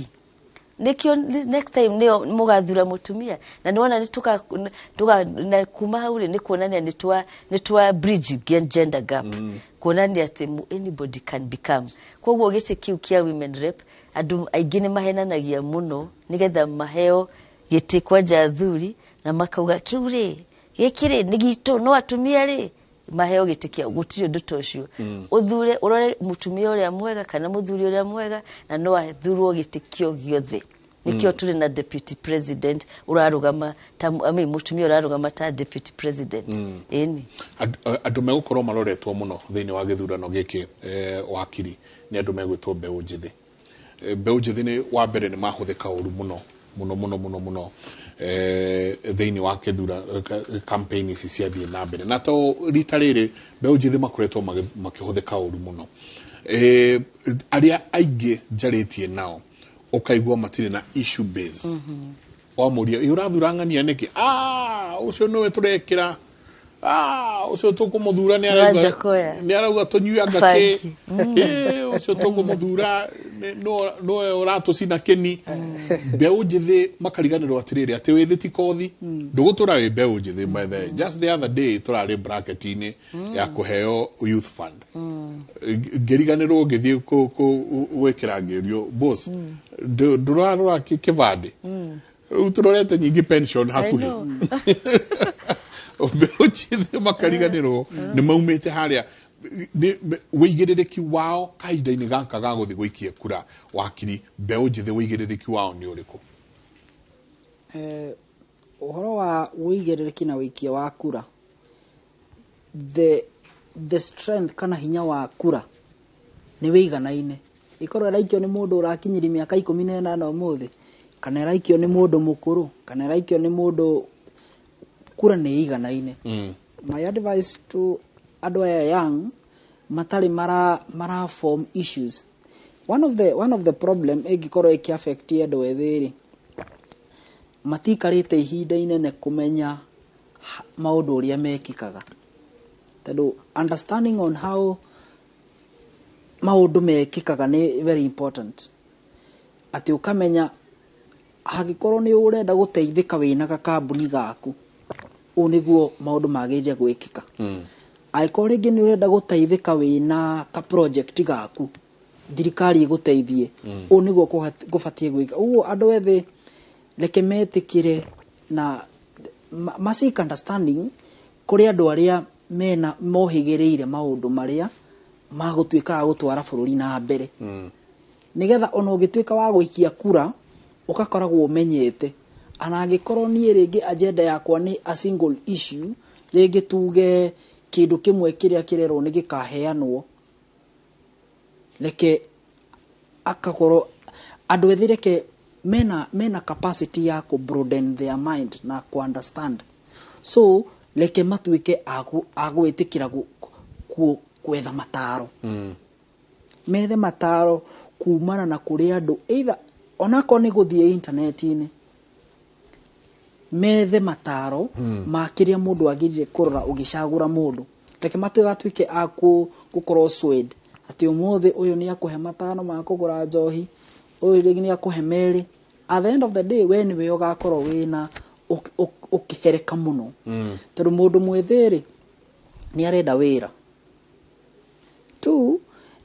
nĩkĩo next time nĩyo mũgathura mũtumia. Na nĩwona nĩ tuka na kuma hau rĩ, nĩ kuonania nĩ twa bridge gender gap, kuonania atĩ anybody can become. Koguo gĩtĩ kĩu kĩa women rep, andũ aingĩ nĩ mahenanagia mũno nĩgetha maheo gĩtĩ kwanja athuri, na makauga kĩu rĩ, gĩkĩ rĩ nĩ gitũ, no atumia rĩ maheo gĩtĩ kĩa. Gũtirĩ ũndũ ta ũcio. Ũthure, ũrore mũtumia ũrĩa mwega kana mũthuri ũrĩa mwega, na no athurwo gĩtĩ kĩo gĩothe. Nĩkĩo tũrĩ na deputy president ũrarũgama ta, I mean, mũtumia ũrarũgama ta deputy president. Ĩni. Andũ megũkorwo maroretwo mũno thĩinĩ wa gĩthurano gĩkĩ, wakiri, nĩ andũ megwĩtwo mbeũ njĩthĩ. Mbeũ njĩthĩ nĩ wa mbere nĩ mahũthĩka ũru mũno mũno mũno mũno mũno thĩinĩ wa kĩthura campaign ici ciathiĩ na mbere, na to rita rĩrĩ mbeũ njĩthĩ makoretwo makĩhũthĩka ũru mũno. Arĩa aingĩ njarĩtie nao ũkaigua matirĩ na issue based. Wamũria, "Ĩ, ũrathura ng'ania nĩkĩ?" "Ah, ũcio nĩwe tũrekĩra. Ah, ũcio tũkũmũthura nĩ arauga Wanjakoya. nĩ arauga tũnyue anga kĩ." Bangi. "Ĩ, ũcio tũkũmũthura nĩwe ũratũcina kĩni." Mbeũ njĩthĩ makariganĩrwo atĩrĩrĩ, atĩ wĩthĩ ti kothi, ndũgũtũra wĩ mbeũ njĩthĩ. By the way, just the other day tũrarĩ bracket-inĩ ya kũheo youth fund, ngĩriganĩrwo ngĩthiĩ gwĩkĩra, ngĩũrio, "Boss, ndũrarora kĩbandĩ?" Rĩu tũrorete nyingĩ pension hakuhĩ. Mbeũ njĩthĩ makariganĩrwo nĩ maumĩte harĩa. Wĩigĩrĩrĩki wao kahinda-inĩ gaka ga gũthiĩ gũikia kura, wakiri, mbeũ njĩthĩ wĩigĩrĩrĩki wao nĩ ũrĩkũ? Ũhoro wa wĩigĩrĩrĩki na wĩikia wa kura, the strength kana hinya wa kura nĩ wĩiganaine, ĩkorwo ĩraikio nĩ mũndũ ũrakinyirie mĩaka 18 ũmũthĩ, kana ĩraikio nĩ mũndũ mũkũrũ, kana ĩraikio nĩ mũndũ, kura nĩ ĩiganaine. My advice to andũ aya young matarĩ mara form issues, one of the problem ĩngĩkorwo ĩkĩ affect andũ ethĩ rĩ, matiikarĩte ihinda inene kũmenya maũndũ ũrĩa mekĩkaga, tondũ understanding on how maũndũ mekĩkaga nĩ very important, atĩ ũkamenya hangĩkorwo nĩ ũrenda gũteithĩka wĩna gakambuni gaku, ũũ nĩguo maũndũ magĩrĩire gwĩkĩka. Angĩkorwo rĩngĩ nĩ ũrenda gũteithĩka wĩna ka project gaku, thirikari ĩgũteithie, ũũ nĩguo gũbatiĩ gwĩka. Ũguo andũ ethĩ reke metĩkĩre na ma seek understanding kũrĩ andũ arĩa mena mohĩgĩrĩire maũndũ marĩa magũtuĩka a gũtwara bũrũri na mbere, nĩgetha ona ũgĩtuĩka wa gũikia kura ũgakoragwo ũmenyete. Ona angĩkorwo niĩ rĩngĩ agenda yakwa nĩ a single issue, rĩngĩ tuge kĩndũ kĩmwe kĩrĩa kĩrerwo nĩ gĩkaheanwo, reke akakorwo andũ ethĩ reke mena capacity ya kũ broaden their mind na kũ understand, so reke matuĩke a gwĩtĩkĩra gwetha mataro, methe mataro kumana na kũrĩ andũ, either onakorwo nĩ gũthiĩ intaneti-inĩ, methe mataro ma kĩrĩa mũndũ agĩrĩire kũrora ũgĩcagũra mũndũ. Reke matigatuĩke a gũkorwo swayed atĩ ũmũthĩ ũyũ nĩ akũhe 5 ma kũgũra njohi, ũyũ rĩngĩ nĩ akũhe 2. At the end of the day, we nĩwe ũgakorwo wĩna ũkĩhereka mũno, tondũ mũndũ mwĩthĩ rĩ, nĩ arenda wĩra tu,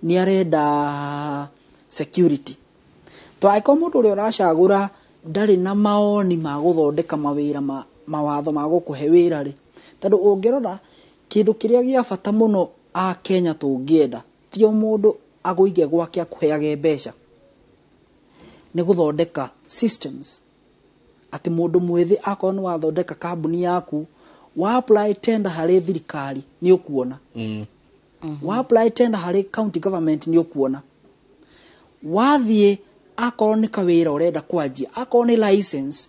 nĩ arenda security. To angĩkorwo mũndũ ũrĩa ũracagũra ndarĩ na maoni ma gũthondeka mawĩra ma mawatho ma gũkũhe wĩra rĩ, tondũ ũngĩrora kĩndũ kĩrĩa gĩa bata mũno a Kenya tũngĩenda ti o mũndũ agũige gwake akũheage mbeca, nĩ gũthondeka systems atĩ mũndũ mwĩthĩ akorwo nĩ wathondeka kambuni yaku, wa apply tender harĩ thirikari nĩ ũkuona, wa apply tender harĩ county government nĩ ũkuona, wathiĩ akorwo nĩ kawĩra ũrenda kwanjia, akorwo nĩ license,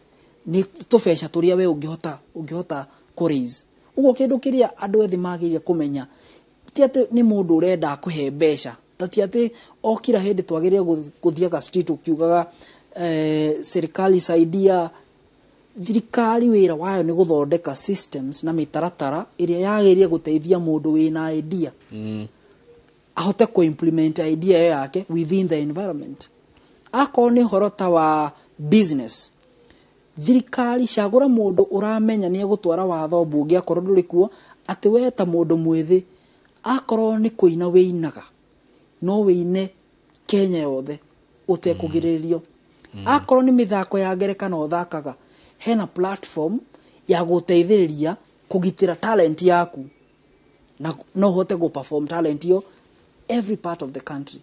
nĩ tũbeca tũrĩa we ũngĩhota kũ raise. Ũguo kĩndũ kĩrĩa andũ ethĩ magĩrĩire kũmenya ti atĩ nĩ mũndũ ũrenda akũhe mbeca, ta ti atĩ o kila hĩndĩ twagĩrĩire gũthiaga street ũkiugaga serikali saidia. Thirikari wĩra wayo nĩ gũthondeka systems na mĩtaratara ĩrĩa yagĩrĩire gũteithia mũndũ wĩna idea ahote kũ implement idea ĩyo yake within the environment. Akorwo nĩ ũhoro ta wa business, thirikari cagũra mũndũ ũramenya nĩ egũtwara watho mbunge akorwo ndũrĩ kuo, atĩ we ta mũndũ mwĩthĩ akorwo nĩ kũina wĩinaga no wĩine Kenya yothe ũtekũgirĩrĩrio. Akorwo nĩ mĩthako ya ngerekano ũthakaga, hena platform ya gũteithĩrĩria kũgitĩra talent yaku na no ũhote gũ perform talent ĩyo every part of the country.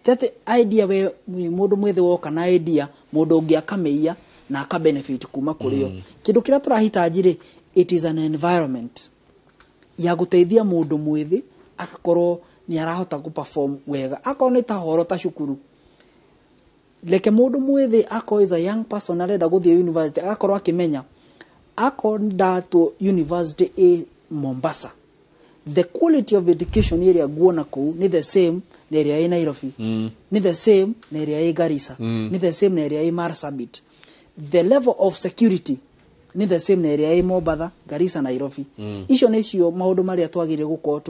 Ti atĩ idea we mũndũ mwĩthĩ woka na idea mũndũ ũngĩ akamĩiya na aka benefit kuma kũrĩ yo. Kĩndũ kĩrĩa tũrahitaji rĩ, it is an environment ya gũteithia mũndũ mwĩthĩ agakorwo nĩ arahota gũ perform wega. Akorwo nĩ ta horo ta cukuru, reke mũndũ mwĩthĩ akorwo is a young person arenda gũthiĩ university agakorwo akĩmenya akorwo ndatwo university ĩ Mombasa, the quality of education ĩrĩa nguona kũu nĩ the same na ĩrĩa ĩ Nairobi, nĩ the same na ĩrĩa ĩ Garissa, nĩ the same na ĩrĩa ĩ Marsabit. The level of security nĩ the same na ĩrĩa ĩ Mombatha, Garissa, Nairobi. Icio nĩcio maũndũ marĩa twagĩrĩire gũkorwo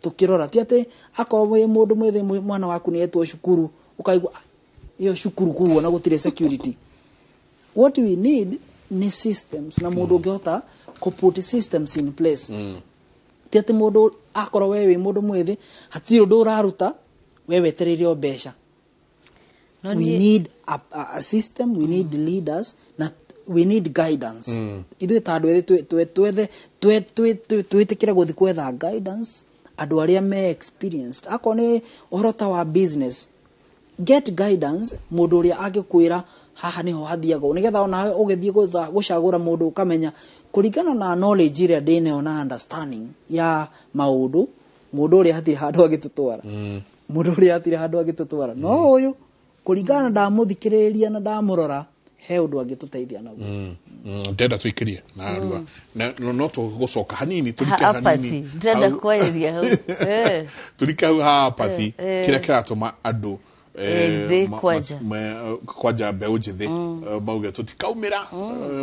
tũkĩrora. Ti atĩ akorwo wĩ mũndũ mwĩthĩ mwana waku nĩ etwo cukuru ũkaigua ĩyo cukuru kũu ona gũtirĩ security. What we need nĩ systems na mũndũ ũngĩhota kũ put systems in place. Ti atĩ mũndũ akorwo we wĩ mũndũ mwĩthĩ hatirĩ ũndũ ũraruta, we wetereire o mbeca. We need a system, we need leaders na we need guidance. Ithuĩ ta andũ ethĩ twĩtĩkĩre gũthiĩ kwetha guidance andũ arĩa me experienced. Akorwo nĩ ũhoro ta wa business, get guidance mũndũ ũrĩa angĩkwĩra haha nĩho hathiagwo, nĩgetha onawe ũgĩthiĩ gũcagũra mũndũ ũkamenya kũringana na knowledge ĩrĩa ndĩnayo na understanding ya maũndũ, mũndũ ũrĩa hatirĩ handũ angĩtũtwara, mũndũ ũrĩa hatirĩ handũ angĩtũtwara, no ũyũ kũringana na ndamũthikĩrĩria na ndamũrora he ũndũ angĩtũteithia naguo. Ndenda tũikĩrie na rua no tũgũcoka hanini tũrike hanini ndĩrenda kwarĩria hau tũrike hau ha apathy kĩrĩa kĩratũma andũ kwanja mbeũ njĩthĩ mauge tũtikaumĩra.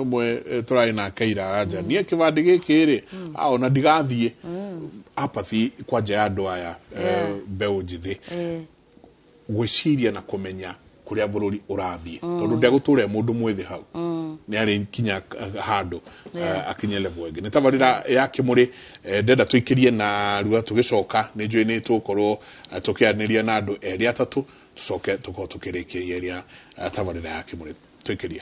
Ũmwe tũrarĩ nake ira aranja niĩ kĩbandĩ gĩkĩ rĩ ona ndigathiĩ. Apathy kwanja ya andũ aya mbeũ njĩthĩ gwĩciria na kũmenya kũrĩa bũrũri ũrathiĩ, tondũ ndegũtũra mũndũ mwĩthĩ hau nĩ arĩ kinya handũ akinye level ĩngĩ. Nĩ tabarĩra ya Kĩmũrĩ, ndenda tũikĩrie na rua tũgĩcoka nĩ njũĩ nĩ tũgũkorwo tũkĩaranĩria na andũ erĩ atatũ, tũcoke tũkorwo tũkĩrĩkĩria ĩrĩa tabarĩra ya Kĩmũrĩ. Tũikĩrie.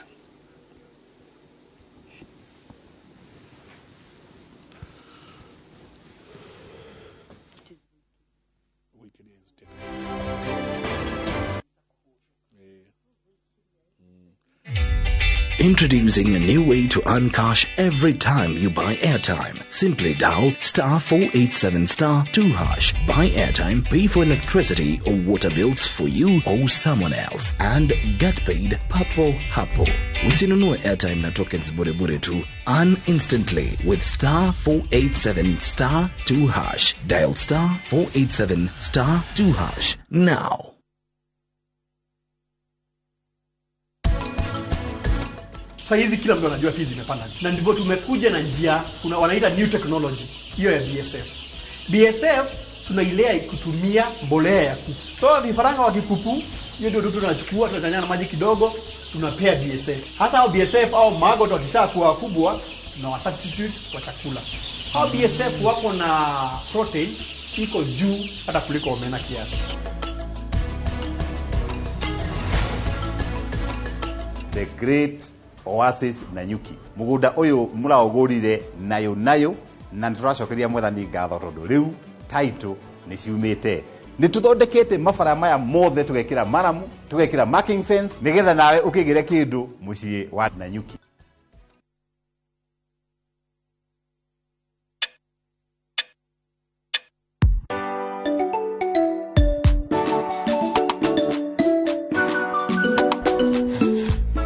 Introducing a new way to earn cash every time you buy airtime. Simply dial *487*2#. Buy airtime, pay for electricity or water bills for you or someone else, and get paid papo hapo. Usinunue airtime na tokens bure bure tu. Earn instantly with *487*2#. Dial *487*2# now. Sasa hizi kila mtu anajua fees zimepanda. Na ndivyo tumekuja na njia kuna wanaita new technology hiyo ya BSF. BSF tunailea kutumia mbolea ya kuku. So vifaranga wa kipupu hiyo ndio tunachukua, tunachanganya na maji kidogo, tunapea BSF. Hasa hao BSF au maggot wakishakuwa wakubwa na substitute kwa chakula. Hao BSF wako na protein iko juu hata kuliko omena kiasi. The Great Oasis Nanyuki. Mugunda uyu muraugurire nayo nayo na nituracokeria Mwathani ngatho tondu riu Title nĩ ciumĩte. Nĩ tũthondekete mabara maya mothe, tũgekĩra maramu, tũgekĩra marking fence, nĩgetha nawe ũkĩgĩre kĩndũ mũciĩ wa Nanyuki.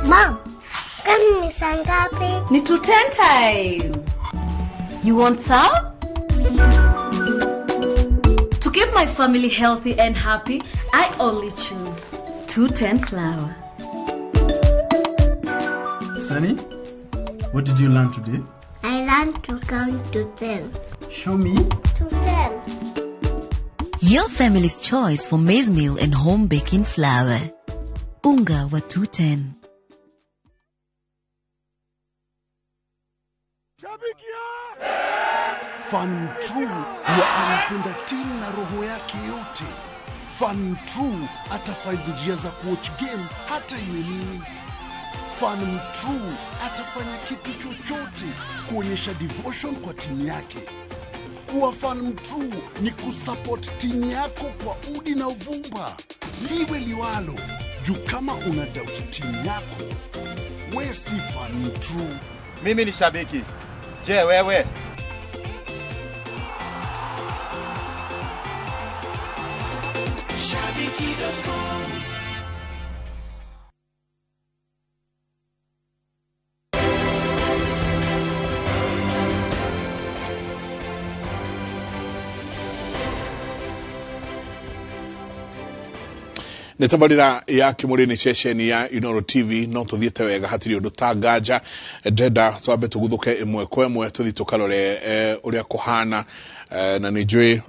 Mom, kwani ni saa ngapi? Ni 2:10 time. You want some? To keep my family healthy and happy, I only choose 210 flour. Sunny, what did you learn today? I learned to count to 10. Show me. To 10. Your family's choice for maize meal and home baking flour. Unga wa 210. Fan true huwa anapenda timu na roho yake yote. Fan true atafind njia za kuwatch game hata iwe nini. Fan true atafanya kitu chochote kuonyesha devotion kwa timu yake. Kuwa fan true ni kusupport timu yako kwa udi na uvumba, liwe liwalo. Juu kama una doubt timu yako, we si fan true. Mimi ni shabiki. Je, wewe? Shabiki.com. Nĩ tabarĩra ya Kĩmũrĩ nĩ ceceni ya Inooro TV, no tũthiĩte wega, hatirĩ ũndũ ta nganja. Ndenda twambe tũguthũke ĩmwe kwa ĩmwe, tũthiĩ tũkarore ũrĩa kũhana, na nĩ njũĩ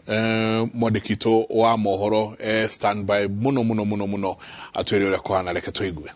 mwandĩki witũ wa mohoro standby mũno mũno mũno mũno atwĩre ũrĩa kũhana. Reke tũigue.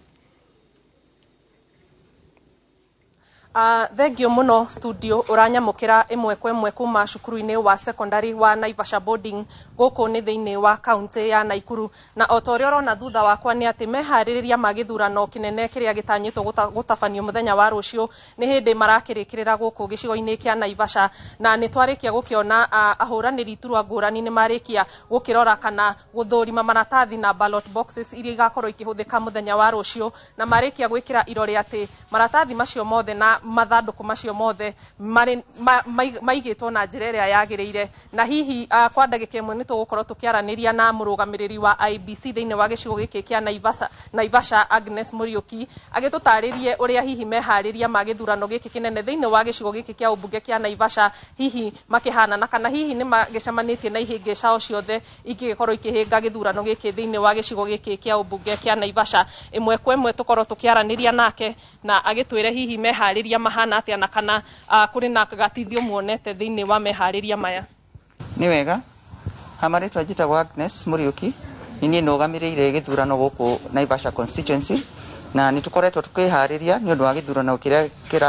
Thengio muno studio, uranyamukira imwe kwa imwe kuma cukuru-inĩ wa secondary wa Naivasha boarding gũkũ nĩ thĩinĩ wa kaunti ya Naikuru. Na o ta ũrĩa ũrona thutha wakwa nĩ atĩ meharĩrĩria ma gĩthurano kĩnene kĩrĩa gĩtanyĩtwo gũtabanio mũthenya wa rũciũ nĩ hĩndĩ marakĩrĩkĩrĩra gũkũ gĩcigo-inĩ kĩa Naivasha. Na nĩ twarĩkia gũkĩona ahũranĩri iturwa ngũrani nĩ marĩkia gũkĩrora kana gũthũrima maratathi na ballot boxes iria igakorwo ikĩhũthĩka mũthenya wa rũciũ, na marĩkia gwĩkĩra irore atĩ maratathi macio mothe na mathandũkũ macio mothe maigĩtwo na njĩra ĩrĩa yagĩrĩire. Na hihi kwa ndagĩka ĩmwe nĩ tũgũkorwo tũkĩaranĩria na mũrũgamĩrĩri wa IEBC thĩinĩ wa gĩcigo gĩkĩ kĩa Naivasha, Agnes Mũriũki, agĩtũtarĩrie ũrĩa hihi meharĩria ma gĩthurano gĩkĩ kĩnene thĩinĩ wa gĩcigo gĩkĩ kĩa ũmbunge kĩa Naivasha hihi makĩhana, na kana hihi nĩ magĩcemanĩtie na ihĩngĩca o ciothe ingĩgĩkorwo ikĩhĩnga gĩthurano gĩkĩ thĩinĩ wa gĩcigo gĩkĩ kĩa ũmbunge kĩa Naivasha. Ĩmwe kwa ĩmwe tũkorwo tũkĩaranĩria nake na agĩtwĩre hihi meharĩria mahana atĩa, na kana kũrĩ na gatithio muonete thĩinĩ wa meharĩria maya. Nĩ wega, hamarĩtwa njĩtagwo Agnes Mũriũki, nĩ niĩ nũgamĩrĩire gĩthurano gũkũ Naivasha constituency, na nĩ tũkoretwo tũkĩharĩria nĩ ũndũ wa gĩthurano kĩrĩa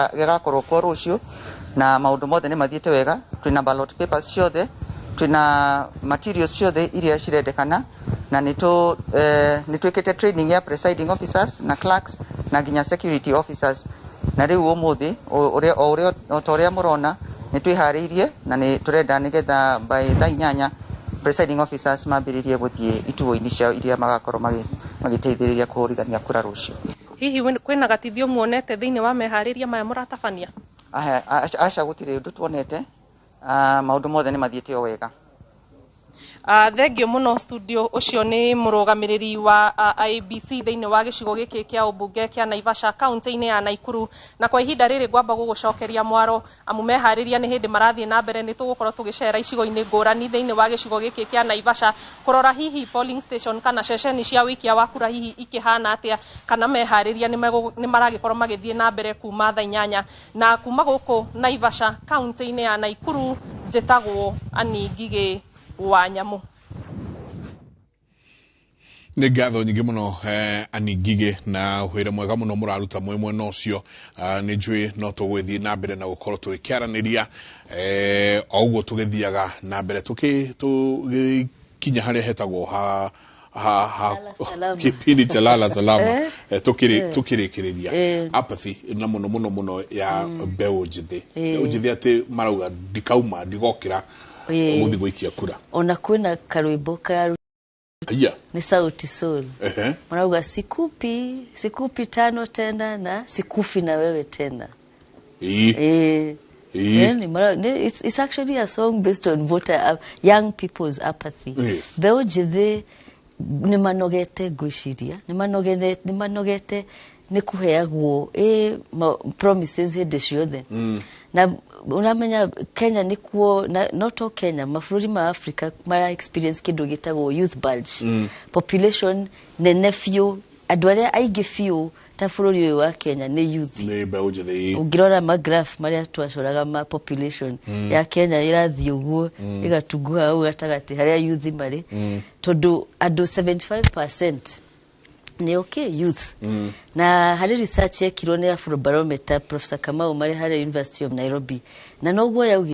gĩgakorwo kuo rũciũ, na maũndũ mothe nĩ mathiĩte wega. Twĩna ballot papers ciothe, twĩna materials ciothe iria cirendekana, na nĩ twĩkĩte training ya presiding officers na clerks na nginya security officers. Na rĩu ũmũthĩ o ta ũrĩa mũrona nĩ twĩharĩirie na nĩ tũrenda nĩgetha by thaa 8 presiding officers mambĩrĩrie gũthiĩ ituo-inĩ ciao iria magakorwo magĩteithĩrĩria kũhũrithania kura rũciũ. Hihi kwĩna gatithio muonete thĩinĩ wa meharĩria maya mũratabania? Aca, gũtirĩ ũndũ tuonete, maũndũ mothe nĩ mathiĩte o wega. Thengio muno studio, ũcio nĩ mũrũgamĩrĩri wa IEBC thĩinĩ wa gĩcigo gĩkĩ kĩa ũmbunge kĩa Naivasha kaunti-inĩ ya Naikuru. Na kwa ihinda rĩrĩ ngwamba gũgũcokeria mwaro, amu meharĩria nĩ hĩndĩ marathiĩ na mbere. Nĩ tũgũkorwo tũgĩcera icigo-inĩ ngũrani thĩinĩ wa gĩcigo gĩkĩ kĩa Naivasha kũrora hihi polling station kana ceceni cia wĩikia wa kura hihi ikĩhana atĩa, kana meharĩria nĩ maragĩkorwo magĩthiĩ na mbere kuma thaa 8. Na kuma gũkũ Naivasha kaunti-inĩ ya Naikuru, njĩtagwo Annie Ngigĩ wa Nyamu. Nĩ ngatho nyingĩ mũno Annie Ngigĩ, na wĩra mwega mũno mũraruta mwĩ mwena ũcio. Nĩ njũĩ no tũgũgĩthiĩ na mbere na gũkorwo tũgĩkĩaranĩria o ũguo tũgĩthiaga na mbere tũgĩkinya harĩa hetagwo ha kipindi cha lala salama, tukĩrĩkĩrĩria apathy na mũno mũno mũno ya mbeũ njĩthĩ. Mbeũ njĩthĩ atĩ marauga ndikauma, ndigokĩra. Ũgũthiĩ gũikia kura. Ona kwĩna karwĩmbo kararu. Aya. Nĩ Sauti Sol. Marauga, "Sikupi, sikupi tano tena na sikufi na wewe tena." Yani, it's actually a song based on voter young people's apathy. Mbeũ njĩthĩ nĩ manogete, ngwĩciria nĩ manogete nĩ kũheagwo promises hĩndĩ ciothe. Na ũramenya Kenya nĩkuo na, not all Kenya, mabũrũri ma Africa mara experience kĩndũ gĩtagwo youth bulge. Population nene biũ, andũ arĩa aingĩ biũ ta bũrũri ũyũ wa Kenya nĩ youth. Nĩ mbeũ njĩthĩ. Ũngĩrora magraph marĩa twacoraga ma population ya Kenya, ĩrathiĩ ũguo, ĩgatunguha hau gatagatĩ harĩa youth marĩ, tondũ andũ 75% nĩ okay youth. Na harĩ research yekirwo nĩ Afrobarometer, Professor Kamau marĩ harĩa University of Nairobi, na noguo yaugire.